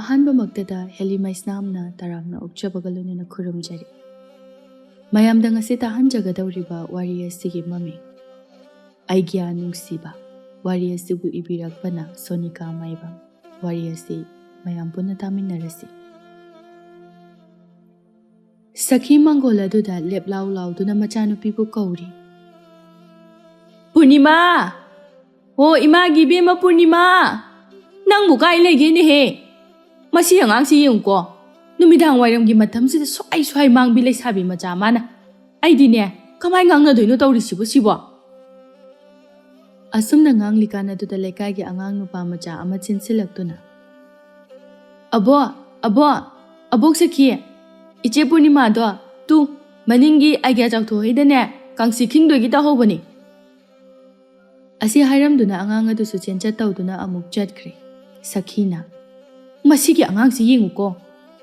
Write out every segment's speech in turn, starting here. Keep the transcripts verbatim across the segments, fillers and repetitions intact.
ꯑꯍꯥꯟꯕꯃꯛꯇꯗ heli ꯃꯩꯁꯅꯥꯝꯅ ꯇꯔꯥꯝꯅ ꯑꯣꯛꯆꯕꯒ ꯂꯣꯏꯅꯅ ꯈꯨꯔꯨꯝꯖꯔꯤ꯫ ꯃꯌꯥꯝꯗ ꯉꯁꯤ ꯇꯥꯍꯟꯖꯒꯗꯧꯔꯤꯕ ꯋꯥꯔꯤ ꯑꯁꯤꯒꯤ ꯃꯃꯤꯡ ꯑꯩꯒ꯭ꯌꯥ ꯅꯨꯡꯁꯤꯕ꯫ ꯋꯥꯔꯤ ꯑꯁꯤꯕꯨ ꯏꯕꯤꯔꯛꯄꯅ ꯁꯣꯅꯤꯀꯥ ꯃꯥꯏꯕꯝ꯫ ꯋꯥꯔꯤ ꯑꯁꯤ ꯃꯌꯥꯝ ꯄꯨꯟꯅ ꯇꯥꯃꯤꯟꯅꯔꯁꯤ꯫ ꯁꯈꯤ ꯃꯪꯒꯣꯜ ꯑꯗꯨꯗ ꯂꯦꯞꯂꯥꯎ ꯂꯥꯎꯗꯨꯅ ꯃꯆꯥꯅꯨꯄꯤꯕꯨ ꯀꯧꯔꯤ꯫ "ꯄꯨꯔꯅꯤꯃꯥ! ꯍꯣ, ꯏꯃꯥꯒꯤ ꯏꯕꯦꯝꯃ ꯄꯨꯔꯅꯤꯃꯥ! ꯅꯪꯕꯨ ꯀꯥꯏ ꯂꯩꯒꯦꯅꯦꯍꯦ? ꯃꯁꯤ ꯑꯉꯥꯡꯁꯤ ꯌꯦꯡꯉꯨꯀꯣ, ꯅꯨꯃꯤꯗꯥꯡ ꯋꯥꯏꯔꯝꯒꯤ ꯃꯇꯝꯁꯤꯗ ꯁ꯭ꯋꯥꯏ ꯁ꯭ꯋꯥꯏ ꯃꯥꯡꯕꯤ ꯂꯩꯁꯥꯕꯤ ꯃꯆꯥ ꯃꯥꯅ꯫ ꯑꯩꯗꯤꯅꯦ, ꯀꯃꯥꯏ ꯉꯥꯡꯅꯗꯣꯏꯅꯣ ꯇꯧꯔꯤꯁꯤꯕꯨ ꯁꯤꯕꯣ?" ꯑꯁꯨꯝꯅ ꯉꯥꯡꯂꯤꯀꯥꯟ ꯑꯗꯨꯗ ꯂꯩꯀꯥꯏꯒꯤ ꯑꯉꯥꯡ ꯅꯨꯄꯥ ꯃꯆꯥ ꯑꯃ ꯆꯦꯟꯁꯤꯜꯂꯛꯇꯨꯅ, "ꯑꯕꯣ, ꯑꯕꯣ, ꯑꯕꯣꯛ ꯁꯈꯤ, ꯏꯆꯦ ꯄꯨꯔꯅꯤꯃꯥꯗꯣ, ꯇꯨ, ꯃꯅꯤꯡꯒꯤ ꯑꯥꯏꯒ꯭ꯌꯥ ꯆꯥꯎꯊꯣꯛꯍꯩꯗꯅꯦ, ꯀꯥꯡꯁꯤ ꯈꯤꯡꯗꯣꯏꯒꯤ ꯇꯧꯍꯧꯕꯅꯤ"꯫ ꯑꯁꯤ ꯍꯥꯏꯔꯝꯗꯨꯅ ꯑꯉꯥꯡ ꯑꯗꯨꯁꯨ ꯆꯦꯟꯆꯠ ꯇꯧꯗꯨꯅ ꯑꯃꯨꯛ ꯆꯠꯈ꯭ꯔꯦ꯫ ꯁꯈꯤꯅ, "ꯃꯁꯤꯒꯤ ꯑꯉꯥꯡꯁꯤ ꯌꯦꯡꯉꯨꯀꯣ,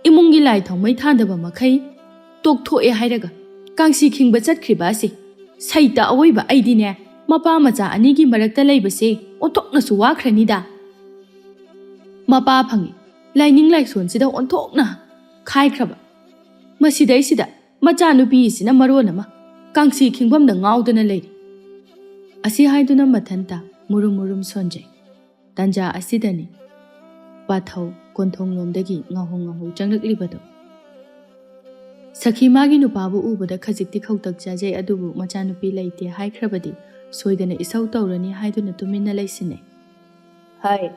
ꯏꯃꯨꯡꯒꯤ ꯂꯥꯏ ꯊꯥꯎꯃꯩ ꯊꯥꯟꯗꯕ ꯃꯈꯩ ꯇꯣꯛꯊꯣꯛꯑꯦ ꯍꯥꯏꯔꯒ ꯀꯥꯡꯁꯤ ꯈꯤꯡꯕ ꯆꯠꯈ꯭ꯔꯤꯕ ꯑꯁꯤ꯫ ꯁꯩꯇ ꯑꯋꯣꯏꯕ ꯑꯩꯗꯤꯅꯦ, ꯃꯄꯥ ꯃꯆꯥ ꯑꯅꯤꯒꯤ ꯃꯔꯛꯇ ꯂꯩꯕꯁꯦ ꯑꯣꯟꯊꯣꯛꯅꯁꯨ ꯋꯥꯈ꯭ꯔꯅꯤꯗ꯫ ꯃꯄꯥ ꯐꯪꯉꯤ, ꯂꯥꯏꯅꯤꯡ ꯂꯥꯏꯁꯣꯟꯁꯤꯗ ꯑꯣꯟꯊꯣꯛꯅ ꯈꯥꯏꯈ꯭ꯔꯕ꯫ ꯃꯁꯤꯗꯩꯁꯤꯗ ꯃꯆꯥꯅꯨꯄꯤꯁꯤꯅ ꯃꯔꯣꯟ ꯑꯃ ꯀꯥꯡꯁꯤ ꯈꯤꯡꯐꯝꯗ ꯉꯥꯎꯗꯅ ꯂꯩꯔꯤ"꯫ ꯑꯁꯤ ꯍꯥꯏꯗꯨꯅ ꯃꯊꯟꯇ ꯃꯨꯔꯨꯝ ꯃꯨꯔꯨꯝ ꯁꯣꯟꯖꯩ꯫ ꯇꯟꯖꯥ ꯑꯁꯤꯗꯅꯤ ꯄꯥꯊꯧ ꯀꯣꯟꯊꯣꯡꯂꯣꯝꯗꯒꯤ ꯉꯥꯍꯧ ꯉꯥꯍꯧ ꯆꯪꯂꯛꯂꯤꯕꯗꯣ꯫ ꯁꯈꯤ ꯃꯥꯒꯤ ꯅꯨꯄꯥꯕꯨ ꯎꯕꯗ ꯈꯖꯤꯛꯇꯤ ꯈꯧꯇꯛ ꯆꯥꯖꯩ, ꯑꯗꯨꯕꯨ ꯃꯆꯥꯅꯨꯄꯤ ꯂꯩꯇꯦ ꯍꯥꯏꯈ꯭ꯔꯕꯗꯤ ꯁꯣꯏꯗꯅ ꯏꯁꯧ ꯇꯧꯔꯅꯤ ꯍꯥꯏꯗꯨꯅ ꯇꯨꯃꯤꯟꯅ ꯂꯩꯁꯤꯟꯅꯩ꯫ "ꯍꯥꯏ,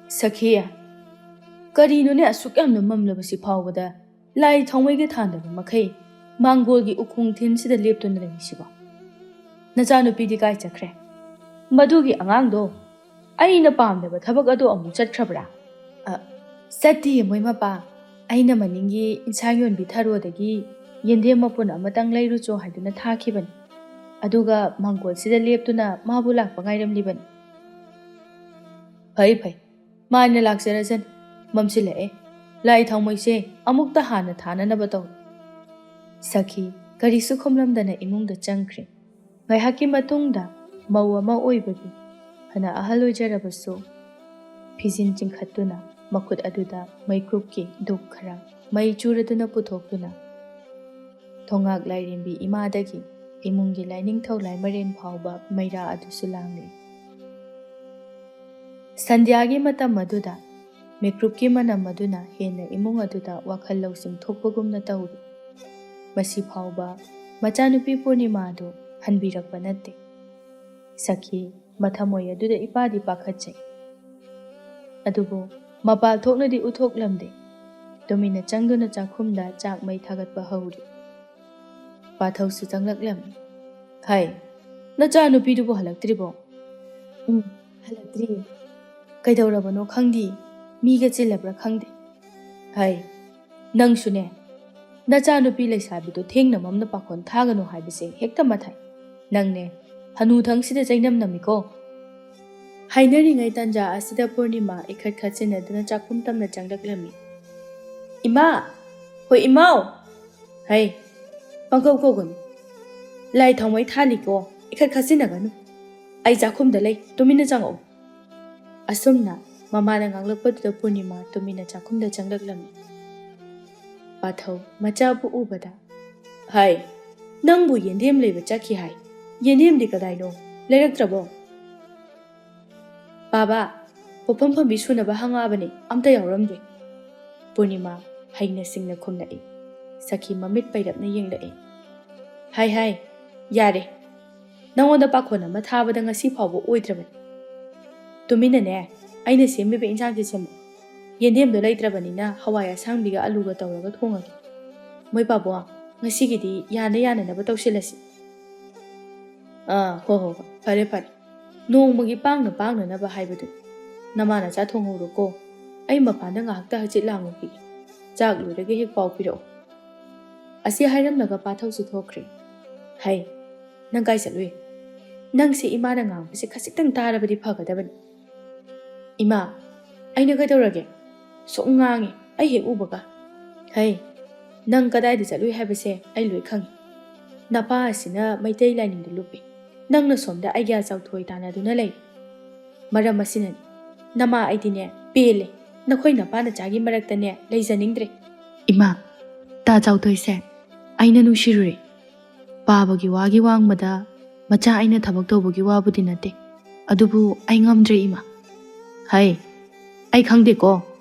ꯁꯈꯤ, ꯀꯔꯤꯅꯣꯅꯦ ꯑꯁꯨꯛ ꯌꯥꯝꯅ ꯃꯝꯂꯕꯁꯤ ꯐꯥꯎꯕꯗ ꯂꯥꯏ ꯊꯥꯎꯃꯩꯒ ꯊꯥꯟꯗꯕ ꯃꯈꯩ ꯃꯥꯡꯒꯣꯜꯒꯤ ꯎꯈꯣꯡ ꯊꯤꯟꯁꯤꯗ ꯂꯦꯞꯇꯨꯅ ꯂꯩꯔꯤꯁꯤꯕꯣ? ꯅꯆꯥꯅꯨꯄꯤꯗꯤ ꯀꯥꯏ ꯆꯠꯈ꯭ꯔꯦ? ꯃꯗꯨꯒꯤ ꯑꯉꯥꯡꯗꯣ ꯑꯩꯅ ꯄꯥꯝꯗꯕ ꯊꯕꯛ ꯑꯗꯣ ꯑꯃꯨꯛ ꯆꯠꯈ꯭ꯔꯕ꯭ꯔꯥ?" "ꯑ, ꯆꯠꯇꯤꯌꯦ ꯃꯣꯏ ꯃꯄꯥ꯫ ꯑꯩꯅ ꯃꯅꯤꯡꯒꯤ ꯏꯟꯁꯥꯡ ꯌꯣꯟꯕꯤ ꯊꯔꯣꯗꯒꯤ ꯌꯦꯟꯗꯦꯝ ꯃꯄꯨꯟ ꯑꯃꯇꯪ ꯂꯩꯔꯨꯆꯣ ꯍꯥꯏꯗꯨꯅ ꯊꯥꯈꯤꯕꯅꯤ꯫ ꯑꯗꯨꯒ ꯃꯥꯡꯒꯣꯜꯁꯤꯗ ꯂꯦꯞꯇꯨꯅ ꯃꯥꯕꯨ ꯂꯥꯛꯄ ꯉꯥꯏꯔꯝꯂꯤꯕꯅꯤ"꯫ "ꯐꯩ, ꯐꯩ꯫ ꯃꯥꯏꯅ ꯂꯥꯛꯆꯔꯁꯅꯤ꯫ ꯃꯝꯁꯤꯜꯂꯛꯑꯦ꯫ ꯂꯥꯏ ꯊꯥꯎꯃꯩꯁꯦ ꯑꯃꯨꯛꯇ ꯍꯥꯟꯅ ꯊꯥꯅꯅꯕ ꯇꯧ"꯫ ꯁꯈꯤ ꯀꯔꯤꯁꯨ ꯈꯨꯝꯂꯝꯗꯅ ꯏꯃꯨꯡꯗ ꯆꯪꯈ꯭ꯔꯦ꯫ ꯉꯥꯏꯍꯥꯛꯀꯤ ꯃꯇꯨꯡꯗ ꯃꯧ ꯑꯃ ꯑꯣꯏꯕꯒꯤ ꯐꯅ ꯑꯍꯜ ꯑꯣꯏꯖꯔꯕꯁꯨ ꯐꯤꯖꯤꯟ ꯆꯤꯡꯈꯠꯇꯨꯅ ꯃꯈꯨꯠ ꯑꯗꯨꯗ ꯃꯩꯀꯨꯞꯀꯤ ꯗꯨꯛ ꯈꯔ ꯃꯩ ꯆꯨꯔꯗꯨꯅ ꯄꯨꯊꯣꯛꯇꯨꯅ ꯊꯣꯉꯥꯛ ꯂꯥꯏꯔꯦꯝꯕꯤ ꯏꯃꯥꯗꯒꯤ ꯏꯃꯨꯡꯒꯤ ꯂꯥꯏꯅꯤꯡꯊꯧ ꯂꯥꯏꯃꯔꯦꯟ ꯐꯥꯎꯕ ꯃꯩꯔꯥ ꯑꯗꯨꯁꯨ ꯂꯥꯡꯂꯤ꯫ ꯁꯟꯙ꯭ꯌꯥꯒꯤ ꯃꯇꯝ ꯑꯗꯨꯗ ꯃꯤꯀ꯭ꯔꯨꯞꯀꯤ ꯃꯅꯝ ꯑꯗꯨꯅ ꯍꯦꯟꯅ ꯏꯃꯨꯡ ꯑꯗꯨꯗ ꯋꯥꯈꯜ ꯂꯧꯁꯤꯡ ꯊꯣꯛꯄꯒꯨꯝꯅ ꯇꯧꯔꯤ꯫ ꯃꯁꯤ ꯐꯥꯎꯕ ꯃꯆꯥꯅꯨꯄꯤ ꯄꯨꯔꯅꯤꯃꯥꯗꯨ ꯍꯟꯕꯤꯔꯛꯄ ꯅꯠꯇꯦ꯫ ꯁꯈꯤ, ꯃꯊꯃꯣꯏ ꯑꯗꯨꯗ ꯏꯄꯥꯗꯤ ꯄꯥꯈꯠꯆꯩ꯫ ꯑꯗꯨꯕꯨ ꯃꯄꯥꯜ ꯊꯣꯛꯅꯗꯤ ꯎꯠꯊꯣꯛꯂꯝꯗꯦ꯫ ꯇꯨꯃꯤꯟꯅ ꯆꯪꯗꯨꯅ ꯆꯥꯛꯈꯨꯝꯗ ꯆꯥꯛ ꯃꯩ ꯊꯥꯒꯠꯄ ꯍꯧꯔꯤ꯫ ꯄꯥꯊꯧꯁꯨ ꯆꯪꯂꯛꯂꯝꯃꯤ꯫ "ꯍꯩ, ꯅꯆꯥꯅꯨꯄꯤꯗꯨꯕꯨ ꯍꯜꯂꯛꯇ꯭ꯔꯤꯕꯣ?" "ꯎꯝ, ꯍꯜꯂꯛꯇ꯭ꯔꯤꯌꯦ꯫ ꯀꯩꯗꯧꯔꯕꯅꯣ ꯈꯪꯗꯦ, ꯃꯤꯒ ꯆꯤꯜꯂꯕ꯭ꯔꯥ ꯈꯪꯗꯦ꯫ ꯍꯩ, ꯅꯪꯁꯨꯅꯦ, ꯅꯆꯥꯅꯨꯄꯤ ꯂꯩꯁꯥꯕꯤꯗꯣ ꯊꯦꯡꯅ ꯃꯝꯅ ꯄꯥꯈꯣꯟ ꯊꯥꯒꯅꯨ ꯍꯥꯏꯕꯁꯦ ꯍꯦꯛꯇ ꯃꯊꯥꯏ꯫ ꯅꯪꯅꯦ, ꯍꯅꯨꯊꯪꯁꯤꯗ ꯆꯩꯅꯝ ꯅꯝꯃꯤꯀꯣ꯫" ꯍꯥꯏꯅꯔꯤꯉꯩ ꯇꯥꯟꯖꯥ ꯑꯁꯤꯗ ꯄꯨꯔꯅꯤꯃꯥ ꯏꯈꯠ ꯈꯠꯆꯤꯟꯅꯗꯨꯅ ꯆꯥꯛꯈꯨꯝ ꯇꯝꯅ ꯆꯪꯂꯛꯂꯝꯃꯤ꯫ "ꯏꯃꯥ! ꯍꯣꯏ, ꯏꯃꯥꯎ!" "ꯍꯩ, ꯄꯪꯀꯧ ꯀꯧꯒꯅꯨ꯫ ꯂꯥꯏ ꯊꯥꯎꯃꯩ ꯊꯥꯜꯂꯤꯀꯣ, ꯏꯈꯠ ꯈꯠꯆꯤꯟꯅꯒꯅꯨ꯫ ꯑꯩ ꯆꯥꯛꯈꯨꯝꯗ ꯂꯩ, ꯇꯨꯃꯤꯟꯅ ꯆꯪꯉꯛꯎ꯫" ꯑꯁꯨꯝꯅ ꯃꯃꯥꯅ ꯉꯥꯡꯂꯛꯄꯗꯨꯗ ꯄꯨꯔꯅꯤꯃꯥ ꯇꯨꯃꯤꯟꯅ ꯆꯥꯛꯈꯨꯝꯗ ꯆꯪꯂꯛꯂꯝꯃꯤ꯫ ꯄꯥꯊꯧ ꯃꯆꯥꯕꯨ ꯎꯕꯗ, "ꯍꯥꯏ, ꯅꯪꯕꯨ ꯌꯦꯟꯗꯦꯝ ꯂꯩꯕ ꯆꯠꯈꯤ ꯍꯥꯏ꯫ ꯌꯦꯟꯗꯦꯝꯗꯤ ꯀꯗꯥꯏꯅꯣ? ꯂꯩꯔꯛꯇ꯭ꯔꯕꯣ?" "ꯄꯥꯕ, ꯄꯣꯠꯐꯝ ꯐꯝꯕꯤ ꯁꯨꯅꯕ ꯍꯪꯉꯛꯑꯕꯅꯤ, ꯑꯝꯇ ꯌꯥꯎꯔꯝꯗꯦ꯫" ꯄꯨꯔꯅꯤꯃꯥ ꯍꯩꯅ ꯁꯤꯡꯅ ꯈꯨꯝꯂꯛꯏ꯫ ꯁꯈꯤ ꯃꯃꯤꯠ ꯄꯩꯔꯞꯅ ꯌꯦꯡꯂꯛꯏ꯫ "ꯍꯥꯏ, ꯍꯥꯏ, ꯌꯥꯔꯦ꯫ ꯅꯉꯣꯟꯗ ꯄꯥꯈꯣꯟ ꯑꯃ ꯊꯥꯕꯗ ꯉꯁꯤ ꯐꯥꯎꯕ ꯑꯣꯏꯗ꯭ꯔꯕꯅꯤ꯫ ꯇꯨꯃꯤꯟꯅꯅꯦ, ꯑꯩꯅ ꯁꯦꯝꯃꯤꯕ ꯏꯟꯁꯥꯡꯁꯦ ꯁꯦꯝꯃꯨ꯫ ꯌꯦꯟꯗꯦꯝꯗꯣ ꯂꯩꯇ꯭ꯔꯕꯅꯤꯅ ꯍꯋꯥꯏ ꯑꯁꯥꯡꯕꯤꯒ ꯑꯂꯨꯒ ꯇꯧꯔꯒ ꯊꯣꯡꯉꯒꯦ꯫ ꯃꯣꯏ ꯄꯥꯕꯨꯡ, ꯉꯁꯤꯒꯤꯗꯤ ꯌꯥꯅ ꯌꯥꯅꯅꯕ ꯇꯧꯁꯤꯜꯂꯁꯤ꯫" "ꯑꯥ, ꯍꯣ ꯍꯣ ꯍꯣ, ꯐꯔꯦ ꯐꯔꯦ꯫ ꯅꯣꯡꯃꯒꯤ ꯄꯥꯡꯅ ꯄꯥꯡꯅꯅꯕ ꯍꯥꯏꯕꯗꯨ꯫ ꯅꯃꯥ ꯅꯆꯥ ꯊꯣꯡꯍꯧꯔꯣꯀꯣ꯫ ꯑꯩ ꯃꯄꯥꯟꯗ ꯉꯥꯏꯍꯥꯛꯇ ꯍꯆꯤꯠ ꯂꯥꯡꯉꯨꯈꯤꯒꯦ꯫ ꯆꯥꯛ ꯂꯣꯏꯔꯒ ꯍꯦꯛ ꯄꯥꯎ ꯄꯤꯔꯛꯑꯣ꯫" ꯑꯁꯤ ꯍꯥꯏꯔꯝꯂꯒ ꯄꯥꯊꯧꯁꯨ ꯊꯣꯛꯈ꯭ꯔꯦ꯫ "ꯍꯩ, ꯅꯪ ꯀꯥꯏ ꯆꯠꯂꯨꯏ? ꯅꯪꯁꯦ ꯏꯃꯥꯅ ꯉꯥꯡꯕꯁꯦ ꯈꯖꯤꯛꯇꯪ ꯇꯥꯔꯕꯗꯤ ꯐꯒꯗꯕꯅꯤ꯫" "ꯏꯃꯥ, ꯑꯩꯅ ꯀꯩꯗꯧꯔꯒꯦ? ꯁꯨꯝ ꯉꯥꯡꯉꯦ, ꯑꯩ ꯍꯦꯛ ꯎꯕꯒ꯫" "ꯍꯩ, ꯅꯪ ꯀꯗꯥꯏꯗ ꯆꯠꯂꯨꯏ ꯍꯥꯏꯕꯁꯦ ꯑꯩ ꯂꯣꯏ ꯈꯪꯉꯤ꯫ ꯅꯄꯥ ꯑꯁꯤꯅ ꯃꯩꯇꯩ ꯂꯥꯏꯅꯤꯡꯗ ꯂꯨꯞꯄꯤ, ꯅꯪꯅ ꯁꯣꯝꯗ ꯑꯥꯏꯗꯤꯌꯥ ꯆꯥꯎꯊꯣꯏ ꯇꯥꯟꯅꯗꯨꯅ ꯂꯩ꯫ ꯃꯔꯝ ꯑꯁꯤꯅꯅꯤ, ꯅꯃꯥ ꯑꯩꯗꯤꯅꯦ ꯄꯦꯜꯂꯦ꯫ ꯅꯈꯣꯏ ꯅꯄꯥ ꯅꯆꯥꯒꯤ ꯃꯔꯛꯇꯅꯦ ꯂꯩꯖꯅꯤꯡꯗ꯭ꯔꯦ꯫ ꯏꯃꯥ, ꯇꯥ ꯆꯥꯎꯊꯣꯏꯁꯦ ꯑꯩꯅ ꯅꯨꯡꯁꯤꯔꯨꯔꯦ꯫ ꯄꯥꯕꯒꯤ ꯋꯥꯒꯤ ꯋꯥꯡꯃꯗ ꯃꯆꯥ ꯑꯩꯅ ꯊꯕꯛ ꯇꯧꯕꯒꯤ ꯋꯥꯕꯨꯗꯤ ꯅꯠꯇꯦ, ꯑꯗꯨꯕꯨ ꯑꯩ ꯉꯝꯗ꯭ꯔꯦ ꯏꯃꯥ꯫ ꯍꯩ, ꯑꯩ ꯈꯪꯗꯦꯀꯣ,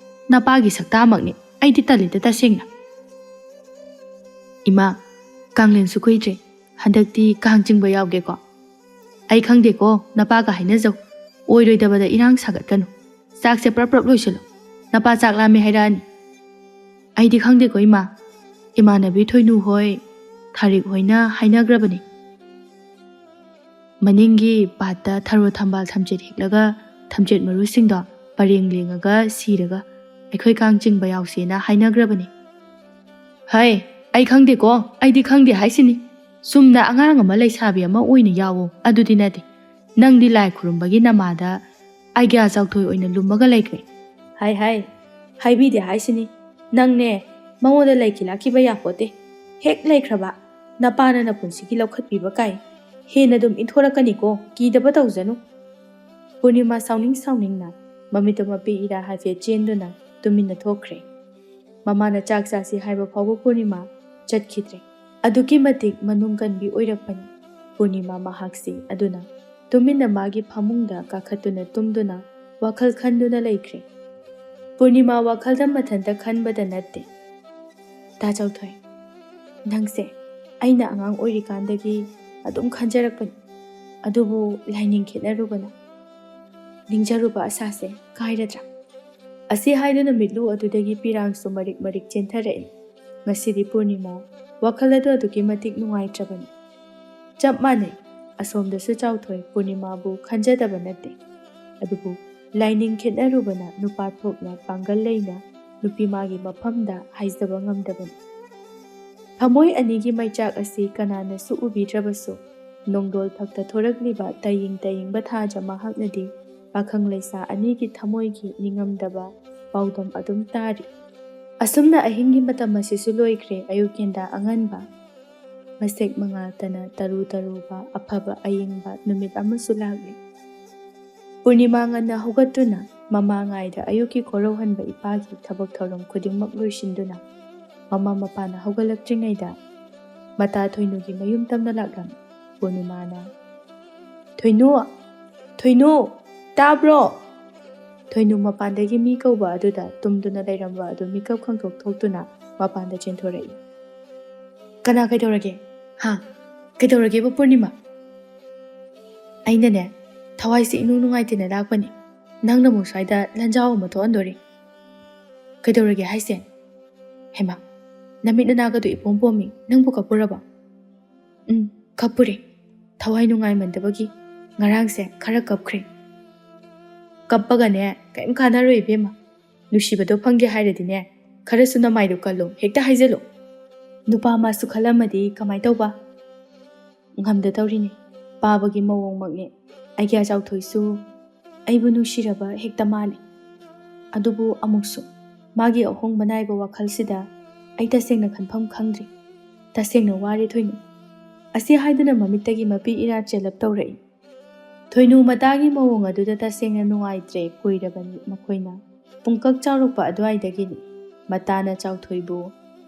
ꯅꯄꯥꯒꯤ ꯁꯛꯇꯥꯃꯛꯅꯤ꯫ ꯑꯩꯗꯤ ꯇꯜꯂꯤꯗ ꯇꯁꯦꯡꯅ꯫ ꯏꯃꯥ, ꯀꯥꯡꯂꯦꯟꯁꯨ ꯀꯨꯏꯗ꯭ꯔꯦ, ꯍꯟꯗꯛꯇꯤ ꯀꯥꯡ ꯆꯤꯡꯕ ꯌꯥꯎꯒꯦꯀꯣ꯫ ꯑꯩ ꯈꯪꯗꯦꯀꯣ, ꯅꯄꯥꯒ ꯍꯥꯏꯅꯖꯧ, ꯑꯣꯏꯔꯣꯏꯗꯕꯗ ꯏꯔꯥꯡ ꯁꯥꯒꯠꯀꯅꯨ꯫ ꯆꯥꯛꯁꯦ ꯄ꯭ꯔꯞ ꯄ꯭ꯔꯞ ꯂꯣꯏꯁꯤꯜꯂꯨ, ꯅꯄꯥ ꯆꯥꯛ ꯂꯥꯝꯃꯦ ꯍꯥꯏꯔꯛꯑꯅꯤ꯫ ꯑꯩꯗꯤ ꯈꯪꯗꯦꯀꯣ ꯏꯃꯥ, ꯏꯃꯥꯟꯅꯕꯤ ꯊꯣꯏꯅꯨ ꯍꯣꯏ, ꯊꯥꯔꯤꯛ ꯍꯣꯏꯅ ꯍꯥꯏꯅꯈ꯭ꯔꯕꯅꯤ꯫ ꯃꯅꯤꯡꯒꯤ ꯄꯥꯠꯇ ꯊꯔꯣ ꯊꯝꯕꯥꯜ ꯊꯝꯆꯦꯠ ꯍꯦꯛꯂꯒ ꯊꯝꯆꯦꯠ ꯃꯔꯨꯁꯤꯡꯗꯣ ꯄꯔꯦꯡ ꯂꯦꯡꯉꯒ ꯁꯤꯔꯒ ꯑꯩꯈꯣꯏ ꯀꯥꯡ ꯆꯤꯡꯕ ꯌꯥꯎꯁꯦꯅ ꯍꯥꯏꯅꯈ꯭ꯔꯕꯅꯤ꯫ ꯍꯩ, ꯑꯩ ꯈꯪꯗꯦꯀꯣ, ꯑꯩꯗꯤ ꯈꯪꯗꯦ ꯍꯥꯏꯁꯤꯅꯤ꯫ ꯆꯨꯝꯅ ꯑꯉꯥꯡ ꯑꯃ ꯂꯩꯁꯥꯕꯤ ꯑꯃ ꯑꯣꯏꯅ ꯌꯥꯎꯋꯣ, ꯑꯗꯨꯗꯤ ꯅꯠꯇꯦ꯫ ꯅꯪꯗꯤ ꯂꯥꯏ ꯈꯨꯔꯨꯝꯕꯒꯤ ꯅꯃꯥꯗ ꯑꯥꯏꯗꯤꯌꯥ ꯆꯥꯎꯊꯣꯏ ꯑꯣꯏꯅ ꯂꯨꯝꯃꯒ ꯂꯩꯈ꯭ꯔꯦ꯫ ꯍꯥꯏ ꯍꯥꯏ, ꯍꯥꯏꯕꯤꯗꯦ ꯍꯥꯏꯁꯤꯅꯤ꯫ ꯅꯪꯅꯦ, ꯃꯉꯣꯟꯗ ꯂꯩꯈꯤ ꯂꯥꯛꯈꯤꯕ ꯌꯥꯄꯣꯠꯇꯦ꯫ ꯍꯦꯛ ꯂꯩꯈ꯭ꯔꯕ, ꯅꯄꯥꯅ ꯅꯄꯨꯟꯁꯤꯒꯤ ꯂꯧꯈꯠꯄꯤꯕ ꯀꯥꯏ꯫ ꯍꯦꯟꯅ ꯑꯗꯨꯝ ꯏꯟꯊꯣꯔꯛꯀꯅꯤꯀꯣ, ꯀꯤꯗꯕ ꯇꯧꯖꯅꯨ꯫ ꯄꯨꯔꯅꯤꯃꯥ ꯁꯥꯎꯅꯤꯡ ꯁꯥꯎꯅꯤꯡꯅ ꯃꯃꯤꯠꯇ ꯃꯄꯤ ꯏꯔꯥ ꯍꯥꯏꯐꯦꯠ ꯆꯦꯟꯗꯨꯅ ꯇꯨꯃꯤꯟꯅ ꯊꯣꯛꯈ꯭ꯔꯦ꯫ ꯃꯃꯥꯅ ꯆꯥꯛ ꯆꯥꯁꯤ ꯍꯥꯏꯕ ꯐꯥꯎꯕ ꯄꯨꯔꯅꯤꯃꯥ ꯆꯠꯈꯤꯗ꯭ꯔꯦ꯫ ꯑꯗꯨꯛꯀꯤ ꯃꯇꯤꯛ ꯃꯅꯨꯡ ꯀꯟꯕꯤ ꯑꯣꯏꯔꯛꯄꯅꯤ ꯄꯨꯔꯅꯤꯃꯥ ꯃꯍꯥꯛꯁꯤ꯫ ꯑꯗꯨꯅ ꯇꯨꯃꯤꯟꯅ ꯃꯥꯒꯤ ꯐꯃꯨꯡꯗ ꯀꯥꯈꯠꯇꯨꯅ ꯇꯨꯝꯗꯨꯅ ꯋꯥꯈꯜ ꯈꯟꯗꯨꯅ ꯂꯩꯈ꯭ꯔꯦ꯫ ꯄꯨꯔꯅꯤꯃꯥ ꯋꯥꯈꯜꯗ ꯃꯊꯟꯇ ꯈꯟꯕꯗ ꯅꯠꯇꯦ꯫ ꯇꯥ ꯆꯥꯎꯊꯣꯏ, ꯅꯪꯁꯦ ꯑꯩꯅ ꯑꯉꯥꯡ ꯑꯣꯏꯔꯤꯀꯥꯟꯗꯒꯤ ꯑꯗꯨꯝ ꯈꯟꯖꯔꯛꯄꯅꯤ꯫ ꯑꯗꯨꯕꯨ ꯂꯥꯏꯅꯤꯡ ꯈꯦꯠꯅꯔꯨꯕꯅ ꯅꯤꯡꯖꯔꯨꯕ ꯑꯁꯥꯁꯦ ꯀꯥꯏꯔꯗ꯭ꯔꯥ? ꯑꯁꯤ ꯍꯥꯏꯗꯨꯅ ꯃꯤꯠꯂꯨ ꯑꯗꯨꯗꯒꯤ ꯄꯤꯔꯥꯡꯁꯨ ꯃꯔꯤꯛ ꯃꯔꯤꯛ ꯆꯦꯟꯊꯔꯛꯏ꯫ ꯉꯁꯤꯗꯤ ꯄꯨꯔꯅꯤꯃꯥ ꯋꯥꯈꯜ ꯑꯗꯨ ꯑꯗꯨꯛꯀꯤ ꯃꯇꯤꯛ ꯅꯨꯡꯉꯥꯏꯇ꯭ꯔꯕꯅꯤ꯫ ꯆꯞ ꯃꯥꯟꯅꯩ, ꯑꯁꯣꯝꯗꯁꯨ ꯆꯥꯎꯊꯣꯏ ꯄꯨꯔꯅꯤꯃꯥꯕꯨ ꯈꯟꯖꯗꯕ ꯅꯠꯇꯦ꯫ ꯑꯗꯨꯕꯨ ꯂꯥꯏꯅꯤꯡ ꯈꯦꯠꯅꯔꯨꯕꯅ ꯅꯨꯄꯥ ꯊꯣꯛꯅ ꯄꯥꯡꯒꯜ ꯂꯩꯅ ꯅꯨꯄꯤ ꯃꯥꯒꯤ ꯃꯐꯝꯗ ꯍꯥꯏꯖꯕ ꯉꯝꯗꯕꯅꯤ꯫ ꯊꯃꯣꯏ ꯑꯅꯤꯒꯤ ꯃꯩꯆꯥꯛ ꯑꯁꯤ ꯀꯅꯥꯅꯁꯨ ꯎꯕꯤꯗ꯭ꯔꯕꯁꯨ, ꯅꯣꯡꯗꯣꯜ ꯐꯛꯇ ꯊꯣꯔꯛꯂꯤꯕ ꯇꯌꯤꯡ ꯇꯌꯤꯡꯕ ꯊꯥꯖ ꯃꯍꯥꯛꯅꯗꯤ ꯄꯥꯈꯪ ꯂꯩꯁꯥ ꯑꯅꯤꯒꯤ ꯊꯃꯣꯏꯒꯤ ꯅꯤꯡꯉꯝꯗꯕ ꯄꯥꯎꯗꯝ ꯑꯗꯨꯝ ꯇꯥꯔꯤ꯫ ꯑꯁꯨꯝꯅ ꯑꯍꯤꯡꯒꯤ ꯃꯇꯝ ꯑꯁꯤꯁꯨ ꯂꯣꯏꯈ꯭ꯔꯦ꯫ ꯑꯌꯨꯛ ꯀꯦꯟꯗꯥ ꯑꯉꯟꯕ, ꯃꯁꯦꯛ ꯃꯉꯥꯜꯇꯅ ꯇꯔꯨ ꯇꯔꯨꯕ ꯑꯐꯕ ꯑꯌꯤꯡꯕ ꯅꯨꯃꯤꯠ ꯑꯃꯁꯨ ꯂꯥꯛꯂꯤ꯫ ꯄꯨꯔꯅꯤꯃꯥ ꯉꯟꯅ ꯍꯧꯒꯠꯇꯨꯅ ꯃꯃꯥꯡꯉꯥꯏꯗ ꯑꯌꯨꯛꯀꯤ ꯈꯣꯔꯧꯍꯟꯕ ꯏꯄꯥꯒꯤ ꯊꯕꯛ ꯊꯧꯔꯝ ꯈꯨꯗꯤꯡꯃꯛ ꯂꯣꯏꯁꯤꯟꯗꯨꯅ ꯃꯃꯥ ꯃꯄꯥꯅ ꯍꯧꯒꯠꯂꯛꯇ꯭ꯔꯤꯉꯩꯗ ꯃꯇꯥ ꯊꯣꯏꯅꯨꯒꯤ ꯃꯌꯨꯝ ꯇꯝꯅ ꯂꯥꯛꯂꯝꯃꯤ꯫ ꯄꯨꯔꯅꯤꯃꯥꯅ, "ꯊꯣꯏꯅꯨ! ꯊꯣꯏꯅꯨ! ꯇꯥꯕ꯭ꯔꯣ?" ꯊꯣꯏꯅꯨ ꯃꯄꯥꯟꯗꯒꯤ ꯃꯤ ꯀꯧꯕ ꯑꯗꯨꯗ ꯇꯨꯝꯗꯨꯅ ꯂꯩꯔꯝꯕ ꯑꯗꯨ ꯃꯤꯀꯞ ꯈꯪꯇꯣꯛ ꯊꯣꯛꯇꯨꯅ ꯃꯄꯥꯟꯗ ꯆꯦꯟꯊꯣꯔꯛꯏ꯫ "ꯀꯅꯥ ꯀꯩꯗꯧꯔꯒꯦ? ꯍꯥ? ꯀꯩꯗꯧꯔꯒꯦꯕ ꯄꯨꯔꯅꯤꯃꯥ?" "ꯑꯩꯅꯅꯦ, ꯊꯋꯥꯏꯁꯦ ꯏꯅꯨꯡ ꯅꯨꯡꯉꯥꯏꯇꯦꯅ ꯂꯥꯛꯄꯅꯦ꯫ ꯅꯪꯅ ꯑꯃꯨꯛ ꯁ꯭ꯋꯥꯏꯗ ꯂꯟꯖꯥꯎ ꯑꯃ ꯊꯣꯛꯍꯟꯗꯣꯔꯤ꯫ ꯀꯩꯗꯧꯔꯒꯦ ꯍꯥꯏꯁꯦ? ꯍꯩꯃꯥ, ꯅꯃꯤꯠ ꯅꯅꯥꯒꯗꯨ ꯏꯄꯣꯝ ꯄꯣꯝꯃꯤ꯫ ꯅꯪꯕꯨ ꯀꯞꯄꯨꯔꯕ?" "ꯎꯝ, ꯀꯞꯄꯨꯔꯦ꯫ ꯊꯋꯥꯏ ꯅꯨꯡꯉꯥꯏꯃꯟꯗꯕꯒꯤ ꯉꯔꯥꯡꯁꯦ ꯈꯔ ꯀꯞꯈ꯭ꯔꯦ꯫" "ꯀꯞꯄꯒꯅꯦ ꯀꯔꯤꯝ ꯀꯥꯟꯅꯔꯣꯏ ꯏꯕꯦꯝꯃ꯫ ꯅꯨꯡꯁꯤꯕꯗꯣ ꯐꯪꯒꯦ ꯍꯥꯏꯔꯗꯤꯅꯦ, ꯈꯔꯁꯨ ꯅꯃꯥꯏꯗꯣ ꯀꯜꯂꯣ, ꯍꯦꯛꯇ ꯍꯥꯏꯖꯜꯂꯣ꯫" "ꯅꯨꯄꯥ ꯃꯥꯁꯨ ꯈꯜꯂꯝꯃꯗꯤ ꯀꯃꯥꯏ ꯇꯧꯕ?" "ꯉꯝꯗ ꯇꯧꯔꯤꯅꯦ, ꯄꯥꯕꯒꯤ ꯃꯑꯣꯡꯃꯛꯅꯦ꯫ ꯑꯩꯒꯤ ꯑꯆꯥꯎꯊꯣꯏꯁꯨ ꯑꯩꯕꯨ ꯅꯨꯡꯁꯤꯔꯕ ꯍꯦꯛꯇ ꯃꯥꯜꯂꯤ꯫ ꯑꯗꯨꯕꯨ ꯑꯃꯨꯛꯁꯨ ꯃꯥꯒꯤ ꯑꯍꯣꯡꯕ ꯅꯥꯏꯕ ꯋꯥꯈꯜꯁꯤꯗ ꯑꯩ ꯇꯁꯦꯡꯅ ꯈꯟꯐꯝ ꯈꯪꯗ꯭ꯔꯤ꯫ ꯇꯁꯦꯡꯅ ꯋꯥꯔꯦ ꯊꯣꯏꯅꯨ꯫" ꯑꯁꯤ ꯍꯥꯏꯗꯨꯅ ꯃꯃꯤꯠꯇꯒꯤ ꯃꯄꯤ ꯏꯔꯥ ꯆꯦꯜꯂꯞ ꯇꯧꯔꯛꯏ꯫ ꯊꯣꯏꯅꯨ ꯃꯇꯥꯒꯤ ꯃꯑꯣꯡ ꯑꯗꯨꯗ ꯇꯁꯦꯡꯅ ꯅꯨꯡꯉꯥꯏꯇ꯭ꯔꯦ꯫ ꯀꯨꯏꯔꯕꯅꯤ ꯃꯈꯣꯏꯅ ꯄꯨꯡꯀꯛ ꯆꯥꯎꯔꯛꯄ ꯑꯗꯨꯋꯥꯏꯗꯒꯤꯅꯤ꯫ ꯃꯇꯥꯅ ꯆꯥꯎꯊꯣꯏꯕꯨ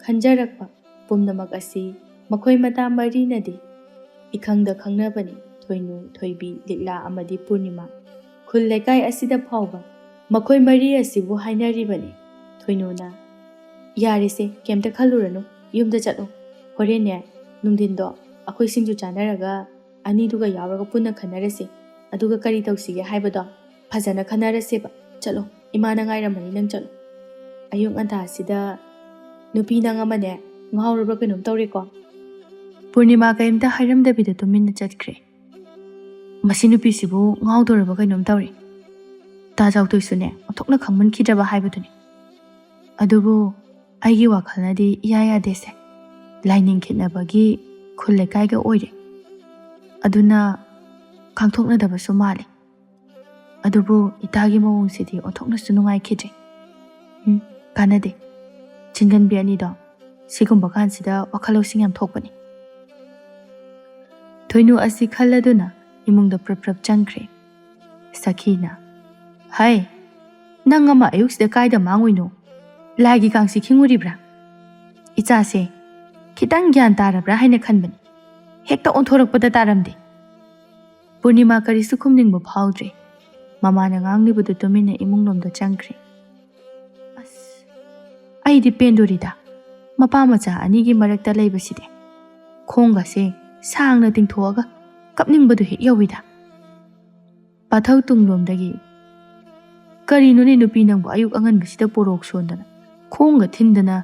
ꯈꯟꯖꯔꯛꯄ ꯄꯨꯝꯅꯃꯛ ꯑꯁꯤ ꯃꯈꯣꯏ ꯃꯇꯥ ꯃꯔꯤꯅꯗꯤ ꯏꯈꯪꯗ ꯈꯪꯅꯕꯅꯤ꯫ ꯊꯣꯏꯅꯨ, ꯊꯣꯏꯕꯤ, ꯂꯤꯛꯂꯥ ꯑꯃꯗꯤ ꯄꯨꯔꯅꯤꯃꯥ꯫ ꯈꯨꯜ ꯂꯩꯀꯥꯏ ꯑꯁꯤꯗ ꯐꯥꯎꯕ ꯃꯈꯣꯏ ꯃꯔꯤ ꯑꯁꯤꯕꯨ ꯍꯥꯏꯅꯔꯤꯕꯅꯤ꯫ ꯊꯣꯏꯅꯨꯅ, "ꯌꯥꯔꯦꯁꯦ, ꯀꯩꯝꯇ ꯈꯜꯂꯨꯔꯅꯨ, ꯌꯨꯝꯗ ꯆꯠꯂꯣ꯫ ꯍꯣꯔꯦꯟꯅꯦ, ꯅꯨꯡꯊꯤꯟꯗꯣ ꯑꯩꯈꯣꯏ ꯁꯤꯡꯖꯨ ꯆꯥꯅꯔꯒ ꯑꯅꯤꯗꯨꯒ ꯌꯥꯎꯔꯒ ꯄꯨꯟꯅ ꯈꯟꯅꯔꯁꯦ꯫ ꯑꯗꯨꯒ ꯀꯔꯤ ꯇꯧꯁꯤꯒꯦ ꯍꯥꯏꯕꯗꯣ ꯐꯖꯅ ꯈꯟꯅꯔꯁꯦꯕ꯫ ꯆꯠꯂꯣ, ꯏꯃꯥꯅ ꯉꯥꯏꯔꯝꯃꯅꯤ, ꯅꯪ ꯆꯠꯂꯣ꯫ ꯑꯌꯨꯛ ꯉꯟꯇꯥꯁꯤꯗ ꯅꯨꯄꯤ ꯅꯪ ꯑꯃꯅꯦ, ꯉꯥꯎꯔꯕ꯭ꯔꯥ ꯀꯩꯅꯣꯝ ꯇꯧꯔꯦꯀꯣ꯫" ꯄꯨꯔꯅꯤꯃꯥ ꯀꯔꯤꯝꯇ ꯍꯥꯏꯔꯝꯗꯕꯤꯗ ꯇꯨꯃꯤꯟꯅ ꯆꯠꯈ꯭ꯔꯦ꯫ "ꯃꯁꯤ ꯅꯨꯄꯤꯁꯤꯕꯨ ꯉꯥꯎꯗꯣꯔꯕ ꯀꯩꯅꯣꯝ ꯇꯧꯔꯦ꯫ ꯇꯥ ꯆꯥꯎꯊꯣꯏꯁꯨꯅꯦ, ꯑꯣꯟꯊꯣꯛꯅ ꯈꯪꯃꯟꯈꯤꯗ꯭ꯔꯕ ꯍꯥꯏꯕꯗꯨꯅꯤ꯫ ꯑꯗꯨꯕꯨ ꯑꯩꯒꯤ ꯋꯥꯈꯜꯅꯗꯤ ꯏꯌꯥ ꯌꯥꯗꯦꯁꯦ꯫ ꯂꯥꯏꯅꯤꯡ ꯈꯦꯠꯅꯕꯒꯤ ꯈꯨꯜ ꯂꯩꯀꯥꯏꯒ ꯑꯣꯏꯔꯦ꯫ ꯑꯗꯨꯅ ꯈꯪꯊꯣꯛꯅꯗꯕꯁꯨ ꯃꯥꯜꯂꯦ꯫ ꯑꯗꯨꯕꯨ ꯏꯇꯥꯒꯤ ꯃꯑꯣꯡꯁꯤꯗꯤ ꯑꯣꯟꯊꯣꯛꯅꯁꯨ ꯅꯨꯡꯉꯥꯏꯈꯤꯗ꯭ꯔꯦ꯫ ꯎꯝ, ꯀꯥꯟꯅꯗꯦ꯫ ꯆꯤꯟꯒꯟꯕꯤ ꯑꯅꯤꯗꯣ ꯁꯤꯒꯨꯝꯕ ꯀꯥꯟꯁꯤꯗ ꯋꯥꯈꯜ ꯂꯧꯁꯤꯡ ꯌꯥꯝ ꯊꯣꯛꯄꯅꯤ꯫" ꯊꯣꯏꯅꯨ ꯑꯁꯤ ꯈꯜꯂꯗꯨꯅ ꯏꯃꯨꯡꯗ ꯄ꯭ꯔꯞ ꯄ꯭ꯔꯞ ꯆꯪꯈ꯭ꯔꯦ꯫ ꯁꯈꯤꯅ, "ꯍꯥꯏ, "ꯅꯪ ꯑꯃ ꯑꯌꯨꯛꯁꯤꯗ ꯀꯥꯏꯗ ꯃꯥꯡꯉꯨꯏꯅꯣ? ꯂꯥꯏꯒꯤ ꯀꯥꯡꯁꯤ ꯈꯤꯡꯉꯨꯔꯤꯕ꯭ꯔꯥ?" ꯏꯆꯥꯁꯦ ꯈꯤꯇꯪ ꯒ꯭ꯌꯥꯟ ꯇꯥꯔꯕ꯭ꯔꯥ ꯍꯥꯏꯅ ꯈꯟꯕꯅꯤ꯫ ꯍꯦꯛꯇ ꯑꯣꯟꯊꯣꯔꯛꯄꯗ ꯇꯥꯔꯝꯗꯦ꯫ ꯄꯨꯔꯅꯤꯃꯥ ꯀꯔꯤꯁꯨ ꯈꯨꯝꯅꯤꯡꯕ ꯐꯥꯎꯗ꯭ꯔꯦ꯫ ꯃꯃꯥꯅ ꯉꯥꯡꯂꯤꯕꯗꯨ ꯇꯨꯃꯤꯟꯅ ꯏꯃꯨꯡꯂꯣꯝꯗ ꯆꯪꯈ꯭ꯔꯦ꯫ "ꯑꯁ, ꯑꯩꯗꯤ ꯄꯦꯟꯗꯣꯔꯤꯗ꯫ ꯃꯄꯥ ꯃꯆꯥ ꯑꯅꯤꯒꯤ ꯃꯔꯛꯇ ꯂꯩꯕꯁꯤꯗꯤ ꯈꯣꯡꯒꯁꯦ ꯁꯥꯡꯅ ꯇꯤꯡꯊꯣꯛꯑꯒ ꯀꯞꯅꯤꯡꯕꯗꯨ ꯍꯦꯛ ꯌꯧꯏꯗ꯫" ꯄꯥꯊꯧ ꯇꯨꯡꯂꯣꯝꯗꯒꯤ, "ꯀꯔꯤꯅꯣꯅꯦ ꯅꯨꯄꯤ ꯅꯪꯕꯨ ꯑꯌꯨꯛ ꯑꯉꯟꯕꯁꯤꯗ ꯄꯣꯔꯣꯛ ꯁꯣꯟꯗꯅ, ꯈꯣꯡꯒ ꯊꯤꯟꯗꯅ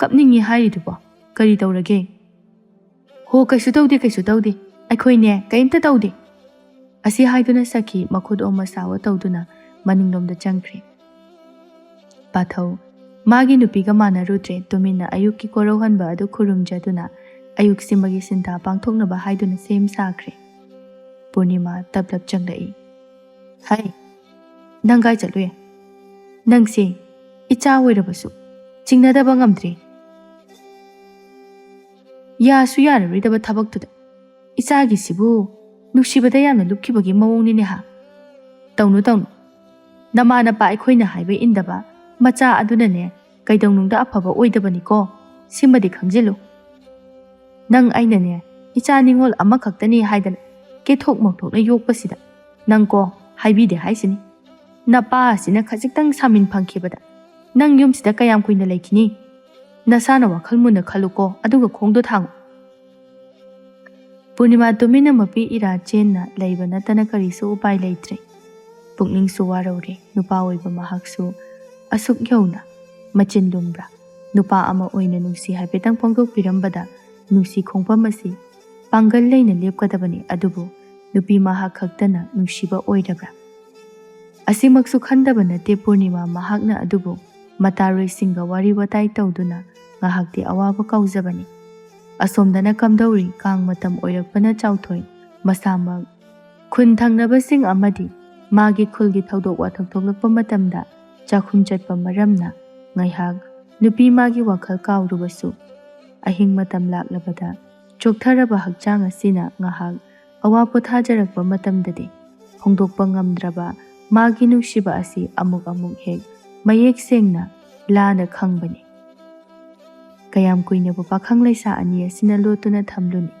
ꯀꯞꯅꯤꯡꯉꯤ ꯍꯥꯏꯔꯤꯗꯨꯕꯣ? ꯀꯔꯤ ꯇꯧꯔꯒꯦ?" "ꯍꯣ, ꯀꯩꯁꯨ ꯇꯧꯗꯦ, ꯀꯩꯁꯨ ꯇꯧꯗꯦ꯫ ꯑꯩꯈꯣꯏꯅꯦ ꯀꯔꯤꯝꯇ ꯇꯧꯗꯦ꯫" ꯑꯁꯤ ꯍꯥꯏꯗꯨꯅ ꯁꯈꯤ ꯃꯈꯨꯠ ꯑꯣꯝ ꯃꯁꯥꯋꯣ ꯇꯧꯗꯨꯅ ꯃꯅꯤꯡꯂꯣꯝꯗ ꯆꯪꯈ꯭ꯔꯦ꯫ ꯄꯥꯊꯧ ꯃꯥꯒꯤ ꯅꯨꯄꯤꯒ ꯃꯥꯟꯅꯔꯨꯗ꯭ꯔꯦ꯫ ꯇꯨꯃꯤꯟꯅ ꯑꯌꯨꯛꯀꯤ ꯀꯣꯔꯧꯍꯟꯕ ꯑꯗꯨ ꯈꯨꯔꯨꯝꯖꯗꯨꯅ ꯑꯌꯨꯛꯁꯤꯃꯒꯤ ꯁꯤꯟꯊꯥ ꯄꯥꯡꯊꯣꯛꯅꯕ ꯍꯥꯏꯗꯨꯅ ꯁꯦꯝ ꯁꯥꯈ꯭ꯔꯦ꯫ ꯄꯨꯔꯅꯤꯃꯥ ꯇꯞꯂꯞ ꯆꯪꯂꯛꯏ꯫ "ꯍꯩ, ꯅꯪ ꯀꯥꯏ ꯆꯠꯂꯨꯏ? ꯅꯪꯁꯦ ꯏꯆꯥ ꯑꯣꯏꯔꯕꯁꯨ ꯆꯤꯡꯅꯗꯕ ꯉꯝꯗ꯭ꯔꯦ꯫ ꯌꯥꯁꯨ ꯌꯥꯔꯔꯣꯏꯗꯕ ꯊꯕꯛꯇꯨꯗ꯫ ꯏꯆꯥꯒꯤꯁꯤꯕꯨ ꯅꯨꯡꯁꯤꯕꯗ ꯌꯥꯝꯅ ꯂꯨꯞꯈꯤꯕꯒꯤ ꯃꯑꯣꯡꯅꯤꯅꯦ ꯍꯥ? ꯇꯧꯅꯨ, ꯇꯧꯅꯨ꯫ ꯅꯃꯥ ꯅꯄꯥ ꯑꯩꯈꯣꯏꯅ ꯍꯥꯏꯕ ꯏꯟꯗꯕ ꯃꯆꯥ ꯑꯗꯨꯅꯅꯦ ꯀꯩꯗꯧꯅꯨꯡꯗ ꯑꯐꯕ ꯑꯣꯏꯗꯕꯅꯤꯀꯣ꯫ ꯁꯤꯃꯗꯤ ꯈꯪꯖꯤꯜꯂꯨ꯫ ꯅꯪ ꯑꯩꯅꯅꯦ ꯏꯆꯥ ꯅꯤꯉꯣꯜ ꯑꯃꯈꯛꯇꯅꯤ ꯍꯥꯏꯗꯅ ꯀꯦꯊꯣꯛ ꯃꯧꯊꯣꯛꯅ ꯌꯣꯛꯄꯁꯤꯗ ꯅꯪꯀꯣ ꯍꯥꯏꯕꯤꯗꯦ ꯍꯥꯏꯁꯤꯅꯤ꯫ ꯅꯄꯥ ꯑꯁꯤꯅ ꯈꯖꯤꯛꯇꯪ ꯁꯥꯃꯤꯟ ꯐꯪꯈꯤꯕꯗ ꯅꯪ ꯌꯨꯝꯁꯤꯗ ꯀꯌꯥꯝ ꯀꯨꯏꯅ ꯂꯩꯈꯤꯅꯤ? ꯅꯁꯥꯅ ꯋꯥꯈꯜ ꯃꯨꯟꯅ ꯈꯜꯂꯨꯀꯣ, ꯑꯗꯨꯒ ꯈꯣꯡꯗꯣ ꯊꯥꯡꯉꯨ꯫" ꯄꯨꯔꯅꯤꯃꯥ ꯇꯨꯃꯤꯟꯅ ꯃꯄꯤ ꯏꯔꯥ ꯆꯦꯟꯅ ꯂꯩꯕ ꯅꯠꯇꯅ ꯀꯔꯤꯁꯨ ꯎꯄꯥꯏ ꯂꯩꯇ꯭ꯔꯦ꯫ ꯄꯨꯛꯅꯤꯡꯁꯨ ꯋꯥꯔꯧꯔꯦ꯫ ꯅꯨꯄꯥ ꯑꯣꯏꯕ ꯃꯍꯥꯛꯁꯨ ꯑꯁꯨꯛ ꯌꯧꯅ ꯃꯆꯤꯟ ꯂꯨꯝꯕ꯭ꯔꯥ? ꯅꯨꯄꯥ ꯑꯃ ꯑꯣꯏꯅ ꯅꯨꯡꯁꯤ ꯍꯥꯏꯐꯦꯠꯇꯪ ꯐꯣꯡꯗꯣꯛꯄꯤꯔꯝꯕꯗ ꯅꯨꯡꯁꯤ ꯈꯣꯡꯐꯝ ꯑꯁꯤ ꯄꯥꯡꯒꯜ ꯂꯩꯅ ꯂꯦꯞꯀꯗꯕꯅꯤ, ꯑꯗꯨꯕꯨ ꯅꯨꯄꯤ ꯃꯍꯥꯛ ꯈꯛꯇꯅ ꯅꯨꯡꯁꯤꯕ ꯑꯣꯏꯔꯕ꯭ꯔꯥ? ꯑꯁꯤꯃꯛꯁꯨ ꯈꯟꯗꯕ ꯅꯠꯇꯦ ꯄꯨꯔꯅꯤꯃꯥ ꯃꯍꯥꯛꯅ, ꯑꯗꯨꯕꯨ ꯃꯇꯥꯔꯣꯏꯁꯤꯡꯒ ꯋꯥꯔꯤ ꯋꯥꯇꯥꯏ ꯇꯧꯗꯨꯅ ꯉꯥꯏꯍꯥꯛꯇꯤ ꯑꯋꯥꯕ ꯀꯥꯎꯖꯕꯅꯤ꯫ ꯑꯁꯣꯝꯗꯅ ꯀꯝꯗꯧꯔꯤ? ꯀꯥꯡ ꯃꯇꯝ ꯑꯣꯏꯔꯛꯄꯅ ꯆꯥꯎꯊꯣꯏ ꯃꯁꯥꯃꯛ ꯈꯨꯟ ꯊꯪꯅꯕꯁꯤꯡ ꯑꯃꯗꯤ ꯃꯥꯒꯤ ꯈꯨꯜꯒꯤ ꯊꯧꯗꯣꯛ ꯋꯥꯊꯣꯛ ꯊꯣꯛꯂꯛꯄ ꯃꯇꯝꯗ ꯆꯥꯛꯈꯨꯝ ꯆꯠꯄ ꯃꯔꯝꯅ ꯉꯥꯏꯍꯥꯛ ꯅꯨꯄꯤ ꯃꯥꯒꯤ ꯋꯥꯈꯜ ꯀꯥꯎꯔꯨꯕꯁꯨ ꯑꯍꯤꯡ ꯃꯇꯝ ꯂꯥꯛꯂꯕꯗ ꯆꯣꯛꯊꯔꯕ ꯍꯛꯆꯥꯡ ꯑꯁꯤꯅ ꯉꯥꯏꯍꯥꯛ ꯑꯋꯥ ꯄꯣꯊꯥꯖꯔꯛꯄ ꯃꯇꯝꯗꯗꯤ ꯐꯣꯡꯗꯣꯛꯄ ꯉꯝꯗ꯭ꯔꯕ ꯃꯥꯒꯤ ꯅꯨꯡꯁꯤꯕ ꯑꯁꯤ ꯑꯃꯨꯛ ꯑꯃꯨꯛ ꯍꯦꯛ ꯃꯌꯦꯛ ꯁꯦꯡꯅ ꯂꯥꯅ ꯈꯪꯕꯅꯤ꯫ ꯀꯌꯥꯝ ꯀꯨꯏꯅꯕꯨ ꯄꯥꯈꯪ ꯂꯩꯁꯥ ꯑꯅꯤ ꯑꯁꯤꯅ ꯂꯣꯠꯇꯨꯅ ꯊꯝꯂꯨꯅꯤ?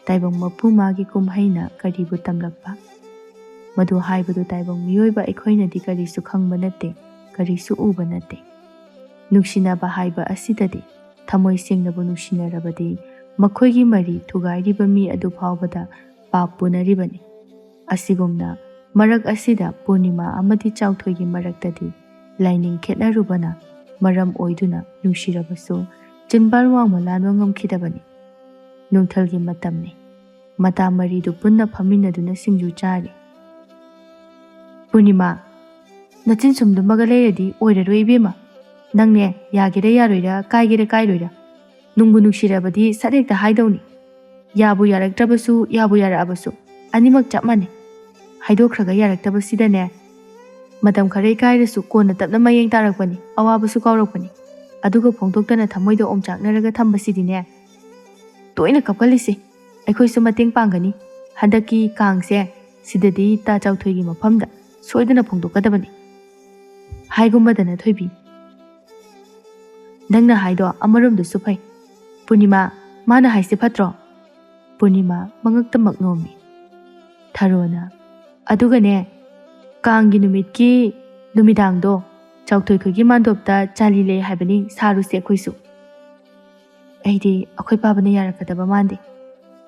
ꯇꯥꯏꯕꯪ ꯃꯄꯨ ꯃꯥꯒꯤ ꯀꯨꯝꯍꯩꯅ ꯀꯔꯤꯕꯨ ꯇꯝꯂꯛꯄ? ꯃꯗꯨ ꯍꯥꯏꯕꯗꯨ ꯇꯥꯏꯕꯪ ꯃꯤꯑꯣꯏꯕ ꯑꯩꯈꯣꯏꯅꯗꯤ ꯀꯔꯤꯁꯨ ꯈꯪꯕ ꯅꯠꯇꯦ, ꯀꯔꯤꯁꯨ ꯎꯕ ꯅꯠꯇꯦ꯫ ꯅꯨꯡꯁꯤꯅꯕ ꯍꯥꯏꯕ ꯑꯁꯤꯗꯗꯤ ꯊꯃꯣꯏ ꯁꯦꯡꯅꯕꯨ ꯅꯨꯡꯁꯤꯅꯔꯕꯗꯤ ꯃꯈꯣꯏꯒꯤ ꯃꯔꯤ ꯊꯨꯒꯥꯏꯔꯤꯕ ꯃꯤ ꯑꯗꯨ ꯐꯥꯎꯕꯗ ꯄꯥꯞ ꯄꯨꯅꯔꯤꯕꯅꯤ꯫ ꯑꯁꯤꯒꯨꯝꯅ ꯃꯔꯛ ꯑꯁꯤꯗ ꯄꯨꯔꯅꯤꯃꯥ ꯑꯃꯗꯤ ꯆꯥꯎꯊꯣꯏꯒꯤ ꯃꯔꯛꯇꯗꯤ ꯂꯥꯏꯅꯤꯡ ꯈꯦꯠꯅꯔꯨꯕꯅ ꯃꯔꯝ ꯑꯣꯏꯗꯨꯅ ꯅꯨꯡꯁꯤꯔꯕꯁꯨ ꯆꯤꯟꯕꯥꯜ ꯋꯥꯡꯃ ꯂꯥꯟꯕ ꯉꯝꯈꯤꯗꯕꯅꯤ꯫ ꯅꯨꯡꯊꯤꯜꯒꯤ ꯃꯇꯝꯅꯤ꯫ ꯃꯇꯥ ꯃꯔꯤꯗꯨ ꯄꯨꯟꯅ ꯐꯝꯃꯤꯟꯅꯗꯨꯅ ꯁꯤꯡꯖꯨ ꯆꯥꯔꯤ꯫ "ꯄꯨꯔꯅꯤꯃꯥ, ꯅꯆꯤꯟ ꯁꯨꯝ ꯂꯨꯝꯃꯒ ꯂꯩꯔꯗꯤ ꯑꯣꯏꯔꯔꯣꯏ ꯏꯕꯦꯝꯃ꯫ ꯅꯪꯅꯦ, ꯌꯥꯒꯦꯔꯥ ꯌꯥꯔꯣꯏꯔꯥ, ꯀꯥꯏꯒꯦꯔꯥ ꯀꯥꯏꯔꯣꯏꯔꯥ, ꯅꯨꯡꯕꯨ ꯅꯨꯡꯁꯤꯔꯕꯗꯤ ꯁꯠ ꯍꯦꯛꯇ ꯍꯥꯏꯗꯧꯅꯤ꯫ ꯌꯥꯕꯨ ꯌꯥꯔꯛꯇ꯭ꯔꯕꯁꯨ, ꯌꯥꯕꯨ ꯌꯥꯔꯛꯑꯕꯁꯨ, ꯑꯅꯤꯃꯛ ꯆꯞ ꯃꯥꯟꯅꯩ꯫ ꯍꯥꯏꯗꯣꯛꯈ꯭ꯔꯒ ꯌꯥꯔꯛꯇꯕꯁꯤꯗꯅꯦ, ꯃꯇꯝ ꯈꯔ ꯏꯀꯥꯏꯔꯁꯨ ꯀꯣꯟꯅ ꯇꯞꯅ ꯃꯌꯦꯡ ꯇꯥꯔꯛꯄꯅꯤ, ꯑꯋꯥꯕꯁꯨ ꯀꯥꯎꯔꯛꯄꯅꯤ꯫ ꯑꯗꯨꯒ ꯐꯣꯡꯗꯣꯛꯇꯅ ꯊꯃꯣꯏꯗ ꯑꯣꯝꯆꯥꯛꯅꯔꯒ ꯊꯝꯕꯁꯤꯗꯤꯅꯦ, ꯇꯣꯏꯅ ꯀꯞꯀꯜꯂꯤꯁꯦ ꯑꯩꯈꯣꯏꯁꯨ ꯃꯇꯦꯡ ꯄꯥꯡꯒꯅꯤ꯫ ꯍꯟꯗꯛꯀꯤ ꯀꯥꯡꯁꯦ ꯁꯤꯗꯗꯤ ꯇꯥ ꯆꯥꯎꯊꯣꯏꯒꯤ ꯃꯐꯝꯗ ꯁꯣꯏꯗꯅ ꯐꯣꯡꯗꯣꯛꯀꯗꯕꯅꯤ꯫ ꯍꯥꯏꯒꯨꯝꯕꯗꯅ ꯊꯣꯏꯕꯤ, ꯅꯪꯅ ꯍꯥꯏꯗꯣ ꯑꯃꯔꯣꯝꯗꯁꯨ ꯐꯩ꯫ ꯄꯨꯔꯅꯤꯃꯥ, ꯃꯥꯅ ꯍꯥꯏꯁꯦ ꯐꯠꯇ꯭ꯔꯣ?" ꯄꯨꯔꯅꯤꯃꯥ ꯃꯉꯛꯇꯃꯛ ꯅꯣꯝꯃꯤ꯫ ꯊꯔꯣꯅ, "ꯑꯗꯨꯒꯅꯦ, ꯀꯥꯡꯒꯤ ꯅꯨꯃꯤꯠꯀꯤ ꯅꯨꯃꯤꯗꯥꯡꯗꯣ ꯆꯥꯎꯊꯣꯏꯈꯣꯏꯒꯤ ꯃꯥꯟꯗꯣꯞꯇ ꯆꯥꯂꯤ ꯂꯩ ꯍꯥꯏꯕꯅꯤ, ꯁꯥꯔꯨꯁꯦ ꯑꯩꯈꯣꯏꯁꯨ꯫" ꯑꯩꯗꯤ ꯑꯩꯈꯣꯏ ꯄꯥꯕꯅ ꯌꯥꯔꯛꯀꯗꯕ ꯃꯥꯟꯗꯦ꯫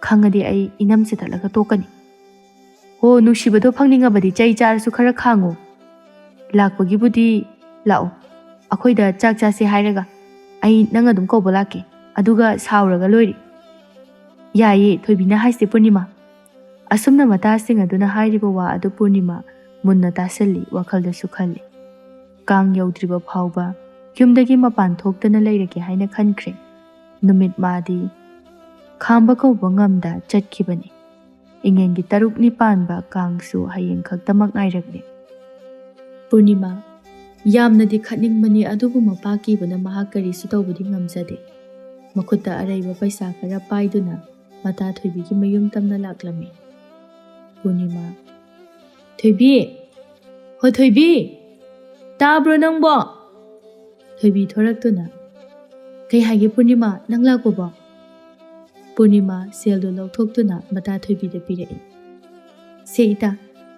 ꯈꯪꯉꯗꯤ ꯑꯩ ꯏꯅꯝ ꯆꯤꯊꯠꯂꯒ ꯇꯣꯛꯀꯅꯤ꯫ "ꯍꯣ, ꯅꯨꯡꯁꯤꯕꯗꯣ ꯐꯪꯅꯤꯡꯉꯕꯗꯤ ꯆꯩ ꯆꯥꯔꯁꯨ ꯈꯔ ꯈꯥꯡꯉꯣ꯫ ꯂꯥꯛꯄꯒꯤꯕꯨꯗꯤ ꯂꯥꯛꯑꯣ, ꯑꯩꯈꯣꯏꯗ ꯆꯥꯛ ꯆꯥꯁꯦ ꯍꯥꯏꯔꯒ꯫ ꯑꯩ ꯅꯪ ꯑꯗꯨꯝ ꯀꯧꯕ ꯂꯥꯛꯀꯦ, ꯑꯗꯨꯒ ꯁꯥꯎꯔꯒ ꯂꯣꯏꯔꯦ꯫" "ꯌꯥꯏꯌꯦ, ꯊꯣꯏꯕꯤꯅ ꯍꯥꯏꯁꯦ ꯄꯨꯔꯅꯤꯃꯥ꯫" ꯑꯁꯨꯝꯅ ꯃꯇꯥꯁꯤꯡ ꯑꯗꯨꯅ ꯍꯥꯏꯔꯤꯕ ꯋꯥ ꯑꯗꯨ ꯄꯨꯔꯅꯤꯃꯥ ꯃꯨꯟꯅ ꯇꯥꯁꯤꯜꯂꯤ, ꯋꯥꯈꯜꯗꯁꯨ ꯈꯜꯂꯤ꯫ ꯀꯥꯡ ꯌꯧꯗ꯭ꯔꯤꯕ ꯐꯥꯎꯕ ꯌꯨꯝꯗꯒꯤ ꯃꯄꯥꯟ ꯊꯣꯛꯇꯅ ꯂꯩꯔꯒꯦ ꯍꯥꯏꯅ ꯈꯟꯈ꯭ꯔꯦ꯫ ꯅꯨꯃꯤꯠ ꯃꯥꯗꯤ ꯈꯥꯝꯕ ꯀꯧꯕ ꯉꯝꯗ ꯆꯠꯈꯤꯕꯅꯤ꯫ ꯏꯉꯦꯟꯒꯤ ꯇꯔꯨꯛꯅꯤ ꯄꯥꯟꯕ ꯀꯥꯡꯁꯨ ꯍꯌꯦꯡ ꯈꯛꯇꯃꯛ ꯉꯥꯏꯔꯛꯂꯦ꯫ ꯄꯨꯔꯅꯤꯃꯥ, ꯌꯥꯝꯅꯗꯤ ꯈꯠꯅꯤꯡꯕꯅꯤ, ꯑꯗꯨꯕꯨ ꯃꯄꯥ ꯀꯤꯕꯅ ꯃꯍꯥꯛ ꯀꯔꯤꯁꯨ ꯇꯧꯕꯗꯤ ꯉꯝꯖꯗꯦ꯫ ꯃꯈꯨꯠꯇ ꯑꯔꯩꯕ ꯄꯩꯁꯥ ꯈꯔ ꯄꯥꯏꯗꯨꯅ ꯃꯇꯥ ꯊꯣꯏꯕꯤꯒꯤ ꯃꯌꯨꯝ ꯇꯝꯅ ꯂꯥꯛꯂꯝꯃꯤ꯫ ꯄꯨꯔꯅꯤꯃꯥ, "ꯊꯣꯏꯕꯤ, "ꯍꯣ ꯊꯣꯏꯕꯤ, ꯇꯥꯕ꯭ꯔꯣ ꯅꯪꯕꯣ?" ꯊꯣꯏꯕꯤ ꯊꯣꯔꯛꯇꯨꯅ, "ꯀꯩ ꯍꯥꯏꯒꯦ ꯄꯨꯔꯅꯤꯃꯥ, ꯅꯪ ꯂꯥꯛꯄꯕꯣ?" ꯄꯨꯔꯅꯤꯃꯥ ꯁꯦꯜꯗꯨ ꯂꯧꯊꯣꯛꯇꯨꯅ ꯃꯇꯥ ꯊꯣꯏꯕꯤꯗ ꯄꯤꯔꯛꯏ꯫ "ꯁꯦ ꯏꯇꯥ,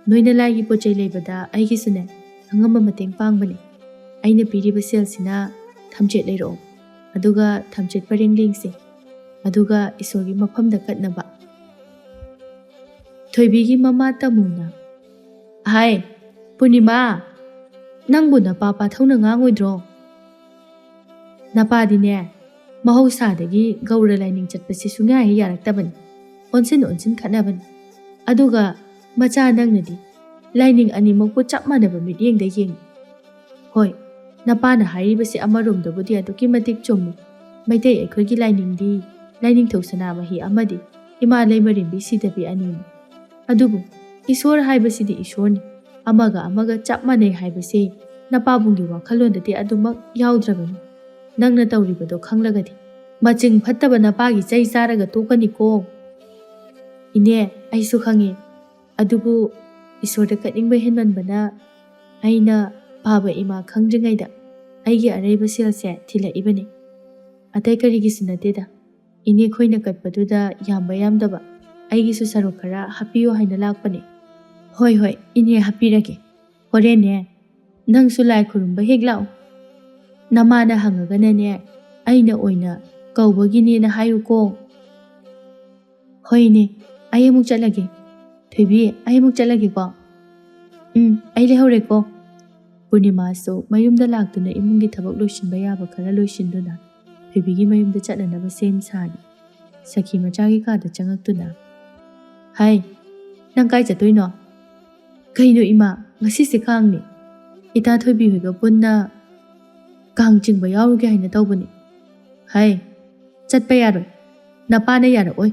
ꯅꯣꯏꯅ ꯂꯥꯏꯒꯤ ꯄꯣꯠ ꯆꯩ ꯂꯩꯕꯗ ꯑꯩꯒꯤꯁꯨꯅꯦ ꯑꯉꯝꯕ ꯃꯇꯦꯡ ꯄꯥꯡꯕꯅꯦ꯫ ꯑꯩꯅ ꯄꯤꯔꯤꯕ ꯁꯦꯜꯁꯤꯅ ꯊꯝꯆꯦꯠ ꯂꯩꯔꯛꯑꯣ, ꯑꯗꯨꯒ ꯊꯝꯆꯦꯠ ꯄꯔꯦꯡ ꯂꯦꯡꯁꯦ, ꯑꯗꯨꯒ ꯏꯁꯣꯔꯒꯤ ꯃꯐꯝꯗ ꯀꯠꯅꯕ꯫" ꯊꯣꯏꯕꯤꯒꯤ ꯃꯃꯥ ꯇꯥꯃꯨꯅ, "ꯍꯥꯏ, ꯄꯨꯔꯅꯤꯃꯥ, ꯅꯪꯕꯨ ꯅꯄꯥ ꯄꯥꯊꯧꯅ ꯉꯥꯡꯉꯣꯏꯗ꯭ꯔꯣ? ꯅꯄꯥꯗꯤꯅꯦ, ꯃꯍꯧꯁꯥꯗꯒꯤ ꯒꯧꯔ ꯂꯥꯏꯅꯤꯡ ꯆꯠꯄꯁꯤ ꯁꯨꯡꯌꯥ ꯍꯦꯛ ꯌꯥꯔꯛꯇꯕꯅꯤ꯫ ꯑꯣꯟꯁꯤꯟ ꯑꯣꯟꯁꯤꯟ ꯈꯠꯅꯕꯅꯤ꯫ ꯑꯗꯨꯒ ꯃꯆꯥ ꯅꯪꯅꯗꯤ ꯂꯥꯏꯅꯤꯡ ꯑꯅꯤꯃꯛꯄꯨ ꯆꯞ ꯃꯥꯟꯅꯕ ꯃꯤꯠꯌꯦꯡꯗ ꯌꯦꯡꯉꯤ꯫ ꯍꯣꯏ, ꯅꯄꯥꯅ ꯍꯥꯏꯔꯤꯕꯁꯤ ꯑꯃꯔꯣꯝꯗꯕꯨꯗꯤ ꯑꯗꯨꯛꯀꯤ ꯃꯇꯤꯛ ꯆꯨꯝꯃꯤ꯫ ꯃꯩꯇꯩ ꯑꯩꯈꯣꯏꯒꯤ ꯂꯥꯏꯅꯤꯡꯗꯤ ꯂꯥꯏꯅꯤꯡꯊꯧ ꯁꯅꯥꯃꯍꯤ ꯑꯃꯗꯤ ꯏꯃꯥ ꯂꯩꯃꯔꯦꯝꯕꯤ ꯁꯤꯗꯕꯤ ꯑꯅꯤꯅꯤ꯫ ꯑꯗꯨꯕꯨ ꯏꯁꯣꯔ ꯍꯥꯏꯕꯁꯤꯗꯤ ꯏꯁꯣꯔꯅꯤ꯫ ꯑꯃꯒ ꯑꯃꯒ ꯆꯞ ꯃꯥꯟꯅꯩ ꯍꯥꯏꯕꯁꯦ ꯅꯄꯥꯕꯨꯡꯒꯤ ꯋꯥꯈꯜꯂꯣꯟꯗꯗꯤ ꯑꯗꯨꯃꯛ ꯌꯥꯎꯗ꯭ꯔꯕꯅꯤ꯫ ꯅꯪꯅ ꯇꯧꯔꯤꯕꯗꯣ ꯈꯪꯂꯒꯗꯤ ꯃꯆꯤꯡ ꯐꯠꯇꯕ ꯅꯄꯥꯒꯤ ꯆꯩ ꯆꯥꯔꯒ ꯇꯣꯛꯀꯅꯤꯀꯣ꯫" "ꯏꯅꯦ, ꯑꯩꯁꯨ ꯈꯪꯉꯦ꯫ ꯑꯗꯨꯕꯨ ꯏꯁꯣꯔꯗ ꯀꯠꯅꯤꯡꯕ ꯍꯦꯟꯃꯟꯕꯅ ꯑꯩꯅ ꯄꯥꯕ ꯏꯃꯥ ꯈꯪꯗ꯭ꯔꯤꯉꯩꯗ ꯑꯩꯒꯤ ꯑꯔꯩꯕ ꯁꯦꯜꯁꯦ ꯊꯤꯜꯂꯛꯏꯕꯅꯤ꯫ ꯑꯇꯩ ꯀꯔꯤꯒꯤꯁꯨ ꯅꯠꯇꯦꯗ꯫ ꯏꯅꯦ ꯈꯣꯏꯅ ꯀꯠꯄꯗꯨꯗ ꯌꯥꯝꯕ ꯌꯥꯝꯗꯕ ꯑꯩꯒꯤꯁꯨ ꯁꯔꯨꯛ ꯈꯔ ꯍꯥꯞꯄꯤꯌꯨ ꯍꯥꯏꯅ ꯂꯥꯛꯄꯅꯦ꯫" "ꯍꯣꯏ, ꯍꯣꯏ, ꯏꯅꯦ ꯍꯥꯞꯄꯤꯔꯒꯦ꯫ ꯍꯣꯔꯦꯟꯅꯦ ꯅꯪꯁꯨ ꯂꯥꯏ ꯈꯨꯔꯨꯝꯕ ꯍꯦꯛ ꯂꯥꯛꯎ꯫ ꯅꯃꯥꯅ ꯍꯪꯉꯒꯅꯅꯦ ꯑꯩꯅ ꯑꯣꯏꯅ ꯀꯧꯕꯒꯤꯅꯦꯅ ꯍꯥꯏꯌꯨꯀꯣ꯫" "ꯍꯣꯏꯅꯦ, ꯑꯩ ꯑꯃꯨꯛ ꯆꯠꯂꯒꯦ꯫ ꯊꯣꯏꯕꯤ, ꯑꯩ ꯑꯃꯨꯛ ꯆꯠꯂꯒꯦꯀꯣ꯫" "ꯎꯝ, ꯑꯩ ꯂꯩꯍꯧꯔꯦꯀꯣ꯫" ꯄꯨꯔꯅꯤꯃꯥꯁꯨ ꯃꯌꯨꯝꯗ ꯂꯥꯛꯇꯨꯅ ꯏꯃꯨꯡꯒꯤ ꯊꯕꯛ ꯂꯣꯏꯁꯤꯟꯕ ꯌꯥꯕ ꯈꯔ ꯂꯣꯏꯁꯤꯟꯗꯨꯅ ꯊꯣꯏꯕꯤꯒꯤ ꯃꯌꯨꯝꯗ ꯆꯠꯅꯅꯕ ꯁꯦꯝ ꯁꯥꯔꯤ꯫ ꯁꯈꯤ ꯃꯆꯥꯒꯤ ꯀꯥꯗ ꯆꯪꯉꯛꯇꯨꯅ, "ꯍꯥꯏ, ꯅꯪ ꯀꯥꯏ ꯆꯠꯇꯣꯏꯅꯣ?" "ꯀꯩꯅꯣ ꯏꯃꯥ, ꯉꯁꯤꯁꯦ ꯀꯥꯡꯅꯦ꯫ ꯏꯇꯥ ꯊꯣꯏꯕꯤ ꯍꯣꯏꯒ ꯄꯨꯟꯅ ꯀꯥꯡ ꯆꯤꯡꯕ ꯌꯥꯎꯔꯨꯒꯦ ꯍꯥꯏꯅ ꯇꯧꯕꯅꯦ꯫" "ꯍꯥꯏ, ꯆꯠꯄ ꯌꯥꯔꯣꯏ꯫ ꯅꯄꯥꯅ ꯌꯥꯔꯛꯑꯣꯏ꯫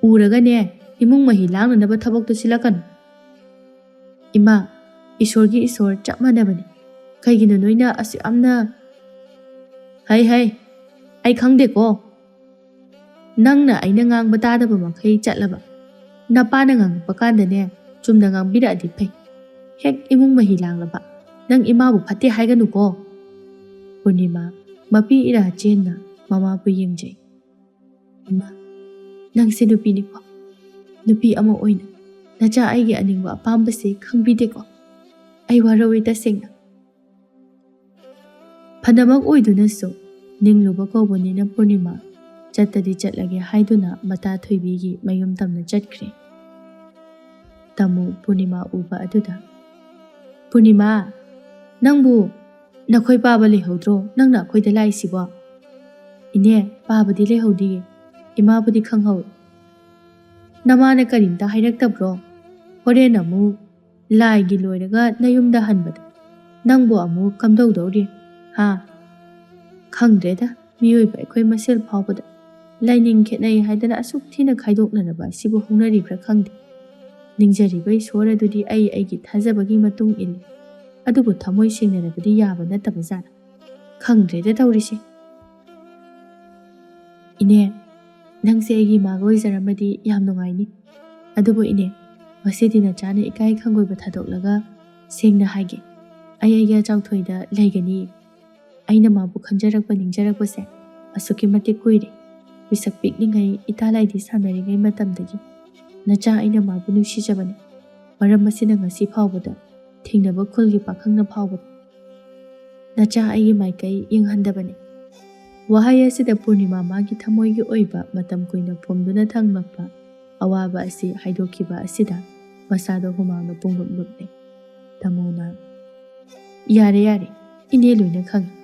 ꯎꯔꯒꯅꯦ, ꯏꯃꯨꯡ ꯃꯍꯤ ꯂꯥꯡꯅꯅꯕ ꯊꯕꯛꯇꯨ ꯁꯤꯜꯂꯛꯀꯅꯨ꯫" "ꯏꯃꯥ, ꯏꯁꯣꯔꯒꯤ ꯏꯁꯣꯔ ꯆꯞ ꯃꯥꯟꯅꯕꯅꯤ꯫ ꯀꯩꯒꯤꯅꯣ ꯅꯣꯏꯅ ꯑꯁꯨꯛ ꯌꯥꯝꯅ..." "ꯍꯩ, ꯍꯩ, ꯑꯩ ꯈꯪꯗꯦꯀꯣ꯫ ꯅꯪꯅ ꯑꯩꯅ ꯉꯥꯡꯕ ꯇꯥꯗꯕ ꯃꯈꯩ ꯆꯠꯂꯕ꯫ ꯅꯄꯥꯅ ꯉꯥꯡꯉꯛꯄ ꯀꯥꯟꯗꯅꯦ, ꯆꯨꯝꯅ ꯉꯥꯡꯕꯤꯔꯛꯑꯗꯤ ꯐꯩ꯫ ꯍꯦꯛ ꯏꯃꯨꯡ ꯃꯍꯤ ꯂꯥꯡꯂꯕ, "ꯅꯪ ꯏꯃꯥꯕꯨ ꯐꯠꯇꯦ ꯍꯥꯏꯒꯅꯨꯀꯣ"꯫ ꯄꯨꯔꯅꯤꯃꯥ ꯃꯄꯤ ꯏꯔꯥ ꯆꯦꯟꯅ ꯃꯃꯥꯕꯨ ꯌꯦꯡꯖꯩ꯫ "ꯏꯃꯥ, ꯅꯪꯁꯦ ꯅꯨꯄꯤꯅꯤꯀꯣ꯫ ꯅꯨꯄꯤ ꯑꯃ ꯑꯣꯏꯅ ꯅꯆꯥ ꯑꯩꯒꯤ ꯑꯅꯤꯡꯕ ꯑꯄꯥꯝꯕꯁꯦ ꯈꯪꯕꯤꯗꯦꯀꯣ꯫ ꯑꯩ ꯋꯥꯔꯧꯏ ꯇꯁꯦꯡꯅ"꯫ ꯐꯅꯃꯛ ꯑꯣꯏꯗꯨꯅꯁꯨ ꯅꯤꯡꯂꯨꯕ ꯀꯧꯕꯅꯤꯅ ꯄꯨꯔꯅꯤꯃꯥ ꯆꯠꯇꯗꯤ ꯆꯠꯂꯒꯦ ꯍꯥꯏꯗꯨꯅ ꯃꯇꯥ ꯊꯣꯏꯕꯤꯒꯤ ꯃꯌꯨꯝ ꯇꯝꯅ ꯆꯠꯈ꯭ꯔꯦ꯫ ꯇꯥꯃꯣ ꯄꯨꯔꯅꯤꯃꯥ ꯎꯕ ꯑꯗꯨꯗ, "ꯄꯨꯔꯅꯤꯃꯥ, ꯅꯪꯕꯨ ꯅꯈꯣꯏ ꯄꯥꯕ ꯂꯩꯍꯧꯗ꯭ꯔꯣ? ꯅꯪꯅ ꯑꯩꯈꯣꯏꯗ ꯂꯥꯛꯏꯁꯤꯕꯣ?" "ꯏꯅꯦ, ꯄꯥꯕꯗꯤ ꯂꯩꯍꯧꯗꯤꯌꯦ꯫ ꯏꯃꯥꯕꯨꯗꯤ ꯈꯪꯍꯧꯏ꯫ ꯅꯃꯥꯅ ꯀꯔꯤꯝꯇ ꯍꯥꯏꯔꯛꯇꯕ꯭ꯔꯣ? ꯍꯣꯔꯦꯟ ꯑꯃꯨꯛ ꯂꯥꯏꯒꯤ ꯂꯣꯏꯔꯒ ꯅꯌꯨꯝꯗ ꯍꯟꯕꯗ ꯅꯪꯕꯨ ꯑꯃꯨꯛ ꯀꯝꯗꯧꯗꯧꯔꯤ? ꯍꯥ? ꯈꯪꯗ꯭ꯔꯦꯗ, ꯃꯤꯑꯣꯏꯕ ꯑꯩꯈꯣꯏ ꯃꯁꯦꯜ ꯐꯥꯎꯕꯗ ꯂꯥꯏꯅꯤꯡ ꯈꯦꯠꯅꯩ ꯍꯥꯏꯗꯅ ꯑꯁꯨꯛ ꯊꯤꯅ ꯈꯥꯏꯗꯣꯛꯅꯔꯕ ꯑꯁꯤꯕꯨ ꯍꯧꯅꯔꯤꯕ꯭ꯔꯥ ꯈꯪꯗꯦ꯫ ꯅꯤꯡꯖꯔꯤꯕ ꯏꯁꯣꯔ ꯑꯗꯨꯗꯤ ꯑꯩ ꯑꯩꯒꯤ ꯊꯥꯖꯕꯒꯤ ꯃꯇꯨꯡ ꯏꯜꯂꯤ꯫ ꯑꯗꯨꯕꯨ ꯊꯃꯣꯏ ꯁꯦꯡꯅꯔꯕꯗꯤ ꯌꯥꯕ ꯅꯠꯇꯕ ꯖꯥꯠꯂ? ꯈꯪꯗ꯭ꯔꯦꯗ ꯇꯧꯔꯤꯁꯦ"꯫ "ꯏꯅꯦ, ꯅꯪꯁꯦ ꯑꯩꯒꯤ ꯏꯃꯥꯒ ꯑꯣꯏꯖꯔꯝꯃꯗꯤ ꯌꯥꯝ ꯅꯨꯡꯉꯥꯏꯅꯤ꯫ ꯑꯗꯨꯕꯨ ꯏꯅꯦ, ꯉꯁꯤꯗꯤ ꯅꯆꯥꯅ ꯏꯀꯥꯏ ꯈꯪꯒꯣꯏꯕ ꯊꯥꯗꯣꯛꯂꯒ ꯁꯦꯡꯅ ꯍꯥꯏꯒꯦ, ꯑꯩ ꯑꯩꯒꯤ ꯑꯆꯥꯎꯊꯣꯏꯗ ꯂꯩꯒꯅꯤ꯫ ꯑꯩꯅ ꯃꯥꯕꯨ ꯈꯟꯖꯔꯛꯄ ꯅꯤꯡꯖꯔꯛꯄꯁꯦ ꯑꯁꯨꯛꯀꯤ ꯃꯇꯤꯛ ꯀꯨꯏꯔꯦ꯫ ꯄꯤꯁꯛ ꯄꯤꯛꯂꯤꯉꯩ ꯏꯇꯥ ꯂꯥꯏꯗꯤ ꯁꯥꯟꯅꯔꯤꯉꯩ ꯃꯇꯝꯗꯒꯤ ꯅꯆꯥ ꯑꯩꯅ ꯃꯥꯕꯨ ꯅꯨꯡꯁꯤꯖꯕꯅꯤ꯫ ꯃꯔꯝ ꯑꯁꯤꯅ ꯉꯁꯤ ꯐꯥꯎꯕꯗ ꯊꯦꯡꯅꯕ ꯈꯨꯜꯒꯤ ꯄꯥꯈꯪꯅ ꯐꯥꯎꯕꯗ ꯅꯆꯥ ꯑꯩꯒꯤ ꯃꯥꯏꯀꯩ ꯌꯦꯡꯍꯟꯗꯕꯅꯤ"꯫ ꯋꯥꯍꯩ ꯑꯁꯤꯗ ꯄꯨꯔꯅꯤꯃꯥ ꯃꯥꯒꯤ ꯊꯃꯣꯏꯒꯤ ꯑꯣꯏꯕ ꯃꯇꯝ ꯀꯨꯏꯅ ꯐꯨꯝꯗꯨꯅ ꯊꯝꯂꯛꯄ ꯑꯋꯥꯕ ꯑꯁꯤ ꯍꯥꯏꯗꯣꯛꯈꯤꯕ ꯑꯁꯤꯗ ꯃꯁꯥꯗ ꯍꯨꯃꯥꯡꯅ ꯄꯨꯡꯂꯨꯞ ꯂꯨꯞꯂꯦ꯫ ꯇꯥꯃꯣꯅ, "ꯌꯥꯔꯦ, ꯌꯥꯔꯦ, ꯏꯅꯦ ꯂꯣꯏꯅ ꯈꯪꯉꯤ꯫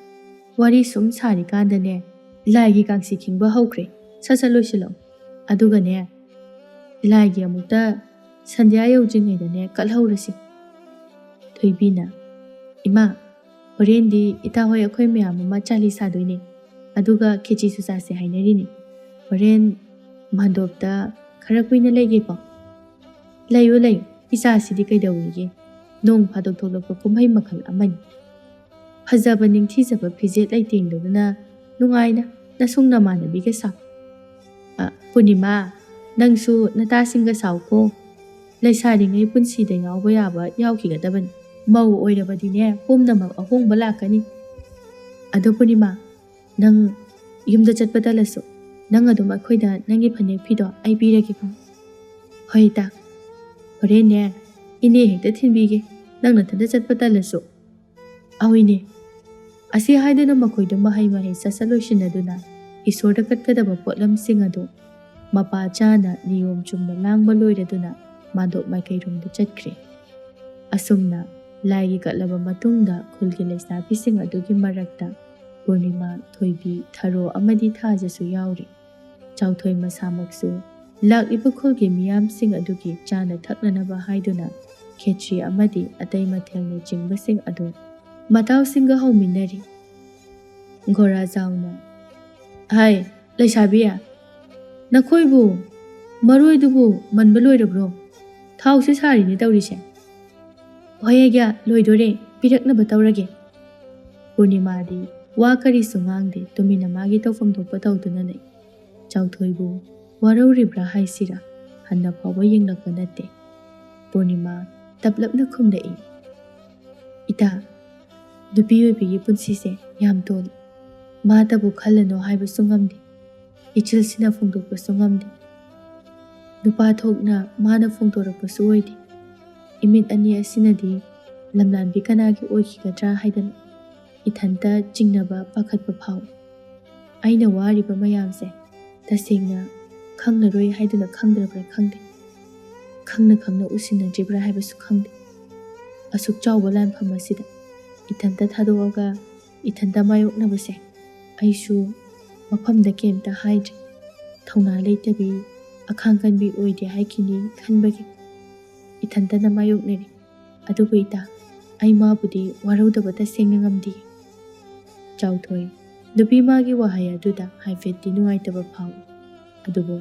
ꯋꯥꯔꯤ ꯁꯨꯝ ꯁꯥꯔꯤꯀꯥꯟꯗꯅꯦ, ꯂꯥꯏꯒꯤ ꯀꯥꯡꯁꯤ ꯈꯤꯡꯕ ꯍꯧꯈ꯭ꯔꯦ꯫ ꯁꯠ ꯁꯠ ꯂꯣꯏꯁꯤꯜꯂꯛꯑꯣ꯫ ꯑꯗꯨꯒꯅꯦ, ꯂꯥꯏꯒꯤ ꯑꯃꯨꯛꯇ ꯁꯟꯙ꯭ꯌꯥ ꯌꯧꯗ꯭ꯔꯤꯉꯩꯗꯅꯦ ꯀꯠꯍꯧꯔꯁꯤ"꯫ ꯊꯣꯏꯕꯤꯅ, "ꯏꯃꯥ, ꯍꯣꯔꯦꯟꯗꯤ ꯏꯇꯥ ꯍꯣꯏ ꯑꯩꯈꯣꯏ ꯃꯌꯥꯝ ꯑꯃ ꯆꯥꯂꯤ ꯁꯥꯗꯣꯏꯅꯦ, ꯑꯗꯨꯒ ꯈꯦꯆꯤꯁꯨ ꯆꯥꯁꯦ ꯍꯥꯏꯅꯔꯤꯅꯤ꯫ ꯍꯣꯔꯦꯟ ꯃꯥꯟꯗꯣꯞꯇ ꯈꯔ ꯀꯨꯏꯅ ꯂꯩꯒꯦꯀꯣ"꯫ "ꯂꯩꯌꯨ, ꯂꯩꯌꯨ, ꯏꯆꯥꯁꯤꯗꯤ ꯀꯩꯗꯧꯔꯤꯒꯦ? ꯅꯣꯡ ꯐꯥꯗꯣꯛ ꯊꯣꯛꯂꯛꯄ ꯀꯨꯝꯍꯩ ꯃꯈꯜ ꯑꯃꯅꯤ꯫ ꯐꯖꯕ ꯅꯤꯡꯊꯤꯖꯕ ꯐꯤꯖꯦꯠ ꯂꯩꯇꯦꯡꯗꯨꯅ ꯅꯨꯡꯉꯥꯏꯅ ꯅꯁꯨꯡ ꯅꯃꯥꯟꯅꯕꯤꯒ ꯁꯥꯎ꯫ ꯑ, ꯄꯨꯔꯅꯤꯃꯥ, ꯅꯪꯁꯨ ꯅꯇꯥꯁꯤꯡꯒ ꯁꯥꯎꯀꯣ"꯫ ꯂꯩꯁꯥꯔꯤꯉꯩ ꯄꯨꯟꯁꯤꯗ ꯌꯥꯎꯕ ꯌꯥꯕ ꯌꯥꯎꯈꯤꯒꯗꯕꯅꯤ꯫ ꯃꯧ ꯑꯣꯏꯔꯕꯗꯤꯅꯦ, ꯄꯨꯝꯅꯃꯛ ꯑꯍꯣꯡꯕ ꯂꯥꯛꯀꯅꯤ꯫ ꯑꯗꯣ ꯄꯨꯔꯅꯤꯃꯥ, ꯅꯪ ꯌꯨꯝꯗ ꯆꯠꯄ ꯇꯜꯂꯁꯨ, ꯅꯪ ꯑꯗꯨꯝ ꯑꯩꯈꯣꯏꯗ ꯅꯪꯒꯤ ꯐꯅꯦꯛ ꯐꯤꯗꯣ ꯑꯩ ꯄꯤꯔꯒꯦꯀꯣ꯫ ꯍꯣꯏ ꯏꯇꯥ, ꯍꯣꯔꯦꯟꯅꯦ ꯏꯅꯦ ꯍꯦꯛꯇ ꯊꯤꯟꯕꯤꯒꯦ, ꯅꯪ ꯅꯊꯟꯇ ꯆꯠꯄ ꯇꯜꯂꯁꯨ꯫ ꯑꯍꯣꯏꯅꯦ꯫ ꯑꯁꯤ ꯍꯥꯏꯗꯨꯅ ꯃꯈꯣꯏꯗꯨ ꯃꯍꯩ ꯃꯍꯩ ꯆꯠꯆ ꯂꯣꯏꯁꯤꯟꯅꯗꯨꯅ ꯏꯁꯣꯔꯗ ꯀꯠꯀꯗꯕ ꯄꯣꯠꯂꯝꯁꯤꯡ ꯑꯗꯨ ꯃꯄꯥ ꯆꯥꯅ ꯅꯤꯌꯣꯝ ꯆꯨꯝꯅ ꯂꯥꯡꯕ ꯂꯣꯏꯔꯗꯨꯅ ꯃꯥꯟꯗꯣꯞ ꯃꯥꯏꯀꯩꯔꯣꯝꯗ ꯆꯠꯈ꯭ꯔꯦ꯫ ꯑꯁꯨꯝꯅ ꯂꯥꯏꯒꯤ ꯀꯠꯂꯕ ꯃꯇꯨꯡꯗ ꯈꯨꯜꯒꯤ ꯂꯩꯁꯥꯕꯤꯁꯤꯡ ꯑꯗꯨꯒꯤ ꯃꯔꯛꯇ ꯄꯨꯔꯅꯤꯃꯥ, ꯊꯣꯏꯕꯤ, ꯊꯔꯣ ꯑꯃꯗꯤ ꯊꯥꯖꯁꯨ ꯌꯥꯎꯔꯤ꯫ ꯆꯥꯎꯊꯣꯏ ꯃꯁꯥꯃꯛꯁꯨ ꯂꯥꯛꯂꯤꯕ ꯈꯨꯜꯒꯤ ꯃꯤꯌꯥꯝꯁꯤꯡ ꯑꯗꯨꯒꯤ ꯆꯥꯅ ꯊꯛꯅꯅꯕ ꯍꯥꯏꯗꯨꯅ ꯈꯦꯆ꯭ꯔꯤ ꯑꯃꯗꯤ ꯑꯇꯩ ꯃꯊꯦꯜꯅꯆꯤꯡꯕꯁꯤꯡ ꯑꯗꯨ ꯃꯇꯥꯎꯁꯤꯡꯒ ꯍꯧꯃꯤꯟꯅꯔꯤ꯫ ꯒꯣꯔꯥꯖꯥꯎꯅ, "ꯍꯥꯏ, ꯂꯩꯁꯥꯕꯤ, ꯅꯈꯣꯏꯕꯨ ꯃꯔꯣꯏꯗꯨꯕꯨ ꯃꯟꯕ ꯂꯣꯏꯔꯕ꯭ꯔꯣ? ꯊꯥꯎꯁꯦ ꯁꯥꯔꯤꯅꯦ ꯇꯧꯔꯤꯁꯦ꯫" "ꯍꯣꯏ ꯑꯩꯒ꯭ꯌꯥ, ꯂꯣꯏꯗꯣꯔꯦ, ꯄꯤꯔꯛꯅꯕ ꯇꯧꯔꯒꯦ꯫" ꯄꯨꯔꯅꯤꯃꯥꯗꯤ ꯋꯥ ꯀꯔꯤꯁꯨ ꯉꯥꯡꯗꯦ, ꯇꯨꯃꯤꯟꯅ ꯃꯥꯒꯤ ꯇꯧꯐꯝ ꯊꯣꯛꯄ ꯇꯧꯗꯨꯅ ꯂꯩ꯫ ꯆꯥꯎꯊꯣꯏꯕꯨ ꯋꯥꯔꯧꯔꯤꯕ꯭ꯔꯥ ꯍꯥꯏꯁꯤꯔꯥ, ꯍꯟꯅ ꯐꯥꯎꯕ ꯌꯦꯡꯂꯛꯄ ꯅꯠꯇꯦ꯫ ꯄꯨꯔꯅꯤꯃꯥ ꯇꯞꯂꯞꯅ ꯈꯨꯝꯂꯛꯏ, "ꯏꯇꯥ, ꯅꯨꯄꯤ ꯑꯣꯏꯕꯤꯒꯤ ꯄꯨꯟꯁꯤꯁꯦ ꯌꯥꯝ ꯇꯣꯜꯂꯤ꯫ ꯃꯥꯇꯕꯨ ꯈꯜꯂꯅꯨ ꯍꯥꯏꯕꯁꯨ ꯉꯝꯗꯦ, ꯏꯆꯤꯜꯁꯤꯅ ꯐꯣꯡꯗꯣꯛꯄꯁꯨ ꯉꯝꯗꯦ꯫ ꯅꯨꯄꯥ ꯊꯣꯛꯅ ꯃꯥꯅ ꯐꯣꯡꯗꯣꯔꯛꯄꯁꯨ ꯑꯣꯏꯗꯦ꯫ ꯏꯃꯤꯠ ꯑꯅꯤ ꯑꯁꯤꯅꯗꯤ ꯂꯝꯂꯥꯟꯕꯤ ꯀꯅꯥꯒꯤ ꯑꯣꯏꯈꯤꯒꯗ꯭ꯔꯥ ꯍꯥꯏꯗꯅ ꯏꯊꯟꯇ ꯆꯤꯡꯅꯕ, ꯄꯥꯈꯠꯄ ꯐꯥꯎꯏ꯫ ꯑꯩꯅ ꯋꯥꯔꯤꯕ ꯃꯌꯥꯝꯁꯦ ꯇꯁꯦꯡꯅ ꯈꯪꯂꯔꯣꯏ ꯍꯥꯏꯗꯨꯅ ꯈꯪꯗ꯭ꯔꯕ꯭ꯔꯥ ꯈꯪꯗꯦ, ꯈꯪꯅ ꯈꯪꯅ ꯎꯁꯤꯟꯅꯗ꯭ꯔꯤꯕ꯭ꯔꯥ ꯍꯥꯏꯕꯁꯨ ꯈꯪꯗꯦ꯫ ꯑꯁꯨꯛ ꯆꯥꯎꯕ ꯂꯥꯟꯐꯝ ꯑꯁꯤꯗ ꯏꯊꯟꯇ ꯊꯥꯗꯣꯛꯑꯒ ꯏꯊꯟꯇ ꯃꯥꯌꯣꯛꯅꯕꯁꯦ ꯑꯩꯁꯨ ꯃꯐꯝꯗ ꯀꯩꯝꯇ ꯍꯥꯏꯗ꯭ꯔꯦ꯫ ꯊꯧꯅꯥ ꯂꯩꯇꯕꯤ, ꯑꯈꯥꯡ ꯀꯟꯕꯤ ꯑꯣꯏꯗꯦ ꯍꯥꯏꯈꯤꯅꯤ ꯈꯟꯕꯒꯤ ꯏꯊꯟꯇꯅ ꯃꯥꯌꯣꯛꯅꯔꯤ꯫ ꯑꯗꯨꯕꯨ ꯏꯇꯥ, ꯑꯩ ꯃꯥꯕꯨꯗꯤ ꯋꯥꯔꯧꯗꯕ ꯇꯁꯦꯡꯅ ꯉꯝꯗꯦ꯫" ꯆꯥꯎꯊꯣꯏ ꯅꯨꯄꯤ ꯃꯥꯒꯤ ꯋꯥꯍꯩ ꯑꯗꯨꯗ ꯍꯥꯏꯐꯦꯠꯇꯤ ꯅꯨꯡꯉꯥꯏꯇꯕ ꯐꯥꯎꯏ꯫ ꯑꯗꯨꯕꯨ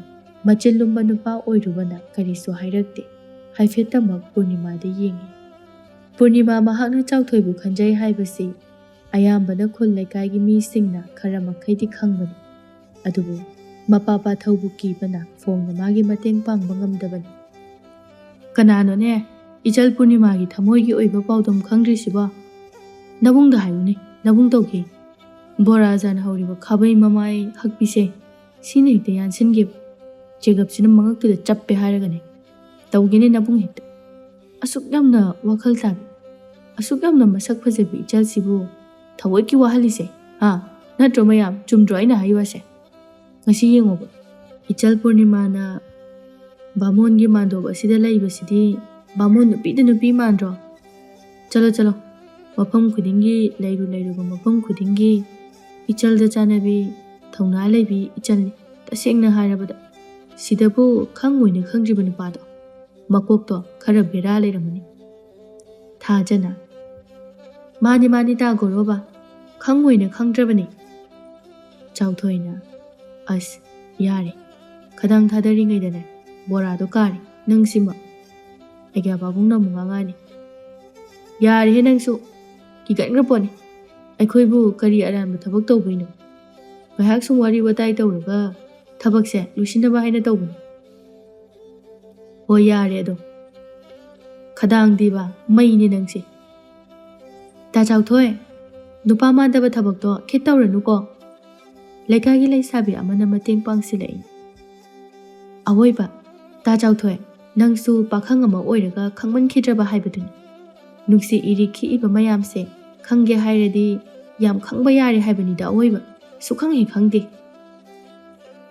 ꯃꯆꯤꯟ ꯂꯨꯝꯕ ꯅꯨꯄꯥ ꯑꯣꯏꯔꯨꯕꯅ ꯀꯔꯤꯁꯨ ꯍꯥꯏꯔꯛꯇꯦ꯫ ꯍꯥꯏꯐꯦꯠꯇꯃꯛ ꯄꯨꯔꯅꯤꯃꯥꯗ ꯌꯦꯡꯉꯤ꯫ ꯄꯨꯔꯅꯤꯃꯥ ꯃꯍꯥꯛꯅ ꯆꯥꯎꯊꯣꯏꯕꯨ ꯈꯟꯖꯩ ꯍꯥꯏꯕꯁꯤ ꯑꯌꯥꯝꯕꯅ ꯈꯨꯜ ꯂꯩꯀꯥꯏꯒꯤ ꯃꯤꯁꯤꯡꯅ ꯈꯔ ꯃꯈꯩꯗꯤ ꯈꯪꯕꯅꯤ꯫ ꯑꯗꯨꯕꯨ ꯃꯄꯥ ꯄꯥꯊꯧꯕꯨ ꯀꯤꯕꯅ ꯐꯣꯡꯅ ꯃꯥꯒꯤ ꯃꯇꯦꯡ ꯄꯥꯡꯕ ꯉꯝꯗꯕꯅꯤ꯫ "ꯀꯅꯥꯅꯣꯅꯦ ꯏꯆꯜ ꯄꯨꯔꯅꯤꯃꯥꯒꯤ ꯊꯃꯣꯏꯒꯤ ꯑꯣꯏꯕ ꯄꯥꯎꯗꯝ ꯈꯪꯗ꯭ꯔꯤꯁꯤꯕꯣ? ꯅꯕꯨꯡꯗ ꯍꯥꯏꯌꯨꯅꯦ, ꯅꯕꯨꯡ ꯇꯧꯒꯦ꯫ ꯕꯣꯔꯥ ꯆꯥꯅ ꯍꯧꯔꯤꯕ ꯈꯥꯕꯩ ꯃꯃꯥꯏ ꯍꯛꯄꯤꯁꯦ, ꯁꯤꯅ ꯍꯦꯛꯇ ꯌꯥꯟꯁꯤꯟꯒꯦꯕ꯫ ꯆꯦꯒꯞꯁꯤꯅ ꯃꯉꯛꯇꯨꯗ ꯆꯞꯄꯦ ꯍꯥꯏꯔꯒꯅꯦ, ꯇꯧꯒꯦꯅꯦ ꯅꯕꯨꯡ ꯍꯦꯛꯇ꯫ ꯑꯁꯨꯛ ꯌꯥꯝꯅ ꯋꯥꯈꯜ ꯇꯥꯕꯤ, ꯑꯁꯨꯛ ꯌꯥꯝꯅ ꯃꯁꯛ ꯐꯖꯕꯤ ꯏꯆꯜꯁꯤꯕꯨ ꯊꯑꯣꯏꯀꯤ ꯋꯥꯍꯜꯂꯤꯁꯦ, ꯍꯥ? ꯅꯠꯇ꯭ꯔꯣ ꯃꯌꯥꯝ? ꯆꯨꯝꯗ꯭ꯔꯣ ꯑꯩꯅ ꯍꯥꯏꯔꯤꯕꯁꯦ? ꯉꯁꯤ ꯌꯦꯡꯉꯣꯕ, ꯏꯆꯜ ꯄꯨꯔꯅꯤꯃꯥꯅ ꯕꯥꯃꯣꯟꯒꯤ ꯃꯥꯟꯗꯣꯞ ꯑꯁꯤꯗ ꯂꯩꯕꯁꯤꯗꯤ ꯕꯥꯃꯣꯟ ꯅꯨꯄꯤꯗ ꯅꯨꯄꯤ ꯃꯥꯟꯗ꯭ꯔꯣ? ꯆꯠꯂꯣ, ꯆꯠꯂꯣ, ꯃꯐꯝ ꯈꯨꯗꯤꯡꯒꯤ, ꯂꯩꯔꯨ ꯂꯩꯔꯨꯕ ꯃꯐꯝ ꯈꯨꯗꯤꯡꯒꯤ ꯏꯆꯜꯗ ꯆꯥꯟꯅꯕꯤ, ꯊꯧꯅꯥ ꯂꯩꯕꯤ ꯏꯆꯜꯅꯤ꯫ ꯇꯁꯦꯡꯅ ꯍꯥꯏꯔꯕꯗ, ꯁꯤꯗꯕꯨ ꯈꯪꯉꯣꯏꯅ ꯈꯪꯗ꯭ꯔꯤꯕ ꯅꯨꯄꯥꯗꯣ, ꯃꯀꯣꯛꯇꯣ ꯈꯔ ꯕꯦꯔꯥ ꯂꯩꯔꯝꯃꯅꯤ꯫ ꯊꯥꯖꯅ, "ꯃꯥꯅꯤ, ꯃꯥꯅꯤ, ꯇꯥꯒꯣꯔꯣꯕ, ꯈꯪꯉꯣꯏꯅ ꯈꯪꯗ꯭ꯔꯕꯅꯤ꯫" ꯆꯥꯎꯊꯣꯏꯅ, "ꯑꯁ, ꯌꯥꯔꯦ, ꯈꯗꯥꯡ ꯊꯥꯗꯔꯤꯉꯩꯗꯅꯦ ꯕꯣꯔꯥꯗꯣ ꯀꯥꯔꯦ ꯅꯪꯁꯤꯃ꯫ ꯑꯩꯒ꯭ꯌꯥ ꯄꯥꯕꯨꯡꯅ ꯑꯃꯨꯛ ꯉꯥꯡꯉꯛꯑꯅꯤ꯫ ꯌꯥꯔꯦꯍꯦ ꯅꯪꯁꯨ, ꯀꯤꯒꯟꯈ꯭ꯔ ꯄꯣꯠꯅꯤ꯫ ꯑꯩꯈꯣꯏꯕꯨ ꯀꯔꯤ ꯑꯔꯥꯟꯕ ꯊꯕꯛ ꯇꯧꯕꯩꯅꯣ? ꯉꯥꯏꯍꯥꯛ ꯁꯨꯝ ꯋꯥꯔꯤ ꯋꯥꯇꯥꯏ ꯇꯧꯔꯒ ꯊꯕꯛꯁꯦ ꯂꯣꯏꯁꯤꯟꯅꯕ ꯍꯥꯏꯅ ꯇꯧꯕꯅꯤ꯫" "ꯍꯣꯏ, ꯌꯥꯔꯦ ꯑꯗꯣ꯫ ꯈꯗꯥꯡꯗꯤꯕ ꯃꯩꯅꯦ ꯅꯪꯁꯦ꯫ ꯇꯥ ꯆꯥꯎꯊꯣꯏ, ꯅꯨꯄꯥ ꯃꯥꯟꯗꯕ ꯊꯕꯛꯇꯣ ꯈꯤꯠ ꯇꯧꯔꯅꯨꯀꯣ꯫" ꯂꯩꯀꯥꯏꯒꯤ ꯂꯩꯁꯥꯕꯤ ꯑꯃꯅ ꯃꯇꯦꯡ ꯄꯥꯡꯁꯤꯜꯂꯛꯏ꯫ "ꯑꯋꯣꯏꯕ, ꯇꯥ ꯆꯥꯎꯊꯣꯏ, ꯅꯪꯁꯨ ꯄꯥꯈꯪ ꯑꯃ ꯑꯣꯏꯔꯒ ꯈꯪꯃꯟꯈꯤꯗ꯭ꯔꯕ ꯍꯥꯏꯕꯗꯨꯅꯤ꯫ ꯅꯨꯡꯁꯤ ꯏꯔꯤꯛ ꯈꯤꯛꯏꯕ ꯃꯌꯥꯝꯁꯦ ꯈꯪꯒꯦ ꯍꯥꯏꯔꯗꯤ ꯌꯥꯝ ꯈꯪꯕ ꯌꯥꯔꯦ ꯍꯥꯏꯕꯅꯤꯗ ꯑꯋꯣꯏꯕ꯫ ꯁꯨꯈꯪ ꯍꯦꯛ ꯈꯪꯗꯦ꯫"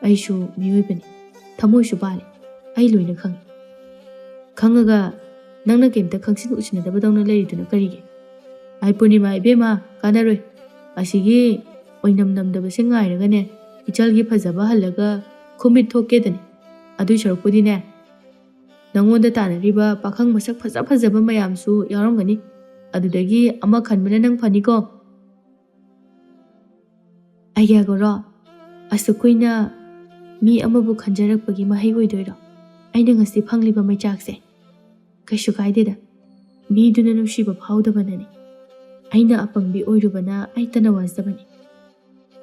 "ꯑꯩꯁꯨ ꯃꯤꯑꯣꯏꯕꯅꯤ, ꯊꯃꯣꯏꯁꯨ ꯄꯥꯜꯂꯤ, ꯑꯩ ꯂꯣꯏꯅ ꯈꯪꯉꯤ꯫" "ꯈꯪꯉꯒ ꯅꯪꯅ ꯀꯩꯝꯇ ꯈꯪꯁꯤꯟ ꯎꯁꯤꯟꯅꯗꯕꯗꯧꯅ ꯂꯩꯔꯤꯗꯨꯅ ꯀꯔꯤꯒꯤ?" "ꯑꯩ ꯄꯨꯔꯅꯤꯃꯥ ꯏꯕꯦꯝꯃ, ꯀꯥꯟꯅꯔꯣꯏ꯫ ꯑꯁꯤꯒꯤ ꯑꯣꯏꯅꯝ ꯅꯝꯗꯕꯁꯦ ꯉꯥꯏꯔꯒꯅꯦ, ꯏꯆꯜꯒꯤ ꯐꯖꯕ ꯍꯜꯂꯒ ꯈꯨꯃꯤꯠ ꯊꯣꯛꯀꯦꯗꯅꯤ꯫ ꯑꯗꯨꯏ ꯁꯔꯨꯛꯄꯨꯗꯤꯅꯦ, ꯅꯪꯉꯣꯟꯗ ꯇꯥꯟꯅꯔꯤꯕ ꯄꯥꯈꯪ ꯃꯁꯛ ꯐꯖ ꯐꯖꯕ ꯃꯌꯥꯝꯁꯨ ꯌꯥꯎꯔꯝꯒꯅꯤ꯫ ꯑꯗꯨꯗꯒꯤ ꯑꯃ ꯈꯟꯕꯅ ꯅꯪ ꯐꯅꯤꯀꯣ꯫" "ꯑꯩꯒ꯭ꯌꯥꯒꯣꯔꯣ, ꯑꯁꯨꯛ ꯀꯨꯏꯅ ꯃꯤ ꯑꯃꯕꯨ ꯈꯟꯖꯔꯛꯄꯒꯤ ꯃꯍꯩ ꯑꯣꯏꯗꯣꯏꯔꯣ ꯑꯩꯅ ꯉꯁꯤ ꯐꯪꯂꯤꯕ ꯃꯩꯆꯥꯛꯁꯦ? ꯀꯩꯁꯨ ꯀꯥꯏꯗꯦꯗ, ꯃꯤꯗꯨꯅ ꯅꯨꯡꯁꯤꯕ ꯐꯥꯎꯗꯕꯅꯅꯤ꯫ ꯑꯩꯅ ꯑꯄꯪꯕꯤ ꯑꯣꯏꯔꯨꯕꯅ ꯑꯩꯇꯅ ꯋꯥꯖꯕꯅꯤ꯫"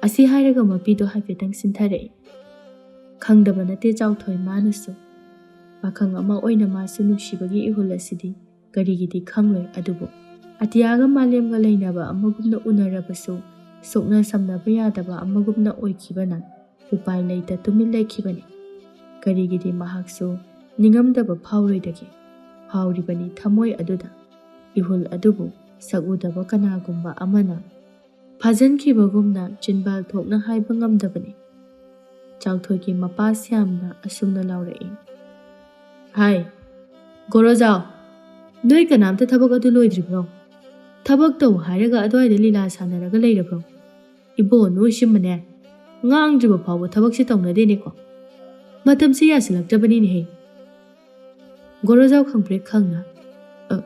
ꯑꯁꯤ ꯍꯥꯏꯔꯒ ꯃꯄꯤꯗꯣ ꯍꯥꯏꯐꯦꯠꯇꯪ ꯁꯤꯟꯊꯔꯛꯏ꯫ ꯈꯪꯗꯕ ꯅꯠꯇꯦ ꯆꯥꯎꯊꯣꯏ ꯃꯥꯅꯁꯨ꯫ ꯄꯥꯈꯪ ꯑꯃ ꯑꯣꯏꯅ ꯃꯥꯁꯨ ꯅꯨꯡꯁꯤꯕꯒꯤ ꯏꯍꯨꯜ ꯑꯁꯤꯗꯤ ꯀꯔꯤꯒꯤꯗꯤ ꯈꯪꯂꯣꯏ꯫ ꯑꯗꯨꯕꯨ ꯑꯇꯤꯌꯥꯒ ꯃꯥꯂꯦꯝꯒ ꯂꯩꯅꯕ ꯑꯃꯒꯨꯝꯅ ꯎꯅꯔꯕꯁꯨ, ꯁꯣꯛꯅ ꯁꯝꯅꯕ ꯌꯥꯗꯕ ꯑꯃꯒꯨꯝꯅ ꯑꯣꯏꯈꯤꯕꯅ ꯎꯄꯥꯏ ꯂꯩꯇ ꯇꯨꯃꯤꯟ ꯂꯩꯈꯤꯕꯅꯤ꯫ ꯀꯔꯤꯒꯤꯗꯤ ꯃꯍꯥꯛꯁꯨ ꯅꯤꯡꯉꯝꯗꯕ ꯐꯥꯎꯔꯣꯏꯗꯒꯦ? ꯐꯥꯎꯔꯤꯕꯅꯤ ꯊꯃꯣꯏ ꯑꯗꯨꯗ꯫ ꯏꯍꯨꯜ ꯑꯗꯨꯕꯨ ꯁꯛꯎꯗꯕ ꯀꯅꯥꯒꯨꯝꯕ ꯑꯃꯅ ꯐꯥꯖꯤꯟꯈꯤꯕꯒꯨꯝꯅ ꯆꯤꯟꯕꯥꯜ ꯊꯣꯛꯅ ꯍꯥꯏꯕ ꯉꯝꯗꯕꯅꯤ꯫ ꯆꯥꯎꯊꯣꯏꯒꯤ ꯃꯄꯥ ꯁ꯭ꯌꯥꯝꯅ ꯑꯁꯨꯝꯅ ꯂꯥꯎꯔꯛꯏ, "ꯍꯥꯏ, ꯒꯣꯔꯣꯖꯥꯎ, ꯅꯣꯏ ꯀꯅꯥꯝꯇ ꯊꯕꯛ ꯑꯗꯨ ꯂꯣꯏꯗ꯭ꯔꯤꯕ꯭ꯔꯣ? ꯊꯕꯛ ꯇꯧ ꯍꯥꯏꯔꯒ ꯑꯗꯨꯋꯥꯏꯗ ꯂꯤꯂꯥ ꯁꯥꯟꯅꯔꯒ ꯂꯩꯔꯕ꯭ꯔꯣ? ꯏꯕꯣ, ꯅꯣꯏꯁꯤꯃꯅꯦ, ꯉꯥꯡꯗ꯭ꯔꯤꯕ ꯐꯥꯎꯕ ꯊꯕꯛꯁꯦ ꯇꯧꯅꯗꯦꯅꯦꯀꯣ꯫ ꯃꯇꯝꯁꯦ ꯌꯥꯁꯤꯜꯂꯛꯇ꯭ꯔꯕꯅꯤꯅꯦꯍꯦ꯫" ꯒꯣꯔꯣꯖꯥꯎ ꯈꯪꯄ꯭ꯔꯦꯛ ꯈꯪꯅ, "ꯑ,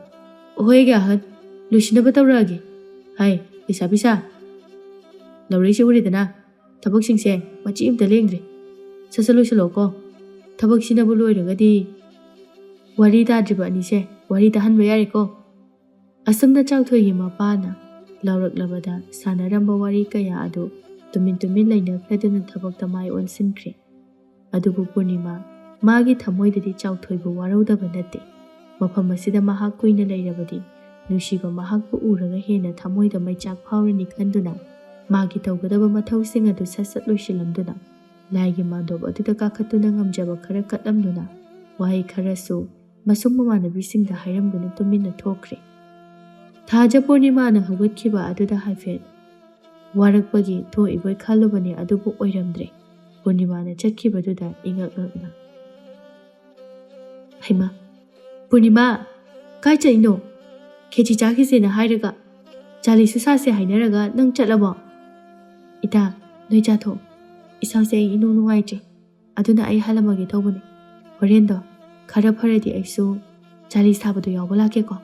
ꯍꯣꯏꯒꯦ ꯑꯍꯟ, ꯂꯣꯏꯁꯤꯟꯅꯕ ꯇꯧꯔꯛꯑꯒꯦ꯫ ꯍꯥꯏ, ꯂꯩꯁꯥꯕꯤ ꯁꯥ, ꯂꯧꯔꯛꯏꯁꯦ ꯎꯔꯦꯗꯅ, ꯊꯕꯛꯁꯤꯡꯁꯦ ꯃꯆꯤ ꯑꯃꯇ ꯂꯦꯡꯗ꯭ꯔꯦ꯫ ꯁꯠ ꯁꯠ ꯂꯣꯏꯁꯤꯜꯂꯣꯀꯣ꯫ ꯊꯕꯛꯁꯤꯅꯕꯨ ꯂꯣꯏꯔꯒꯗꯤ ꯋꯥꯔꯤ ꯇꯥꯗ꯭ꯔꯤꯕ ꯑꯅꯤꯁꯦ ꯋꯥꯔꯤ ꯇꯥꯍꯟꯕ ꯌꯥꯔꯦꯀꯣ꯫" ꯑꯁꯨꯝꯅ ꯆꯥꯎꯊꯣꯏꯒꯤ ꯃꯄꯥꯅ ꯂꯥꯎꯔꯛꯂꯕꯗ ꯁꯥꯟꯅꯔꯝꯕ ꯋꯥꯔꯤ ꯀꯌꯥ ꯑꯗꯨ ꯇꯨꯃꯤꯟ ꯇꯨꯃꯤꯟ ꯂꯩꯅꯈ꯭ꯔꯗꯨꯅ ꯊꯕꯛꯇ ꯃꯥꯏ ꯑꯣꯟꯁꯤꯟꯈ꯭ꯔꯦ꯫ ꯑꯗꯨꯕꯨ ꯄꯨꯔꯅꯤꯃꯥ, ꯃꯥꯒꯤ ꯊꯃꯣꯏꯗꯗꯤ ꯆꯥꯎꯊꯣꯏꯕꯨ ꯋꯥꯔꯧꯗꯕ ꯅꯠꯇꯦ꯫ ꯃꯐꯝ ꯑꯁꯤꯗ ꯃꯍꯥꯛ ꯀꯨꯏꯅ ꯂꯩꯔꯕꯗꯤ ꯅꯨꯡꯁꯤꯕ ꯃꯍꯥꯛꯄꯨ ꯎꯔꯒ ꯍꯦꯟꯅ ꯊꯃꯣꯏꯗ ꯃꯩꯆꯥꯛ ꯐꯥꯎꯔꯅꯤ ꯈꯟꯗꯨꯅ ꯃꯥꯒꯤ ꯇꯧꯒꯗꯕ ꯃꯊꯧꯁꯤꯡ ꯑꯗꯨ ꯁꯠ ꯁꯠ ꯂꯣꯏꯁꯤꯜꯂꯝꯗꯨꯅ ꯂꯥꯏꯒꯤ ꯃꯥꯟꯗꯣꯞ ꯑꯗꯨꯗ ꯀꯥꯈꯠꯇꯨꯅ ꯉꯝꯖꯕ ꯈꯔ ꯀꯠꯂꯝꯗꯨꯅ ꯋꯥꯍꯩ ꯈꯔꯁꯨ ꯃꯁꯨꯡ ꯃꯃꯥꯟꯅꯕꯤꯁꯤꯡꯗ ꯍꯥꯏꯔꯝꯗꯨꯅ ꯇꯨꯃꯤꯟꯅ ꯊꯣꯛꯈ꯭ꯔꯦ꯫ ꯊꯥꯖ ꯄꯨꯔꯅꯤꯃꯥꯅ ꯍꯧꯒꯠꯈꯤꯕ ꯑꯗꯨꯗ ꯍꯥꯏꯐꯦꯠ ꯋꯥꯔꯛꯄꯒꯤ ꯊꯣꯛꯏꯕꯣꯏ ꯈꯜꯂꯨꯕꯅꯤ, ꯑꯗꯨꯕꯨ ꯑꯣꯏꯔꯝꯗ꯭ꯔꯦ꯫ ꯄꯨꯔꯅꯤꯃꯥꯅ ꯆꯠꯈꯤꯕꯗꯨꯗ ꯏꯉꯛ ꯉꯛꯅ, "ꯍꯩꯃꯥ, ꯄꯨꯔꯅꯤꯃꯥ, ꯀꯥꯏ ꯆꯠꯂꯤꯅꯣ? ꯈꯦꯆꯤ ꯆꯥꯈꯤꯁꯦꯅ ꯍꯥꯏꯔꯒ, ꯆꯥꯂꯤꯁꯨ ꯁꯥꯁꯦ ꯍꯥꯏꯅꯔꯒ ꯅꯪ ꯆꯠꯂꯕꯣ? ꯏꯇꯥ, ꯅꯣꯏ ꯆꯥꯊꯣꯛ꯫ ꯏꯁꯥꯁꯦ ꯑꯩ ꯏꯅꯨꯡ ꯅꯨꯡꯉꯥꯏꯇ꯭ꯔꯦ꯫ ꯑꯗꯨꯅ ꯑꯩ ꯍꯜꯂꯝꯃꯒꯦ ꯇꯧꯕꯅꯦ꯫ ꯍꯣꯔꯦꯟꯗꯣ ꯈꯔ ꯐꯔꯗꯤ ꯑꯩꯁꯨ ꯆꯥꯂꯤ ꯁꯥꯕꯗꯣ ꯌꯥꯎꯕ ꯂꯥꯛꯀꯦꯀꯣ꯫"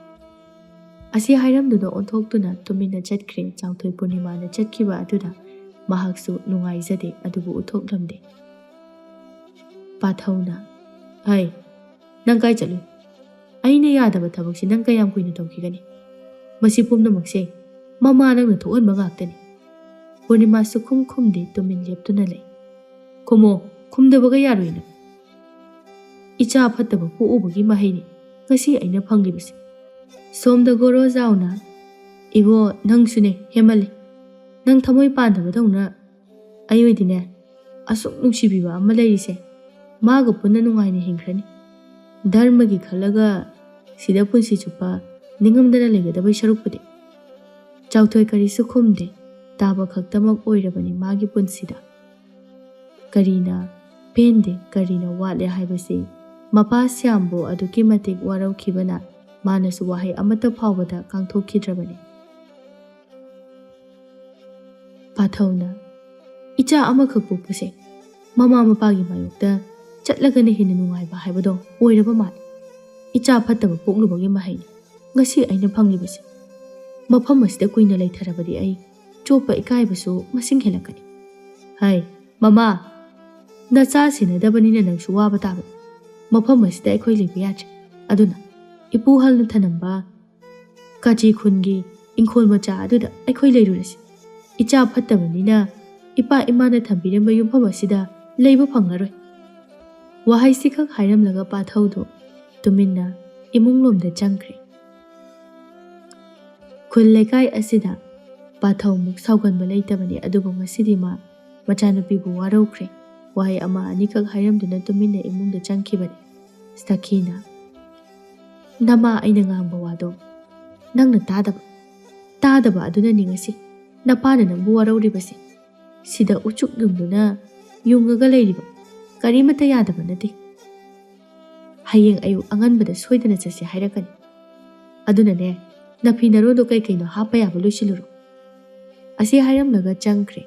ꯑꯁꯤ ꯍꯥꯏꯔꯝꯗꯨꯅ ꯑꯣꯟꯊꯣꯛꯇꯨꯅ ꯇꯨꯃꯤꯟꯅ ꯆꯠꯈ꯭ꯔꯦ꯫ ꯆꯥꯎꯊꯣꯏ ꯄꯨꯔꯅꯤꯃꯥꯅ ꯆꯠꯈꯤꯕ ꯑꯗꯨꯗ ꯃꯍꯥꯛꯁꯨ ꯅꯨꯡꯉꯥꯏꯖꯗꯦ, ꯑꯗꯨꯕꯨ ꯎꯠꯊꯣꯛꯂꯝꯗꯦ꯫ ꯄꯥꯊꯧꯅ, "ꯍꯩ, ꯅꯪ ꯀꯥꯏ ꯆꯠꯂꯨꯏ? ꯑꯩꯅ ꯌꯥꯗꯕ ꯊꯕꯛꯁꯤ ꯅꯪ ꯀꯌꯥꯝ ꯀꯨꯏꯅ ꯇꯧꯈꯤꯒꯅꯤ? ꯃꯁꯤ ꯄꯨꯝꯅꯃꯛꯁꯦ ꯃꯃꯥ ꯅꯪꯅ ꯊꯣꯛꯍꯟꯕ ꯉꯥꯛꯇꯅꯤ꯫" ꯄꯨꯔꯅꯤꯃꯥ ꯁꯨꯈꯨꯝ ꯈꯨꯝꯗꯦ, ꯇꯨꯃꯤꯟ ꯂꯦꯞꯇꯨꯅ ꯂꯩ꯫ "ꯈꯨꯝꯃꯣ, ꯈꯨꯝꯗꯕꯒ ꯌꯥꯔꯣꯏ ꯅꯪ꯫" ꯏꯆꯥ ꯐꯠꯇꯕ ꯄꯣꯛꯎꯕꯒꯤ ꯃꯍꯩꯅꯤ ꯉꯁꯤ ꯑꯩꯅ ꯐꯪꯂꯤꯕꯁꯦ꯫ ꯁꯣꯝꯗ ꯒꯣꯔꯣ ꯖꯥꯎꯅ, "ꯏꯕꯣ, ꯅꯪꯁꯨꯅꯦ, ꯍꯦꯃꯜꯂꯦ꯫ ꯅꯪ ꯊꯃꯣꯏ ꯄꯥꯟꯗꯕꯗꯧꯅ ꯑꯩ ꯑꯣꯏꯗꯤꯅꯦ, ꯑꯁꯨꯛ ꯅꯨꯡꯁꯤꯕꯤꯕ ꯑꯃ ꯂꯩꯔꯤꯁꯦ, ꯃꯥꯒ ꯄꯨꯟꯅ ꯅꯨꯡꯉꯥꯏꯅ ꯍꯤꯡꯈ꯭ꯔꯅꯤ꯫ ꯙꯔꯃꯒꯤ ꯈꯜꯂꯒ ꯁꯤꯗ ꯄꯨꯟꯁꯤ ꯆꯨꯞꯄ ꯅꯤꯡꯉꯝꯗꯅ ꯂꯩꯒꯗꯕꯩ ꯁꯔꯨꯛꯄꯨꯗꯤ꯫" ꯆꯥꯎꯊꯣꯏ ꯀꯔꯤꯁꯨ ꯈꯨꯝꯗꯦ꯫ ꯇꯥꯕ ꯈꯛꯇꯃꯛ ꯑꯣꯏꯔꯕꯅꯤ ꯃꯥꯒꯤ ꯄꯨꯟꯁꯤꯗ꯫ ꯀꯔꯤꯅ ꯄꯦꯟꯗꯦ, ꯀꯔꯤꯅ ꯋꯥꯠꯂꯦ ꯍꯥꯏꯕꯁꯤ ꯃꯄꯥ ꯁ꯭ꯌꯥꯝꯕꯨ ꯑꯗꯨꯛꯀꯤ ꯃꯇꯤꯛ ꯋꯥꯔꯧꯈꯤꯕꯅ ꯃꯥꯅꯁꯨ ꯋꯥꯍꯩ ꯑꯃꯠꯇ ꯐꯥꯎꯕꯗ ꯀꯥꯡꯊꯣꯛꯈꯤꯗ꯭ꯔꯕꯅꯤ꯫ ꯄꯥꯊꯧꯅ, "ꯏꯆꯥ ꯑꯃꯈꯛ ꯄꯣꯛꯄꯁꯦ ꯃꯃꯥ ꯃꯄꯥꯒꯤ ꯃꯥꯌꯣꯛꯇ ꯆꯠꯂꯒꯅ ꯍꯦꯟꯅ ꯅꯨꯡꯉꯥꯏꯕ ꯍꯥꯏꯕꯗꯣ ꯑꯣꯏꯔꯕ ꯃꯥꯜꯂꯦ꯫ ꯏꯆꯥ ꯐꯠꯇꯕ ꯄꯣꯛꯂꯨꯕꯒꯤ ꯃꯍꯩꯅꯤ ꯉꯁꯤ ꯑꯩꯅ ꯐꯪꯂꯤꯕꯁꯦ꯫ ꯃꯐꯝ ꯑꯁꯤꯗ ꯀꯨꯏꯅ ꯂꯩꯊꯔꯕꯗꯤ ꯑꯩ ꯆꯣꯞꯄ ꯏꯀꯥꯏꯕꯁꯨ ꯃꯁꯤꯡ ꯍꯦꯜꯂꯛꯀꯅꯤ꯫" "ꯍꯥꯏ, ꯃꯃꯥ, ꯅꯆꯥ ꯁꯦꯟꯅꯗꯕꯅꯤꯅ ꯅꯪꯁꯨ ꯋꯥꯕ ꯇꯥꯕꯅꯤ꯫ ꯃꯐꯝ ꯑꯁꯤꯗ ꯑꯩꯈꯣꯏ ꯂꯩꯕ ꯌꯥꯗ꯭ꯔꯦ꯫ ꯑꯗꯨꯅ ꯏꯄꯨ ꯍꯜꯅ ꯊꯅꯝꯕ ꯀꯥꯆꯤ ꯈꯨꯟꯒꯤ ꯏꯪꯈꯣꯜ ꯃꯆꯥ ꯑꯗꯨꯗ ꯑꯩꯈꯣꯏ ꯂꯩꯔꯨꯔꯁꯤ꯫ ꯏꯆꯥ ꯐꯠꯇꯕꯅꯤꯅ ꯏꯄꯥ ꯏꯃꯥꯅ ꯊꯝꯕꯤꯔꯝꯕ ꯌꯨꯝꯐꯝ ꯑꯁꯤꯗ ꯂꯩꯕ ꯐꯪꯂꯔꯣꯏ꯫" ꯋꯥꯍꯩꯁꯤꯈꯛ ꯍꯥꯏꯔꯝꯂꯒ ꯄꯥꯊꯧꯗꯨ ꯇꯨꯃꯤꯟꯅ ꯏꯃꯨꯡꯂꯣꯝꯗ ꯆꯪꯈ꯭ꯔꯦ꯫ ꯈꯨꯜ ꯂꯩꯀꯥꯏ ꯑꯁꯤꯗ ꯄꯥꯊꯧꯃꯨꯛ ꯁꯥꯎꯒꯟꯕ ꯂꯩꯇꯕꯅꯤ, ꯑꯗꯨꯕꯨ ꯉꯁꯤꯗꯤ ꯃꯥ ꯃꯆꯥꯅꯨꯄꯤꯕꯨ ꯋꯥꯔꯧꯈ꯭ꯔꯦ꯫ ꯋꯥꯍꯩ ꯑꯃ ꯑꯅꯤꯈꯛ ꯍꯥꯏꯔꯝꯗꯨꯅ ꯇꯨꯃꯤꯟꯅ ꯏꯃꯨꯡꯗ ꯆꯪꯈꯤꯕꯅꯤ꯫ ꯁꯈꯤꯅ, "ꯅꯃꯥ ꯑꯩꯅ ꯉꯥꯡꯕ ꯋꯥꯗꯣ ꯅꯪꯅ ꯇꯥꯗꯕ, ꯇꯥꯗꯕ ꯑꯗꯨꯅꯅꯤ ꯉꯁꯤ ꯅꯄꯥꯅ ꯅꯪꯕꯨ ꯋꯥꯔꯧꯔꯤꯕꯁꯦ꯫ ꯁꯤꯗ ꯎꯆꯨꯛ ꯌꯨꯡꯗꯨꯅ ꯌꯨꯡꯉꯒ ꯂꯩꯔꯤꯕ ꯀꯔꯤꯃꯠꯇ ꯌꯥꯗꯕ ꯅꯠꯇꯦ꯫ ꯍꯌꯦꯡ ꯑꯌꯨꯛ ꯑꯉꯟꯕꯗ ꯁꯣꯏꯗꯅ ꯆꯠꯁꯦ ꯍꯥꯏꯔꯛꯀꯅꯤ꯫ ꯑꯗꯨꯅꯅꯦ, ꯅꯐꯤ ꯅꯔꯣꯟꯗꯣ ꯀꯩ ꯀꯩꯅꯣ ꯍꯥꯞꯄ ꯌꯥꯕ ꯂꯣꯏꯁꯤꯜꯂꯨꯔꯣ꯫" ꯑꯁꯤ ꯍꯥꯏꯔꯝꯂꯒ ꯆꯪꯈ꯭ꯔꯦ꯫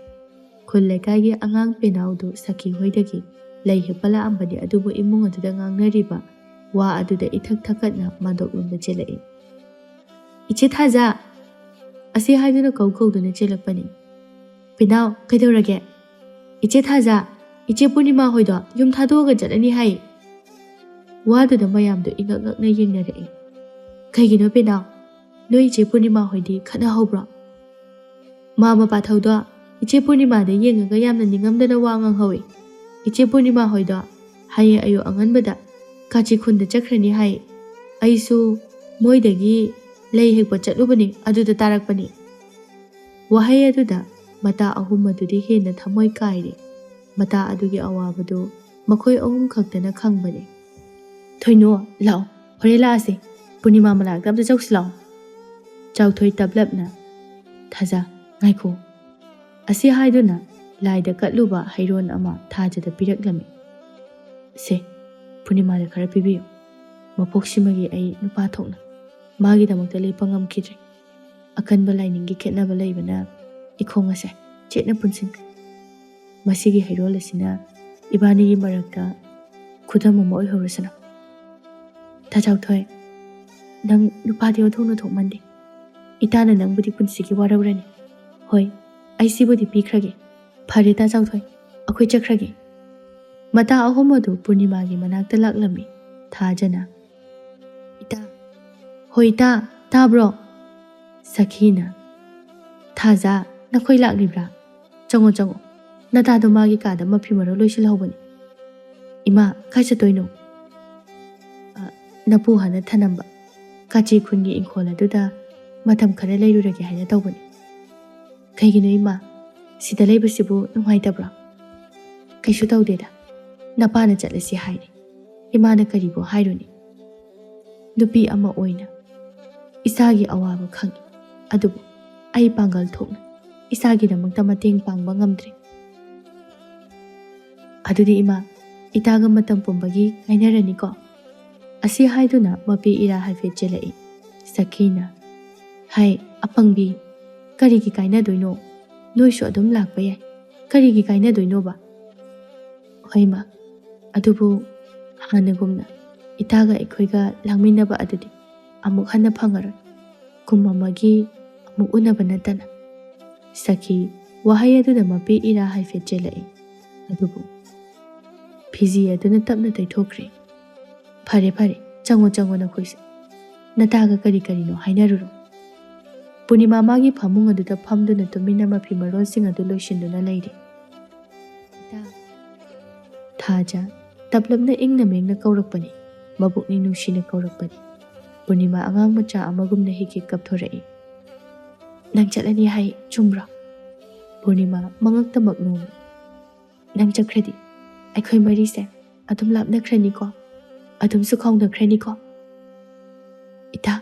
ꯈꯨꯜ ꯂꯩꯀꯥꯏꯒꯤ ꯑꯉꯥꯡ ꯄꯦꯅꯥꯎꯗꯨ ꯁꯈꯤ ꯍꯣꯏꯗꯒꯤ ꯂꯩ ꯍꯦꯞꯄ ꯂꯥꯛꯑꯝꯕꯅꯤ, ꯑꯗꯨꯕꯨ ꯏꯃꯨꯡ ꯑꯗꯨꯗ ꯉꯥꯡꯅꯔꯤꯕ ꯋꯥ ꯑꯗꯨꯗ ꯏꯊꯛ ꯊꯛꯀꯠꯅ ꯃꯥꯟꯗꯣꯞꯂꯣꯝꯗ ꯆꯦꯜꯂꯛꯏ꯫ "ꯏꯆꯦ ꯊꯥꯖ!" ꯑꯁꯤ ꯍꯥꯏꯗꯨꯅ ꯀꯧ ꯀꯧꯗꯨꯅ ꯆꯦꯜꯂꯛꯄꯅꯤ꯫ "ꯄꯦꯅꯥꯎ, ꯀꯩꯗꯧꯔꯒꯦ?" "ꯏꯆꯦ ꯊꯥꯖ, ꯏꯆꯦ ꯄꯨꯔꯅꯤꯃꯥ ꯍꯣꯏꯗꯣ ꯌꯨꯝ ꯊꯥꯗꯣꯛꯑꯒ ꯆꯠꯂꯅꯤ ꯍꯥꯏ꯫" ꯋꯥꯗꯨꯗ ꯃꯌꯥꯝꯗꯣ ꯏꯉꯛ ꯉꯛꯅ ꯌꯦꯡꯅꯔꯛꯏ꯫ "ꯀꯩꯒꯤꯅꯣ ꯄꯦꯅꯥꯎ? ꯅꯣꯏ ꯏꯆꯦ ꯄꯨꯔꯅꯤꯃꯥ ꯍꯣꯏꯗꯤ ꯈꯠꯅꯍꯧꯕ꯭ꯔꯣ?" "ꯃꯥ ꯃꯄꯥꯊꯧꯗꯣ ꯏꯆꯦ ꯄꯨꯔꯅꯤꯃꯥꯗ ꯌꯦꯡꯉꯒ ꯌꯥꯝꯅ ꯅꯤꯡꯉꯝꯗꯅ ꯋꯥ ꯉꯥꯡꯍꯧꯏ꯫ ꯏꯆꯦ ꯄꯨꯔꯅꯤꯃꯥ ꯍꯣꯏꯗꯣ ꯍꯌꯦꯡ ꯑꯌꯨꯛ ꯑꯉꯟꯕꯗ ꯀꯥꯆꯤ ꯈꯨꯟꯗ ꯆꯠꯈ꯭ꯔꯅꯤ ꯍꯥꯏ꯫ ꯑꯩꯁꯨ ꯃꯣꯏꯗꯒꯤ ꯂꯩ ꯍꯦꯛꯄ ꯆꯠꯂꯨꯕꯅꯤ, ꯑꯗꯨꯗ ꯇꯥꯔꯛꯄꯅꯤ꯫ ꯋꯥꯍꯩ ꯑꯗꯨꯗ ꯃꯇꯥ ꯑꯍꯨꯝ ꯑꯗꯨꯗꯤ ꯍꯦꯟꯅ ꯊꯃꯣꯏ ꯀꯥꯏꯔꯦ꯫ ꯃꯇꯥ ꯑꯗꯨꯒꯤ ꯑꯋꯥꯕꯗꯨ ꯃꯈꯣꯏ ꯑꯍꯨꯝ ꯈꯛꯇꯅ ꯈꯪꯕꯅꯤ꯫ "ꯊꯣꯏꯅꯣ, ꯂꯥꯛꯑꯣ, ꯍꯣꯔꯦꯟ ꯂꯥꯛꯑꯁꯦ꯫ ꯄꯨꯔꯅꯤꯃꯥ ꯃꯅꯥꯛꯇ ꯑꯝꯇ ꯆꯧꯁꯤ ꯂꯥꯛꯑꯣ꯫" ꯆꯥꯎꯊꯣꯏ ꯇꯞꯂꯞꯅ, "ꯊꯥꯖ, ꯉꯥꯏꯈꯣ꯫" ꯑꯁꯤ ꯍꯥꯏꯗꯨꯅ ꯂꯥꯏꯗ ꯀꯠꯂꯨꯕ ꯍꯩꯔꯣꯟ ꯑꯃ ꯊꯥꯖꯗ ꯄꯤꯔꯛꯂꯝꯃꯤ꯫ "ꯁꯦ, ꯄꯨꯔꯅꯤꯃꯥꯗ ꯈꯔ ꯄꯤꯕꯤꯌꯨ꯫ ꯃꯄꯣꯛꯁꯤꯃꯒꯤ ꯑꯩ ꯅꯨꯄꯥ ꯊꯣꯛꯅ ꯃꯥꯒꯤꯗꯃꯛꯇ ꯂꯦꯞꯄ ꯉꯝꯈꯤꯗ꯭ꯔꯦ꯫ ꯑꯀꯟꯕ ꯂꯥꯏꯅꯤꯡꯒꯤ ꯈꯦꯠꯅꯕ ꯂꯩꯕꯅ ꯏꯈꯣꯡ ꯑꯁꯦ ꯆꯦꯠꯅ ꯄꯨꯟꯁꯤꯟꯈ꯭ꯔꯦ꯫ ꯃꯁꯤꯒꯤ ꯍꯩꯔꯣꯜ ꯑꯁꯤꯅ ꯏꯕꯥꯅꯤꯒꯤ ꯃꯔꯛꯇ ꯈꯨꯗꯝ ꯑꯃ ꯑꯣꯏꯍꯧꯔꯁꯅꯨ꯫ ꯊꯥꯖꯥꯎꯊꯣꯏ, ꯅꯪ ꯅꯨꯄꯥꯗꯤ ꯑꯣꯟꯊꯣꯛꯅ ꯊꯣꯛꯃꯟꯗꯦ꯫ ꯏꯇꯥꯅ ꯅꯪꯕꯨꯗꯤ ꯄꯨꯟꯁꯤꯒꯤ ꯋꯥꯔꯧꯔꯅꯤ꯫ ꯍꯣꯏ, ꯑꯩ ꯁꯤꯕꯨꯗꯤ ꯄꯤꯈ꯭ꯔꯒꯦ꯫ ꯐꯔꯦ ꯇꯥ ꯆꯥꯎꯊꯣꯏ, ꯑꯩꯈꯣꯏ ꯆꯠꯈ꯭ꯔꯒꯦ꯫" ꯃꯇꯥ ꯑꯍꯨꯝ ꯑꯗꯨ ꯄꯨꯔꯅꯤꯃꯥꯒꯤ ꯃꯅꯥꯛꯇ ꯂꯥꯛꯂꯝꯃꯤ꯫ ꯊꯥꯖꯅ, "ꯏꯇꯥ, ꯍꯣꯏ ꯏꯇꯥ, ꯇꯥꯕ꯭ꯔꯣ?" ꯁꯈꯤꯅ, "ꯊꯥꯖ, ꯅꯈꯣꯏ ꯂꯥꯛꯂꯤꯕ꯭ꯔꯥ? ꯆꯪꯉꯣ, ꯆꯪꯉꯣ꯫ ꯅꯇꯥꯗꯣ ꯃꯥꯒꯤ ꯀꯥꯗ ꯃꯐꯤ ꯃꯔꯣꯜ ꯂꯣꯏꯁꯤꯜꯍꯧꯕꯅꯤ꯫" "ꯏꯃꯥ, ꯀꯥꯏ ꯆꯠꯇꯣꯏꯅꯣ?" "ꯑ, ꯅꯄꯨ ꯍꯥꯟꯅ ꯊꯅꯝꯕ ꯀꯥꯆꯤ ꯈꯨꯟꯒꯤ ꯏꯪꯈꯣꯜ ꯑꯗꯨꯗ ꯃꯇꯝ ꯈꯔ ꯂꯩꯔꯨꯔꯒꯦ ꯍꯥꯏꯅ ꯇꯧꯕꯅꯤ꯫" "ꯀꯩꯒꯤꯅꯣ ꯏꯃꯥ? ꯁꯤꯗ ꯂꯩꯕꯁꯤꯕꯨ ꯅꯨꯡꯉꯥꯏꯇꯕ꯭ꯔꯣ?" "ꯀꯩꯁꯨ ꯇꯧꯗꯦꯗ꯫ ꯅꯄꯥꯅ ꯆꯠꯂꯁꯤ ꯍꯥꯏꯔꯦ꯫ ꯏꯃꯥꯅ ꯀꯔꯤꯕꯨ ꯍꯥꯏꯔꯨꯅꯤ? ꯅꯨꯄꯤ ꯑꯃ ꯑꯣꯏꯅ ꯏꯆꯥꯒꯤ ꯑꯋꯥꯕ ꯈꯪꯏ, ꯑꯗꯨꯕꯨ ꯑꯩ ꯄꯥꯡꯒꯜ ꯊꯣꯛꯅ ꯏꯆꯥꯒꯤꯗꯃꯛꯇ ꯃꯇꯦꯡ ꯄꯥꯡꯕ ꯉꯝꯗ꯭ꯔꯦ꯫ ꯑꯗꯨꯗꯤ ꯏꯃꯥ, ꯏꯇꯥꯒ ꯃꯇꯝ ꯄꯨꯝꯕꯒꯤ ꯀꯥꯏꯅꯔꯅꯤꯀꯣ?" ꯑꯁꯤ ꯍꯥꯏꯗꯨꯅ ꯃꯄꯤ ꯏꯔꯥ ꯍꯥꯏꯐꯦꯠ ꯆꯦꯜꯂꯛꯏ꯫ ꯁꯈꯤꯅ, "ꯍꯥꯏ, ꯑꯄꯪꯕꯤ, ꯀꯔꯤꯒꯤ ꯀꯥꯏꯅꯗꯣꯏꯅꯣ? ꯅꯣꯏꯁꯨ ꯑꯗꯨꯝ ꯂꯥꯛꯄ ꯌꯥꯏ꯫ ꯀꯔꯤꯒꯤ ꯀꯥꯏꯅꯗꯣꯏꯅꯣꯕ?" "ꯍꯣꯏ ꯃꯥ, ꯑꯗꯨꯕꯨ ꯍꯥꯟꯅꯒꯨꯝꯅ ꯏꯇꯥꯒ ꯑꯩꯈꯣꯏꯒ ꯂꯥꯡꯃꯤꯟꯅꯕ ꯑꯗꯨꯗꯤ ꯑꯃꯨꯛ ꯍꯟꯅ ꯐꯪꯉꯔꯣꯏ꯫ ꯀꯨꯝ ꯑꯃꯒꯤ ꯑꯃꯨꯛ ꯎꯅꯕ ꯅꯠꯇꯅ꯫" ꯁꯈꯤ ꯋꯥꯍꯩ ꯑꯗꯨꯗ ꯃꯄꯤ ꯏꯔꯥ ꯍꯥꯏꯐꯦꯠ ꯆꯦꯜꯂꯛꯏ꯫ ꯑꯗꯨꯕꯨ ꯐꯤꯖꯤ ꯑꯗꯨꯅ ꯇꯞꯅ ꯇꯩꯊꯣꯛꯈ꯭ꯔꯦ꯫ "ꯐꯔꯦ, ꯐꯔꯦ, ꯆꯪꯉꯣ, ꯆꯪꯉꯣ ꯅꯈꯣꯏꯁꯨ꯫ ꯅꯇꯥꯒ ꯀꯔꯤ ꯀꯔꯤꯅꯣ ꯍꯥꯏꯅꯔꯨꯔꯣ꯫" ꯄꯨꯔꯅꯤꯃꯥ ꯃꯥꯒꯤ ꯐꯃꯨꯡ ꯑꯗꯨꯗ ꯐꯝꯗꯨꯅ ꯇꯨꯃꯤꯟꯅ ꯃꯐꯤ ꯃꯔꯣꯜꯁꯤꯡ ꯑꯗꯨ ꯂꯣꯏꯁꯤꯟꯗꯨꯅ ꯂꯩꯔꯤ꯫ "ꯏꯇꯥ꯫" ꯊꯥꯖ ꯇꯞꯂꯞꯅ ꯏꯪꯅ ꯃꯦꯡꯅ ꯀꯧꯔꯛꯄꯅꯤ꯫ ꯃꯕꯨꯛꯅꯤꯡ ꯅꯨꯡꯁꯤꯅ ꯀꯧꯔꯛꯄꯅꯤ꯫ ꯄꯨꯔꯅꯤꯃꯥ ꯑꯉꯥꯡ ꯃꯆꯥ ꯑꯃꯒꯨꯝꯅ ꯍꯤꯛ ꯍꯤꯛ ꯀꯞꯊꯣꯔꯛꯏ꯫ "ꯅꯪ ꯆꯠꯂꯅꯤ ꯍꯥꯏ, ꯆꯨꯝꯕ꯭ꯔꯣ?" ꯄꯨꯔꯅꯤꯃꯥ ꯃꯉꯛꯇꯃꯛ ꯅꯣꯝꯃꯤ꯫ "ꯅꯪ ꯆꯠꯈ꯭ꯔꯗꯤ ꯑꯩꯈꯣꯏ ꯃꯔꯤꯁꯦ ꯑꯗꯨꯝ ꯂꯥꯞꯅꯈ꯭ꯔꯅꯤꯀꯣ, ꯑꯗꯨꯝꯁꯨ ꯈꯥꯎꯅꯈ꯭ꯔꯅꯤꯀꯣ?" "ꯏꯇꯥ,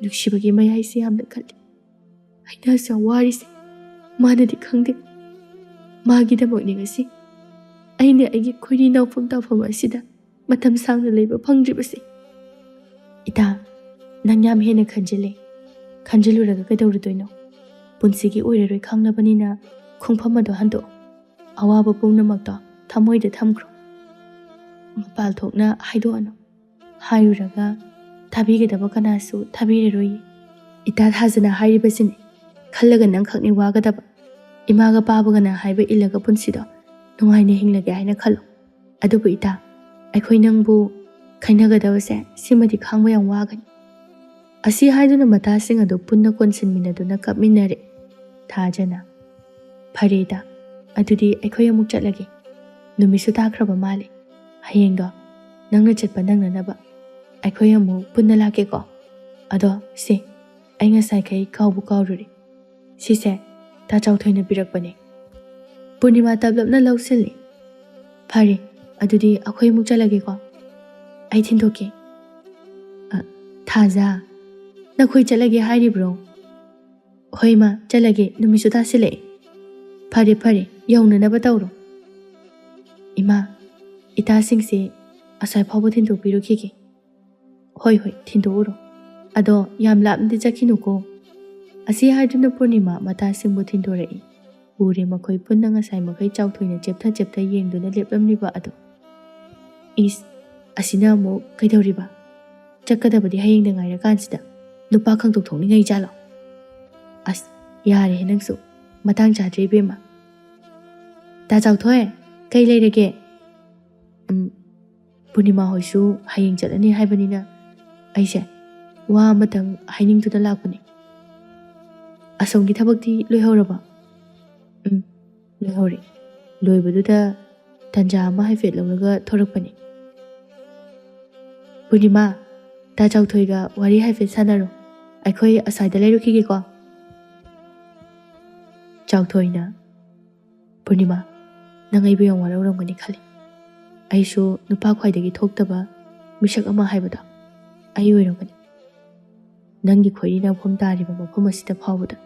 ꯅꯨꯡꯁꯤꯕꯒꯤ ꯃꯌꯥꯏꯁꯦ ꯌꯥꯝꯅ ꯈꯜꯂꯤ꯫ ꯑꯩꯅ ꯑꯁꯨꯛ ꯋꯥꯔꯤꯁꯦ ꯃꯥꯅꯗꯤ ꯈꯪꯗꯦ꯫ ꯃꯥꯒꯤꯗꯃꯛꯅꯤ ꯉꯁꯤ ꯑꯩꯅ ꯑꯩꯒꯤ ꯈꯣꯏꯔꯤ ꯅꯥꯎꯐꯝ ꯇꯥꯐꯝ ꯑꯁꯤꯗ ꯃꯇꯝ ꯁꯥꯡꯅ ꯂꯩꯕ ꯐꯪꯗ꯭ꯔꯤꯕꯁꯦ꯫ ꯏꯇꯥ, ꯅꯪ ꯌꯥꯝ ꯍꯦꯟꯅ ꯈꯟꯖꯤꯜꯂꯦ꯫ ꯈꯟꯖꯤꯜꯂꯨꯔꯒ ꯀꯩꯗꯧꯔꯨꯗꯣꯏꯅꯣ? ꯄꯨꯟꯁꯤꯒꯤ ꯑꯣꯏꯔꯔꯣꯏ ꯈꯪꯂꯕꯅꯤꯅ ꯈꯣꯡꯐꯝ ꯑꯗꯣ ꯍꯟꯗꯣꯛꯑꯣ꯫ ꯑꯋꯥꯕ ꯄꯨꯝꯅꯃꯛꯇꯣ ꯊꯃꯣꯏꯗ ꯊꯝꯈ꯭ꯔꯣ꯫ ꯃꯄꯥꯜ ꯊꯣꯛꯅ ꯍꯥꯏꯗꯣꯛꯑꯅꯨ꯫ ꯍꯥꯏꯔꯨꯔꯒ ꯊꯥꯕꯤꯒꯗꯕ ꯀꯅꯥꯁꯨ ꯊꯥꯕꯤꯔꯔꯣꯏ꯫ ꯏꯇꯥ ꯊꯥꯖꯅ ꯍꯥꯏꯔꯤꯕꯁꯤꯅꯤ꯫ ꯈꯜꯂꯒ ꯅꯪꯈꯛꯅꯤ ꯋꯥꯒꯗꯕ꯫ ꯏꯃꯥꯒ ꯄꯥꯕꯒꯅ ꯍꯥꯏꯕ ꯏꯜꯂꯒ ꯄꯨꯟꯁꯤꯗꯣ ꯅꯨꯡꯉꯥꯏꯅ ꯍꯤꯡꯂꯒꯦ ꯍꯥꯏꯅ ꯈꯜꯂꯣ꯫ ꯑꯗꯨꯕꯨ ꯏꯇꯥ, ꯑꯩꯈꯣꯏ ꯅꯪꯕꯨ ꯈꯥꯏꯅꯒꯗꯕꯁꯦ ꯁꯤꯃꯗꯤ ꯈꯥꯡꯕ ꯌꯥꯝ ꯋꯥꯒꯅꯤ꯫" ꯑꯁꯤ ꯍꯥꯏꯗꯨꯅ ꯃꯇꯥꯁꯤꯡ ꯑꯗꯨ ꯄꯨꯟꯅ ꯀꯣꯟꯁꯤꯟꯃꯤꯟꯅꯗꯨꯅ ꯀꯞꯃꯤꯟꯅꯔꯦ꯫ ꯊꯥꯖꯅ, "ꯐꯔꯦ ꯏꯇꯥ, ꯑꯗꯨꯗꯤ ꯑꯩꯈꯣꯏ ꯑꯃꯨꯛ ꯆꯠꯂꯒꯦ꯫ ꯅꯨꯃꯤꯠꯁꯨ ꯇꯥꯈ꯭ꯔꯕ ꯃꯥꯜꯂꯦ꯫ ꯍꯌꯦꯡꯗꯣ ꯅꯪꯅ ꯆꯠꯄ ꯅꯪꯅꯅꯕ ꯑꯩꯈꯣꯏ ꯑꯃꯨꯛ ꯄꯨꯟꯅ ꯂꯥꯛꯀꯦꯀꯣ꯫ ꯑꯗꯣ ꯁꯦ, ꯑꯩ ꯉꯁꯥꯏꯈꯩ ꯀꯥꯎꯕꯨ ꯀꯥꯎꯔꯨꯔꯦ꯫ ꯁꯤꯁꯦ ꯇꯥ ꯆꯥꯎꯊꯣꯏꯅ ꯄꯤꯔꯛꯄꯅꯦ꯫" ꯄꯨꯔꯅꯤꯃꯥ ꯇꯞꯂꯞꯅ ꯂꯧꯁꯤꯜꯂꯤ꯫ "ꯐꯔꯦ, ꯑꯗꯨꯗꯤ ꯑꯩꯈꯣꯏ ꯑꯃꯨꯛ ꯆꯠꯂꯒꯦꯀꯣ꯫ ꯑꯩ ꯊꯤꯟꯗꯣꯛꯀꯦ꯫" "ꯑ, ꯊꯥꯖ, ꯅꯈꯣꯏ ꯆꯠꯂꯒꯦ ꯍꯥꯏꯔꯤꯕ꯭ꯔꯣ?" "ꯍꯣꯏ ꯏꯃꯥ, ꯆꯠꯂꯒꯦ, ꯅꯨꯃꯤꯠꯁꯨ ꯇꯥꯁꯤꯜꯂꯛꯑꯦ꯫" "ꯐꯔꯦ, ꯐꯔꯦ, ꯌꯧꯅꯅꯕ ꯇꯧꯔꯣ꯫" "ꯏꯃꯥ, ꯏꯇꯥꯁꯤꯡꯁꯦ ꯑꯁ꯭ꯋꯥꯏ ꯐꯥꯎꯕ ꯊꯤꯟꯗꯣꯛꯄꯤꯔꯨꯈꯤꯒꯦ꯫" "ꯍꯣꯏ, ꯍꯣꯏ, ꯊꯤꯟꯗꯣꯛꯎꯔꯣ꯫ ꯑꯗꯣ ꯌꯥꯝ ꯂꯥꯞꯅꯗꯤ ꯆꯠꯈꯤꯅꯨꯀꯣ꯫" ꯑꯁꯤ ꯍꯥꯏꯗꯨꯅ ꯄꯨꯔꯅꯤꯃꯥ ꯃꯇꯥꯁꯤꯡꯕꯨ ꯊꯤꯟꯗꯣꯔꯛꯏ꯫ ꯎꯔꯦ ꯃꯈꯣꯏ ꯄꯨꯟꯅ ꯉꯁꯥꯏ ꯃꯈꯩ ꯆꯥꯎꯊꯣꯏꯅ ꯆꯦꯞꯊ ꯆꯦꯞꯊ ꯌꯦꯡꯗꯨꯅ ꯂꯦꯞꯂꯝꯂꯤꯕ ꯑꯗꯨ꯫ "ꯏꯁ, ꯑꯁꯤꯅ ꯑꯃꯨꯛ ꯀꯩꯗꯧꯔꯤꯕ? ꯆꯠꯀꯗꯕꯗꯤ ꯍꯌꯦꯡꯗ ꯉꯥꯏꯔꯀꯥꯟꯁꯤꯗ ꯅꯨꯄꯥ ꯈꯪꯗꯣꯛ ꯊꯣꯛꯅꯤꯡꯉꯩ ꯖꯥꯠꯂꯣ? ꯑꯁ, ꯌꯥꯔꯦꯍꯦ ꯅꯪꯁꯨ, ꯃꯇꯥꯡ ꯆꯥꯗ꯭ꯔꯦ ꯏꯕꯦꯝꯃ꯫" "ꯇꯥ ꯆꯥꯎꯊꯣꯏ, ꯀꯩ ꯂꯩꯔꯒꯦ?" "ꯎꯝ, ꯄꯨꯔꯅꯤꯃꯥ ꯍꯣꯏꯁꯨ ꯍꯌꯦꯡ ꯆꯠꯂꯅꯤ ꯍꯥꯏꯕꯅꯤꯅ ꯑꯩꯁꯦ ꯋꯥ ꯑꯃꯇꯪ ꯍꯥꯏꯅꯤꯡꯗꯨꯅ ꯂꯥꯛꯄꯅꯦ꯫" "ꯑꯁꯣꯝꯒꯤ ꯊꯕꯛꯇꯤ ꯂꯣꯏꯍꯧꯔꯕ?" "ꯎꯝ, ꯂꯣꯏꯍꯧꯔꯦ꯫ ꯂꯣꯏꯕꯗꯨꯗ ꯇꯟꯖꯥ ꯑꯃ ꯍꯥꯏꯐꯦꯠ ꯂꯧꯔꯒ ꯊꯣꯔꯛꯄꯅꯦ꯫" ꯄꯨꯔꯅꯤꯃꯥ, ꯇꯥ ꯆꯥꯎꯊꯣꯏꯒ ꯋꯥꯔꯤ ꯍꯥꯏꯐꯦꯠ ꯁꯥꯟꯅꯔꯣ꯫ ꯑꯩꯈꯣꯏ ꯑꯁ꯭ꯋꯥꯏꯗ ꯂꯩꯔꯨꯈꯤꯒꯦꯀꯣ꯫ ꯆꯥꯎꯊꯣꯏꯅ, "ꯄꯨꯔꯅꯤꯃꯥ, ꯅꯪ ꯑꯩꯕꯨ ꯌꯥꯝ ꯋꯥꯔꯧꯔꯝꯒꯅꯤ ꯈꯜꯂꯤ꯫ ꯑꯩꯁꯨ ꯅꯨꯄꯥ ꯈ꯭ꯋꯥꯏꯗꯒꯤ ꯊꯣꯛꯇꯕ ꯃꯤꯁꯛ ꯑꯃ ꯍꯥꯏꯕꯗꯣ ꯑꯩ ꯑꯣꯏꯔꯝꯒꯅꯤ꯫ ꯅꯪꯒꯤ ꯈꯣꯏꯔꯤ ꯅꯥꯎꯐꯝ ꯇꯥꯔꯤꯕ ꯃꯐꯝ ꯑꯁꯤꯗ ꯐꯥꯎꯕꯗ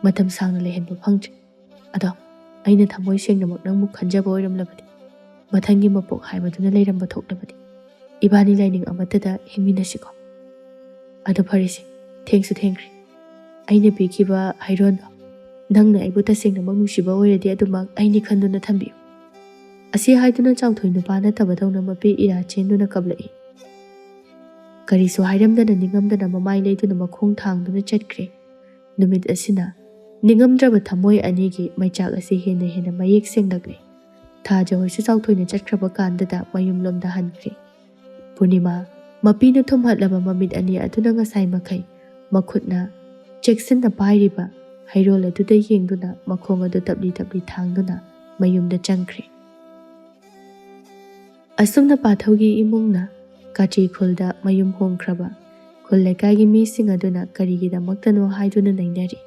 ꯃꯇꯝ ꯁꯥꯡꯅ ꯂꯩꯍꯟꯕ ꯐꯪꯗ꯭ꯔꯤ꯫ ꯑꯗꯣ ꯑꯩꯅ ꯊꯃꯣꯏ ꯁꯦꯡꯅꯃꯛ ꯅꯪꯕꯨ ꯈꯟꯖꯕ ꯑꯣꯏꯔꯝꯂꯕꯗꯤ, ꯃꯊꯪꯒꯤ ꯃꯄꯣꯛ ꯍꯥꯏꯕꯗꯨꯅ ꯂꯩꯔꯝꯕ ꯊꯣꯛꯂꯕꯗꯤ, ꯏꯕꯥꯅꯤ ꯂꯥꯏꯅꯤꯡ ꯑꯃꯠꯇꯗ ꯍꯤꯡꯃꯤꯟꯅꯁꯤꯀꯣ꯫ ꯑꯗꯣ ꯐꯔꯦꯁꯦ, ꯊꯦꯡꯁꯨ ꯊꯦꯡꯈ꯭ꯔꯦ꯫ ꯑꯩꯅ ꯄꯤꯈꯤꯕ ꯍꯩꯔꯣꯟꯗꯣ ꯅꯪꯅ ꯑꯩꯕꯨ ꯇꯁꯦꯡꯅꯃꯛ ꯅꯨꯡꯁꯤꯕ ꯑꯣꯏꯔꯗꯤ ꯑꯗꯨꯃꯛ ꯑꯩꯅꯤ ꯈꯟꯗꯨꯅ ꯊꯝꯕꯤꯌꯨ"꯫ ꯑꯁꯤ ꯍꯥꯏꯗꯨꯅ ꯆꯥꯎꯊꯣꯏ ꯅꯨꯄꯥ ꯅꯠꯇꯕꯗꯧꯅ ꯃꯄꯤ ꯏꯔꯥ ꯆꯦꯟꯗꯨꯅ ꯀꯞꯂꯛꯏ꯫ ꯀꯔꯤꯁꯨ ꯍꯥꯏꯔꯝꯗꯅ ꯅꯤꯡꯉꯝꯗꯅ ꯃꯃꯥꯏ ꯂꯩꯗꯨꯅ ꯃꯈꯣꯡ ꯊꯥꯡꯗꯨꯅ ꯆꯠꯈ꯭ꯔꯦ꯫ ꯅꯨꯃꯤꯠ ꯑꯁꯤꯅ ꯅꯤꯡꯉꯝꯗ꯭ꯔꯕ ꯊꯃꯣꯏ ꯑꯅꯤꯒꯤ ꯃꯩꯆꯥꯛ ꯑꯁꯤ ꯍꯦꯟꯅ ꯍꯦꯟꯅ ꯃꯌꯦꯛ ꯁꯦꯡꯂꯛꯂꯦ꯫ ꯊꯥꯖ ꯍꯣꯏꯁꯨ ꯆꯥꯎꯊꯣꯏꯅ ꯆꯠꯈ꯭ꯔꯕ ꯀꯥꯟꯗꯗ ꯃꯌꯨꯝꯂꯣꯝꯗ ꯍꯟꯈ꯭ꯔꯦ꯫ ꯄꯨꯔꯅꯤꯃꯥ, ꯃꯄꯤꯅ ꯊꯨꯝꯍꯠꯂꯕ ꯃꯃꯤꯠ ꯑꯅꯤ ꯑꯗꯨꯅ ꯉꯁꯥꯏ ꯃꯈꯩ ꯃꯈꯨꯠꯅ ꯆꯦꯛꯁꯤꯟꯅ ꯄꯥꯏꯔꯤꯕ ꯍꯩꯔꯣꯜ ꯑꯗꯨꯗ ꯌꯦꯡꯗꯨꯅ ꯃꯈꯣꯡ ꯑꯗꯨ ꯇꯞꯂꯤ ꯇꯞꯂꯤ ꯊꯥꯡꯗꯨꯅ ꯃꯌꯨꯝꯗ ꯆꯪꯈ꯭ꯔꯦ꯫ ꯑꯁꯨꯝꯅ ꯄꯥꯊꯧꯒꯤ ꯏꯃꯨꯡꯅ ꯀꯥꯆꯤ ꯈꯨꯜꯗ ꯃꯌꯨꯝ ꯍꯣꯡꯈ꯭ꯔꯕ ꯈꯨꯜ ꯂꯩꯀꯥꯏꯒꯤ ꯃꯤꯁꯤꯡ ꯑꯗꯨꯅ ꯀꯔꯤꯒꯤꯗꯃꯛꯇꯅꯣ ꯍꯥꯏꯗꯨꯅ ꯅꯩꯅꯔꯤ꯫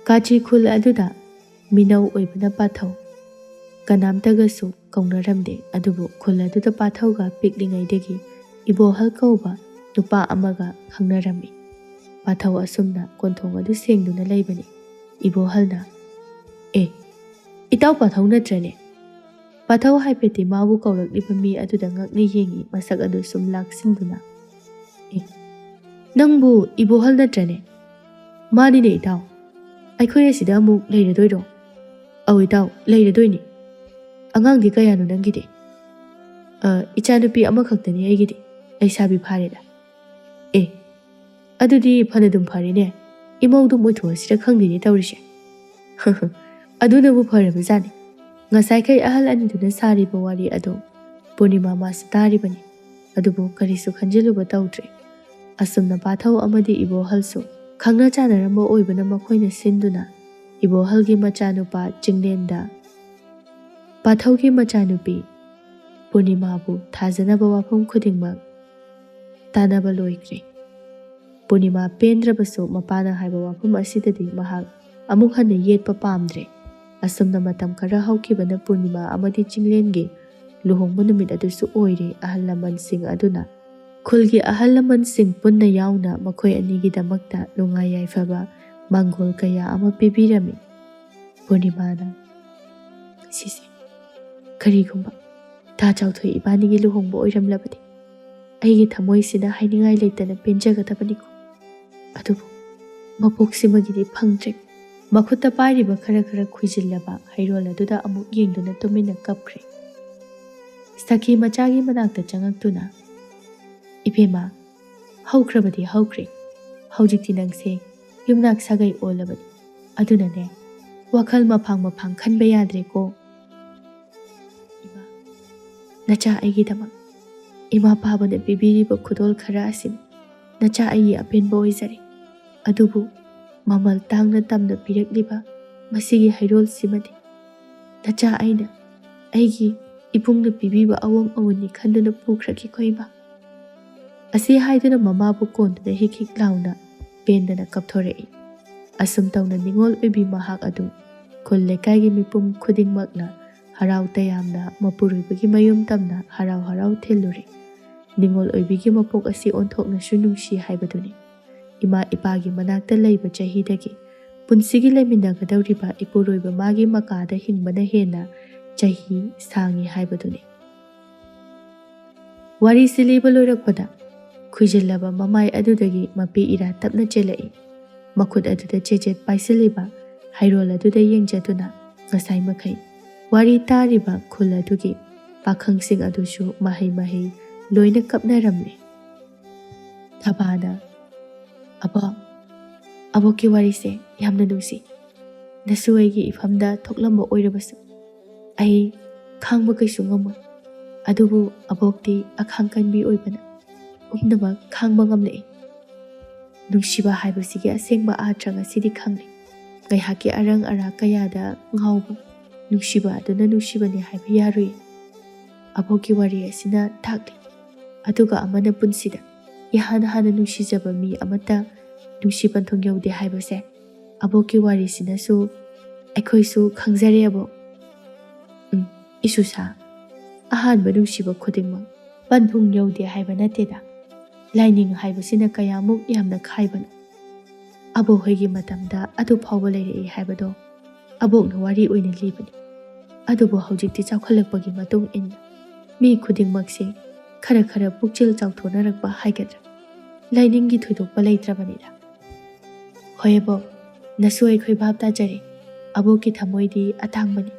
ꯀꯥꯆꯤ ꯈꯨꯜ ꯑꯗꯨꯗ ꯃꯤꯅꯧ ꯑꯣꯏꯕꯅ ꯄꯥꯊꯧ ꯀꯅꯥꯝꯇꯒꯁꯨ ꯀꯧꯅꯔꯝꯗꯦ꯫ ꯑꯗꯨꯕꯨ ꯈꯨꯜ ꯑꯗꯨꯗ ꯄꯥꯊꯧꯒ ꯄꯤꯛꯂꯤꯉꯩꯗꯒꯤ ꯏꯕꯣꯍꯜ ꯀꯧꯕ ꯅꯨꯄꯥ ꯑꯃꯒ ꯈꯪꯅꯔꯝꯃꯤ꯫ ꯄꯥꯊꯧ ꯑꯁꯨꯝꯅ ꯀꯣꯟꯊꯣꯡ ꯑꯗꯨ ꯁꯦꯡꯗꯨꯅ ꯂꯩꯕꯅꯤ꯫ ꯏꯕꯣꯍꯜꯅ, "ꯑꯦ, ꯏꯇꯥꯎ ꯄꯥꯊꯧ ꯅꯠꯇ꯭ꯔꯅꯦ?" ꯄꯥꯊꯧ ꯍꯥꯏꯐꯦꯠꯇꯤ ꯃꯥꯕꯨ ꯀꯧꯔꯛꯂꯤꯕ ꯃꯤ ꯑꯗꯨꯗ ꯉꯛꯅ ꯌꯦꯡꯏ, ꯃꯁꯛ ꯑꯗꯨ ꯁꯨꯝ ꯂꯥꯛꯁꯤꯟꯗꯨꯅ꯫ "ꯑꯦ, ꯅꯪꯕꯨ ꯏꯕꯣꯍꯜ ꯅꯠꯇ꯭ꯔꯅꯦ?" "ꯃꯥꯅꯤꯅꯦ ꯏꯇꯥꯎ꯫ ꯑꯩꯈꯣꯏ ꯑꯁꯤꯗ ꯑꯃꯨꯛ ꯂꯩꯔꯗꯣꯏꯔꯣ?" "ꯑꯧ ꯏꯇꯥꯎ, ꯂꯩꯔꯗꯣꯏꯅꯤ꯫ ꯑꯉꯥꯡꯗꯤ ꯀꯌꯥꯅꯣ ꯅꯪꯒꯤꯗꯤ?" "ꯑ, ꯏꯆꯥꯅꯨꯄꯤ ꯑꯃꯈꯛꯇꯅꯤ ꯑꯩꯒꯤꯗꯤ, ꯂꯩꯁꯥꯕꯤ ꯐꯥꯔꯦꯗ꯫" "ꯑꯦ, ꯑꯗꯨꯗꯤ ꯐꯅꯗꯨꯝ ꯐꯔꯦꯅꯦ꯫ ꯏꯃꯧꯗꯨꯝ ꯑꯣꯏꯊꯣꯛꯑꯁꯤꯔ ꯈꯪꯗꯦꯅꯦ ꯇꯧꯔꯤꯁꯦ꯫" "ꯑꯗꯨꯅꯕꯨ ꯐꯔꯕꯖꯥꯠꯅꯤ꯫" ꯉꯁꯥꯏꯈꯩ ꯑꯍꯜ ꯑꯅꯤꯗꯨꯅ ꯁꯥꯔꯤꯕ ꯋꯥꯔꯤ ꯑꯗꯨ ꯄꯨꯔꯅꯤꯃꯥ ꯃꯥꯁꯨ ꯇꯥꯔꯤꯕꯅꯤ꯫ ꯑꯗꯨꯕꯨ ꯀꯔꯤꯁꯨ ꯈꯟꯖꯤꯜꯂꯨꯕ ꯇꯧꯗ꯭ꯔꯦ꯫ ꯑꯁꯨꯝꯅ ꯄꯥꯊꯧ ꯑꯃꯗꯤ ꯏꯕꯣꯍꯜꯁꯨ ꯈꯪꯅ ꯆꯥꯟꯅꯔꯝꯕ ꯑꯣꯏꯕꯅ ꯃꯈꯣꯏꯅ ꯁꯤꯟꯗꯨꯅ ꯏꯕꯣꯍꯜꯒꯤ ꯃꯆꯥꯅꯨꯄꯥ ꯆꯤꯡꯂꯦꯟꯗ ꯄꯥꯊꯧꯒꯤ ꯃꯆꯥꯅꯨꯄꯤ ꯄꯨꯔꯅꯤꯃꯥꯕꯨ ꯊꯥꯖꯅꯕ ꯋꯥꯐꯝ ꯈꯨꯗꯤꯡꯃꯛ ꯇꯥꯟꯅꯕ ꯂꯣꯏꯈ꯭ꯔꯦ꯫ ꯄꯨꯔꯅꯤꯃꯥ ꯄꯦꯟꯗ꯭ꯔꯕꯁꯨ ꯃꯄꯥꯅ ꯍꯥꯏꯕ ꯋꯥꯐꯝ ꯑꯁꯤꯗꯗꯤ ꯃꯍꯥꯛ ꯑꯃꯨꯛ ꯍꯟꯅ ꯌꯦꯠꯄ ꯄꯥꯝꯗ꯭ꯔꯦ꯫ ꯑꯁꯨꯝꯅ ꯃꯇꯝ ꯈꯔ ꯍꯧꯈꯤꯕꯅ ꯄꯨꯔꯅꯤꯃꯥ ꯑꯃꯗꯤ ꯆꯤꯡꯂꯦꯟꯒꯤ ꯂꯨꯍꯣꯡꯕ ꯅꯨꯃꯤꯠ ꯑꯗꯨꯁꯨ ꯑꯣꯏꯔꯦ꯫ ꯑꯍꯜ ꯂꯃꯟꯁꯤꯡ ꯑꯗꯨꯅ, ꯈꯨꯜꯒꯤ ꯑꯍꯜ ꯂꯃꯟꯁꯤꯡ ꯄꯨꯟꯅ ꯌꯥꯎꯅ ꯃꯈꯣꯏ ꯑꯅꯤꯒꯤꯗꯃꯛꯇ ꯅꯨꯡꯉꯥꯏ ꯌꯥꯏꯐꯕ ꯃꯥꯡꯒꯣꯜ ꯀꯌꯥ ꯑꯃ ꯄꯤꯕꯤꯔꯝꯃꯤ꯫ ꯄꯨꯔꯅꯤꯃꯥꯅ, "ꯁꯤꯁꯦ, ꯀꯔꯤꯒꯨꯝꯕ ꯇꯥ ꯆꯥꯎꯊꯣꯏ ꯏꯕꯥꯅꯤꯒꯤ ꯂꯨꯍꯣꯡꯕ ꯑꯣꯏꯔꯝꯂꯕꯗꯤ ꯑꯩꯒꯤ ꯊꯃꯣꯏꯁꯤꯅ ꯍꯥꯏꯅꯤꯡꯉꯥꯏ ꯂꯩꯇꯅ ꯄꯦꯟꯖꯒꯗꯕꯅꯤꯀꯣ꯫ ꯑꯗꯨꯕꯨ ꯃꯄꯣꯛꯁꯤꯃꯒꯤꯗꯤ ꯐꯪꯗ꯭ꯔꯦ꯫" ꯃꯈꯨꯠꯇ ꯄꯥꯏꯔꯤꯕ ꯈꯔ ꯈꯔ ꯈꯨꯏꯖꯤꯜꯂꯕ ꯍꯩꯔꯣꯜ ꯑꯗꯨꯗ ꯑꯃꯨꯛ ꯌꯦꯡꯗꯨꯅ ꯇꯨꯃꯤꯟꯅ ꯀꯞꯈ꯭ꯔꯦ꯫ ꯁꯈꯤ ꯃꯆꯥꯒꯤ ꯃꯅꯥꯛꯇ ꯆꯪꯉꯛꯇꯨꯅ, "ꯏꯕꯦꯝꯃ, ꯍꯧꯈ꯭ꯔꯕꯗꯤ ꯍꯧꯈ꯭ꯔꯦ꯫ ꯍꯧꯖꯤꯛꯇꯤ ꯅꯪꯁꯦ ꯌꯨꯝꯅꯥꯛ ꯁꯥꯒꯩ ꯑꯣꯜꯂꯕꯅꯤ꯫ ꯑꯗꯨꯅꯅꯦ, ꯋꯥꯈꯜ ꯃꯐꯥꯡ ꯃꯐꯥꯡ ꯈꯟꯕ ꯌꯥꯗ꯭ꯔꯦꯀꯣ꯫ ꯏꯃꯥ, ꯅꯆꯥ ꯑꯩꯒꯤꯗꯃꯛ ꯏꯃꯥ ꯄꯥꯕꯅ ꯄꯤꯕꯤꯔꯤꯕ ꯈꯨꯗꯣꯜ ꯈꯔ ꯑꯁꯤꯅ ꯅꯆꯥ ꯑꯩꯒꯤ ꯑꯄꯦꯟꯕ ꯑꯣꯏꯖꯔꯦ꯫ ꯑꯗꯨꯕꯨ ꯃꯃꯜ ꯇꯥꯡꯅ ꯇꯝꯅ ꯄꯤꯔꯛꯂꯤꯕ ꯃꯁꯤꯒꯤ ꯍꯩꯔꯣꯜꯁꯤꯃꯗꯤ ꯅꯆꯥ ꯑꯩꯅ ꯑꯩꯒꯤ ꯏꯕꯨꯡꯅ ꯄꯤꯕꯤꯕ ꯑꯋꯣꯡ ꯑꯋꯣꯟꯅꯤ ꯈꯟꯗꯨꯅ ꯄꯨꯈ꯭ꯔꯒꯦꯀꯣ ꯏꯃꯥ꯫" ꯑꯁꯤ ꯍꯥꯏꯗꯨꯅ ꯃꯃꯥꯕꯨ ꯀꯣꯟꯗꯨꯅ ꯍꯤꯛ ꯍꯤꯛ ꯂꯥꯎꯅ ꯄꯦꯟꯗꯅ ꯀꯞꯊꯣꯔꯛꯏ꯫ ꯑꯁꯨꯝ ꯇꯧꯅ ꯅꯤꯉꯣꯜ ꯑꯣꯏꯕꯤ ꯃꯍꯥꯛ ꯑꯗꯨ ꯈꯨꯜ ꯂꯩꯀꯥꯏꯒꯤ ꯃꯤꯄꯨꯝ ꯈꯨꯗꯤꯡꯃꯛꯅ ꯍꯔꯥꯎ ꯇꯌꯥꯝꯅ ꯃꯄꯨꯔꯣꯏꯕꯒꯤ ꯃꯌꯨꯝ ꯇꯝꯅ ꯍꯔꯥꯎ ꯍꯔꯥꯎ ꯊꯤꯜꯂꯨꯔꯦ꯫ ꯅꯤꯉꯣꯜ ꯑꯣꯏꯕꯤꯒꯤ ꯃꯄꯣꯛ ꯑꯁꯤ ꯑꯣꯟꯊꯣꯛꯅꯁꯨ ꯅꯨꯡꯁꯤ ꯍꯥꯏꯕꯗꯨꯅꯤ꯫ ꯏꯃꯥ ꯏꯄꯥꯒꯤ ꯃꯅꯥꯛꯇ ꯂꯩꯕ ꯆꯍꯤꯗꯒꯤ ꯄꯨꯟꯁꯤꯒꯤ ꯂꯩꯃꯤꯟꯅꯒꯗꯧꯔꯤꯕ ꯏꯄꯨꯔꯣꯏꯕ ꯃꯥꯒꯤ ꯃꯀꯥꯗ ꯍꯤꯡꯕꯅ ꯍꯦꯟꯅ ꯆꯍꯤ ꯁꯥꯡꯉꯤ ꯍꯥꯏꯕꯗꯨꯅꯤ꯫ ꯋꯥꯔꯤꯁꯤ ꯂꯤꯕ ꯂꯣꯏꯔꯛꯄꯗ ꯈꯨꯏꯖꯤꯜꯂꯕ ꯃꯃꯥꯏ ꯑꯗꯨꯗꯒꯤ ꯃꯄꯤ ꯏꯔꯥ ꯇꯞꯅ ꯆꯦꯜꯂꯛꯏ꯫ ꯃꯈꯨꯠ ꯑꯗꯨꯗ ꯆꯦꯆꯦꯠ ꯄꯥꯏꯁꯤꯜꯂꯤꯕ ꯍꯩꯔꯣꯜ ꯑꯗꯨꯗ ꯌꯦꯡꯖꯗꯨꯅ ꯉꯁꯥꯏ ꯃꯈꯩ ꯋꯥꯔꯤ ꯇꯥꯔꯤꯕ ꯈꯨꯜ ꯑꯗꯨꯒꯤ ꯄꯥꯈꯪꯁꯤꯡ ꯑꯗꯨꯁꯨ ꯃꯍꯩ ꯃꯍꯩ ꯂꯣꯏꯅ ꯀꯞꯅꯔꯝꯃꯤ꯫ ꯊꯕꯥꯅ, "ꯑꯕꯣꯛ, ꯑꯕꯣꯛꯀꯤ ꯋꯥꯔꯤꯁꯦ ꯌꯥꯝꯅ ꯅꯨꯡꯁꯤ꯫ ꯅꯁꯨ ꯑꯩꯒꯤ ꯏꯐꯝꯗ ꯊꯣꯛꯂꯝꯕ ꯑꯣꯏꯔꯕꯁꯨ ꯑꯩ ꯈꯥꯡꯕ ꯀꯩꯁꯨ ꯉꯝꯃꯣꯏ꯫ ꯑꯗꯨꯕꯨ ꯑꯕꯣꯛꯇꯤ ꯑꯈꯥꯡ ꯀꯟꯕꯤ ꯑꯣꯏꯕꯅ ꯄꯨꯝꯅꯃꯛ ꯈꯥꯡꯕ ꯉꯝꯂꯛꯏ꯫ ꯅꯨꯡꯁꯤꯕ ꯍꯥꯏꯕꯁꯤꯒꯤ ꯑꯁꯦꯡꯕ ꯑꯥꯔꯊ ꯉꯁꯤꯗꯤ ꯈꯪꯂꯦ꯫ ꯉꯥꯏꯍꯥꯛꯀꯤ ꯑꯔꯪ ꯑꯔꯥꯛ ꯀꯌꯥꯗ ꯉꯥꯎꯕ ꯅꯨꯡꯁꯤꯕ ꯑꯗꯨꯅ ꯅꯨꯡꯁꯤꯕꯅꯤ ꯍꯥꯏꯕ ꯌꯥꯔꯨꯏ꯫" ꯑꯕꯣꯛꯀꯤ ꯋꯥꯔꯤ ꯑꯁꯤꯅ ꯇꯥꯛꯂꯤ꯫ ꯑꯗꯨꯒ ꯑꯃꯅ ꯄꯨꯟꯁꯤꯗ ꯏꯍꯥꯟ ꯍꯥꯟꯅ ꯅꯨꯡꯁꯤꯖꯕ ꯃꯤ ꯑꯃꯠꯇ ꯅꯨꯡꯁꯤ ꯄꯟꯊꯨꯡ ꯌꯧꯗꯦ ꯍꯥꯏꯕꯁꯦ ꯑꯕꯣꯛꯀꯤ ꯋꯥꯔꯤꯁꯤꯅꯁꯨ ꯑꯩꯈꯣꯏꯁꯨ ꯈꯪꯖꯔꯦ ꯑꯕꯣꯛ꯫ ꯎꯝ, ꯏꯁꯨꯁꯥ, ꯑꯍꯥꯟꯕ ꯅꯨꯡꯁꯤꯕ ꯈꯨꯗꯤꯡꯃꯛ ꯄꯟꯊꯨꯡ ꯌꯧꯗꯦ ꯍꯥꯏꯕ ꯅꯠꯇꯦꯗ꯫ ꯂꯥꯏꯅꯤꯡ ꯍꯥꯏꯕꯁꯤꯅ ꯀꯌꯥꯃꯨꯛ ꯌꯥꯝꯅ ꯈꯥꯏꯕꯅꯣ꯫ ꯑꯕꯣꯛ ꯍꯣꯏꯒꯤ ꯃꯇꯝꯗ ꯑꯗꯨ ꯐꯥꯎꯕ ꯂꯩꯔꯛꯏ ꯍꯥꯏꯕꯗꯣ ꯑꯕꯣꯛꯅ ꯋꯥꯔꯤ ꯑꯣꯏꯅ ꯂꯤꯕꯅꯤ꯫ ꯑꯗꯨꯕꯨ ꯍꯧꯖꯤꯛꯇꯤ ꯆꯥꯎꯈꯠꯂꯛꯄꯒꯤ ꯃꯇꯨꯡ ꯏꯟꯅ ꯃꯤ ꯈꯨꯗꯤꯡꯃꯛꯁꯦ ꯈꯔ ꯈꯔ ꯄꯨꯛꯆꯦꯜ ꯆꯥꯎꯊꯣꯛꯅꯔꯛꯄ ꯍꯥꯏꯒꯗ꯭ꯔꯥ, ꯂꯥꯏꯅꯤꯡꯒꯤ ꯊꯣꯏꯗꯣꯛꯄ ꯂꯩꯇ꯭ꯔꯕꯅꯤꯗ꯫ ꯍꯣꯏ ꯑꯕꯣꯛ, ꯅꯁꯨ ꯑꯩꯈꯣꯏ ꯚꯥꯞ ꯇꯥꯖꯔꯦ꯫ ꯑꯕꯣꯛꯀꯤ ꯊꯃꯣꯏꯗꯤ ꯑꯇꯥꯡꯕꯅꯤ꯫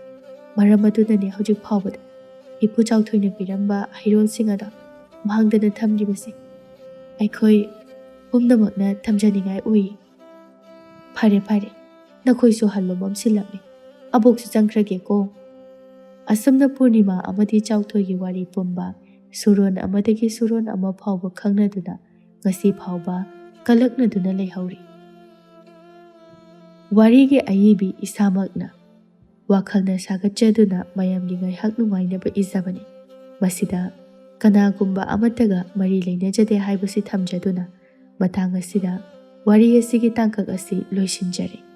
ꯃꯔꯝ ꯑꯗꯨꯅꯅꯦ ꯍꯧꯖꯤꯛ ꯐꯥꯎꯕꯗ ꯏꯄꯨ ꯆꯥꯎꯊꯣꯏꯅ ꯄꯤꯔꯝꯕ ꯍꯩꯔꯣꯜꯁꯤꯡ ꯑꯗꯣ ꯃꯥꯡꯗꯅ ꯊꯝꯂꯤꯕꯁꯦ꯫ ꯑꯩꯈꯣꯏ ꯄꯨꯝꯅꯃꯛꯅ ꯊꯝꯖꯅꯤꯡꯉꯥꯏ ꯑꯣꯏꯌꯦ꯫ ꯐꯔꯦ ꯐꯔꯦ, ꯅꯈꯣꯏꯁꯨ ꯍꯜꯂꯣ, ꯃꯝꯁꯤꯜꯂꯛꯂꯦ꯫ ꯑꯕꯣꯛꯁꯨ ꯆꯪꯈ꯭ꯔꯒꯦꯀꯣ꯫ ꯑꯁꯨꯝꯅ ꯄꯨꯔꯅꯤꯃꯥ ꯑꯃꯗꯤ ꯆꯥꯎꯊꯣꯏꯒꯤ ꯋꯥꯔꯤ ꯄꯨꯝꯕ ꯁꯨꯔꯣꯟ ꯑꯃꯗꯒꯤ ꯁꯨꯔꯣꯟ ꯑꯃ ꯐꯥꯎꯕ ꯈꯪꯅꯗꯨꯅ ꯉꯁꯤ ꯐꯥꯎꯕ ꯀꯜꯂꯛꯅꯗꯨꯅ ꯂꯩꯍꯧꯔꯤ꯫ ꯋꯥꯔꯤꯒꯤ ꯑꯏꯕꯤ ꯏꯁꯥꯃꯛꯅ ꯋꯥꯈꯜꯅ ꯁꯥꯒꯠꯆꯗꯨꯅ ꯃꯌꯥꯝꯒꯤ ꯉꯥꯏꯍꯥꯛ ꯅꯨꯡꯉꯥꯏꯅꯕ ꯏꯖꯕꯅꯤ꯫ ꯃꯁꯤꯗ ꯀꯅꯥꯒꯨꯝꯕ ꯑꯃꯠꯇꯒ ꯃꯔꯤ ꯂꯩꯅꯖꯗꯦ ꯍꯥꯏꯕꯁꯤ ꯊꯝꯖꯗꯨꯅ ꯃꯇꯥꯡ ꯑꯁꯤꯗ ꯋꯥꯔꯤ ꯑꯁꯤꯒꯤ ꯇꯥꯡꯀꯛ ꯑꯁꯤ ꯂꯣꯏꯁꯤꯟꯖꯔꯦ꯫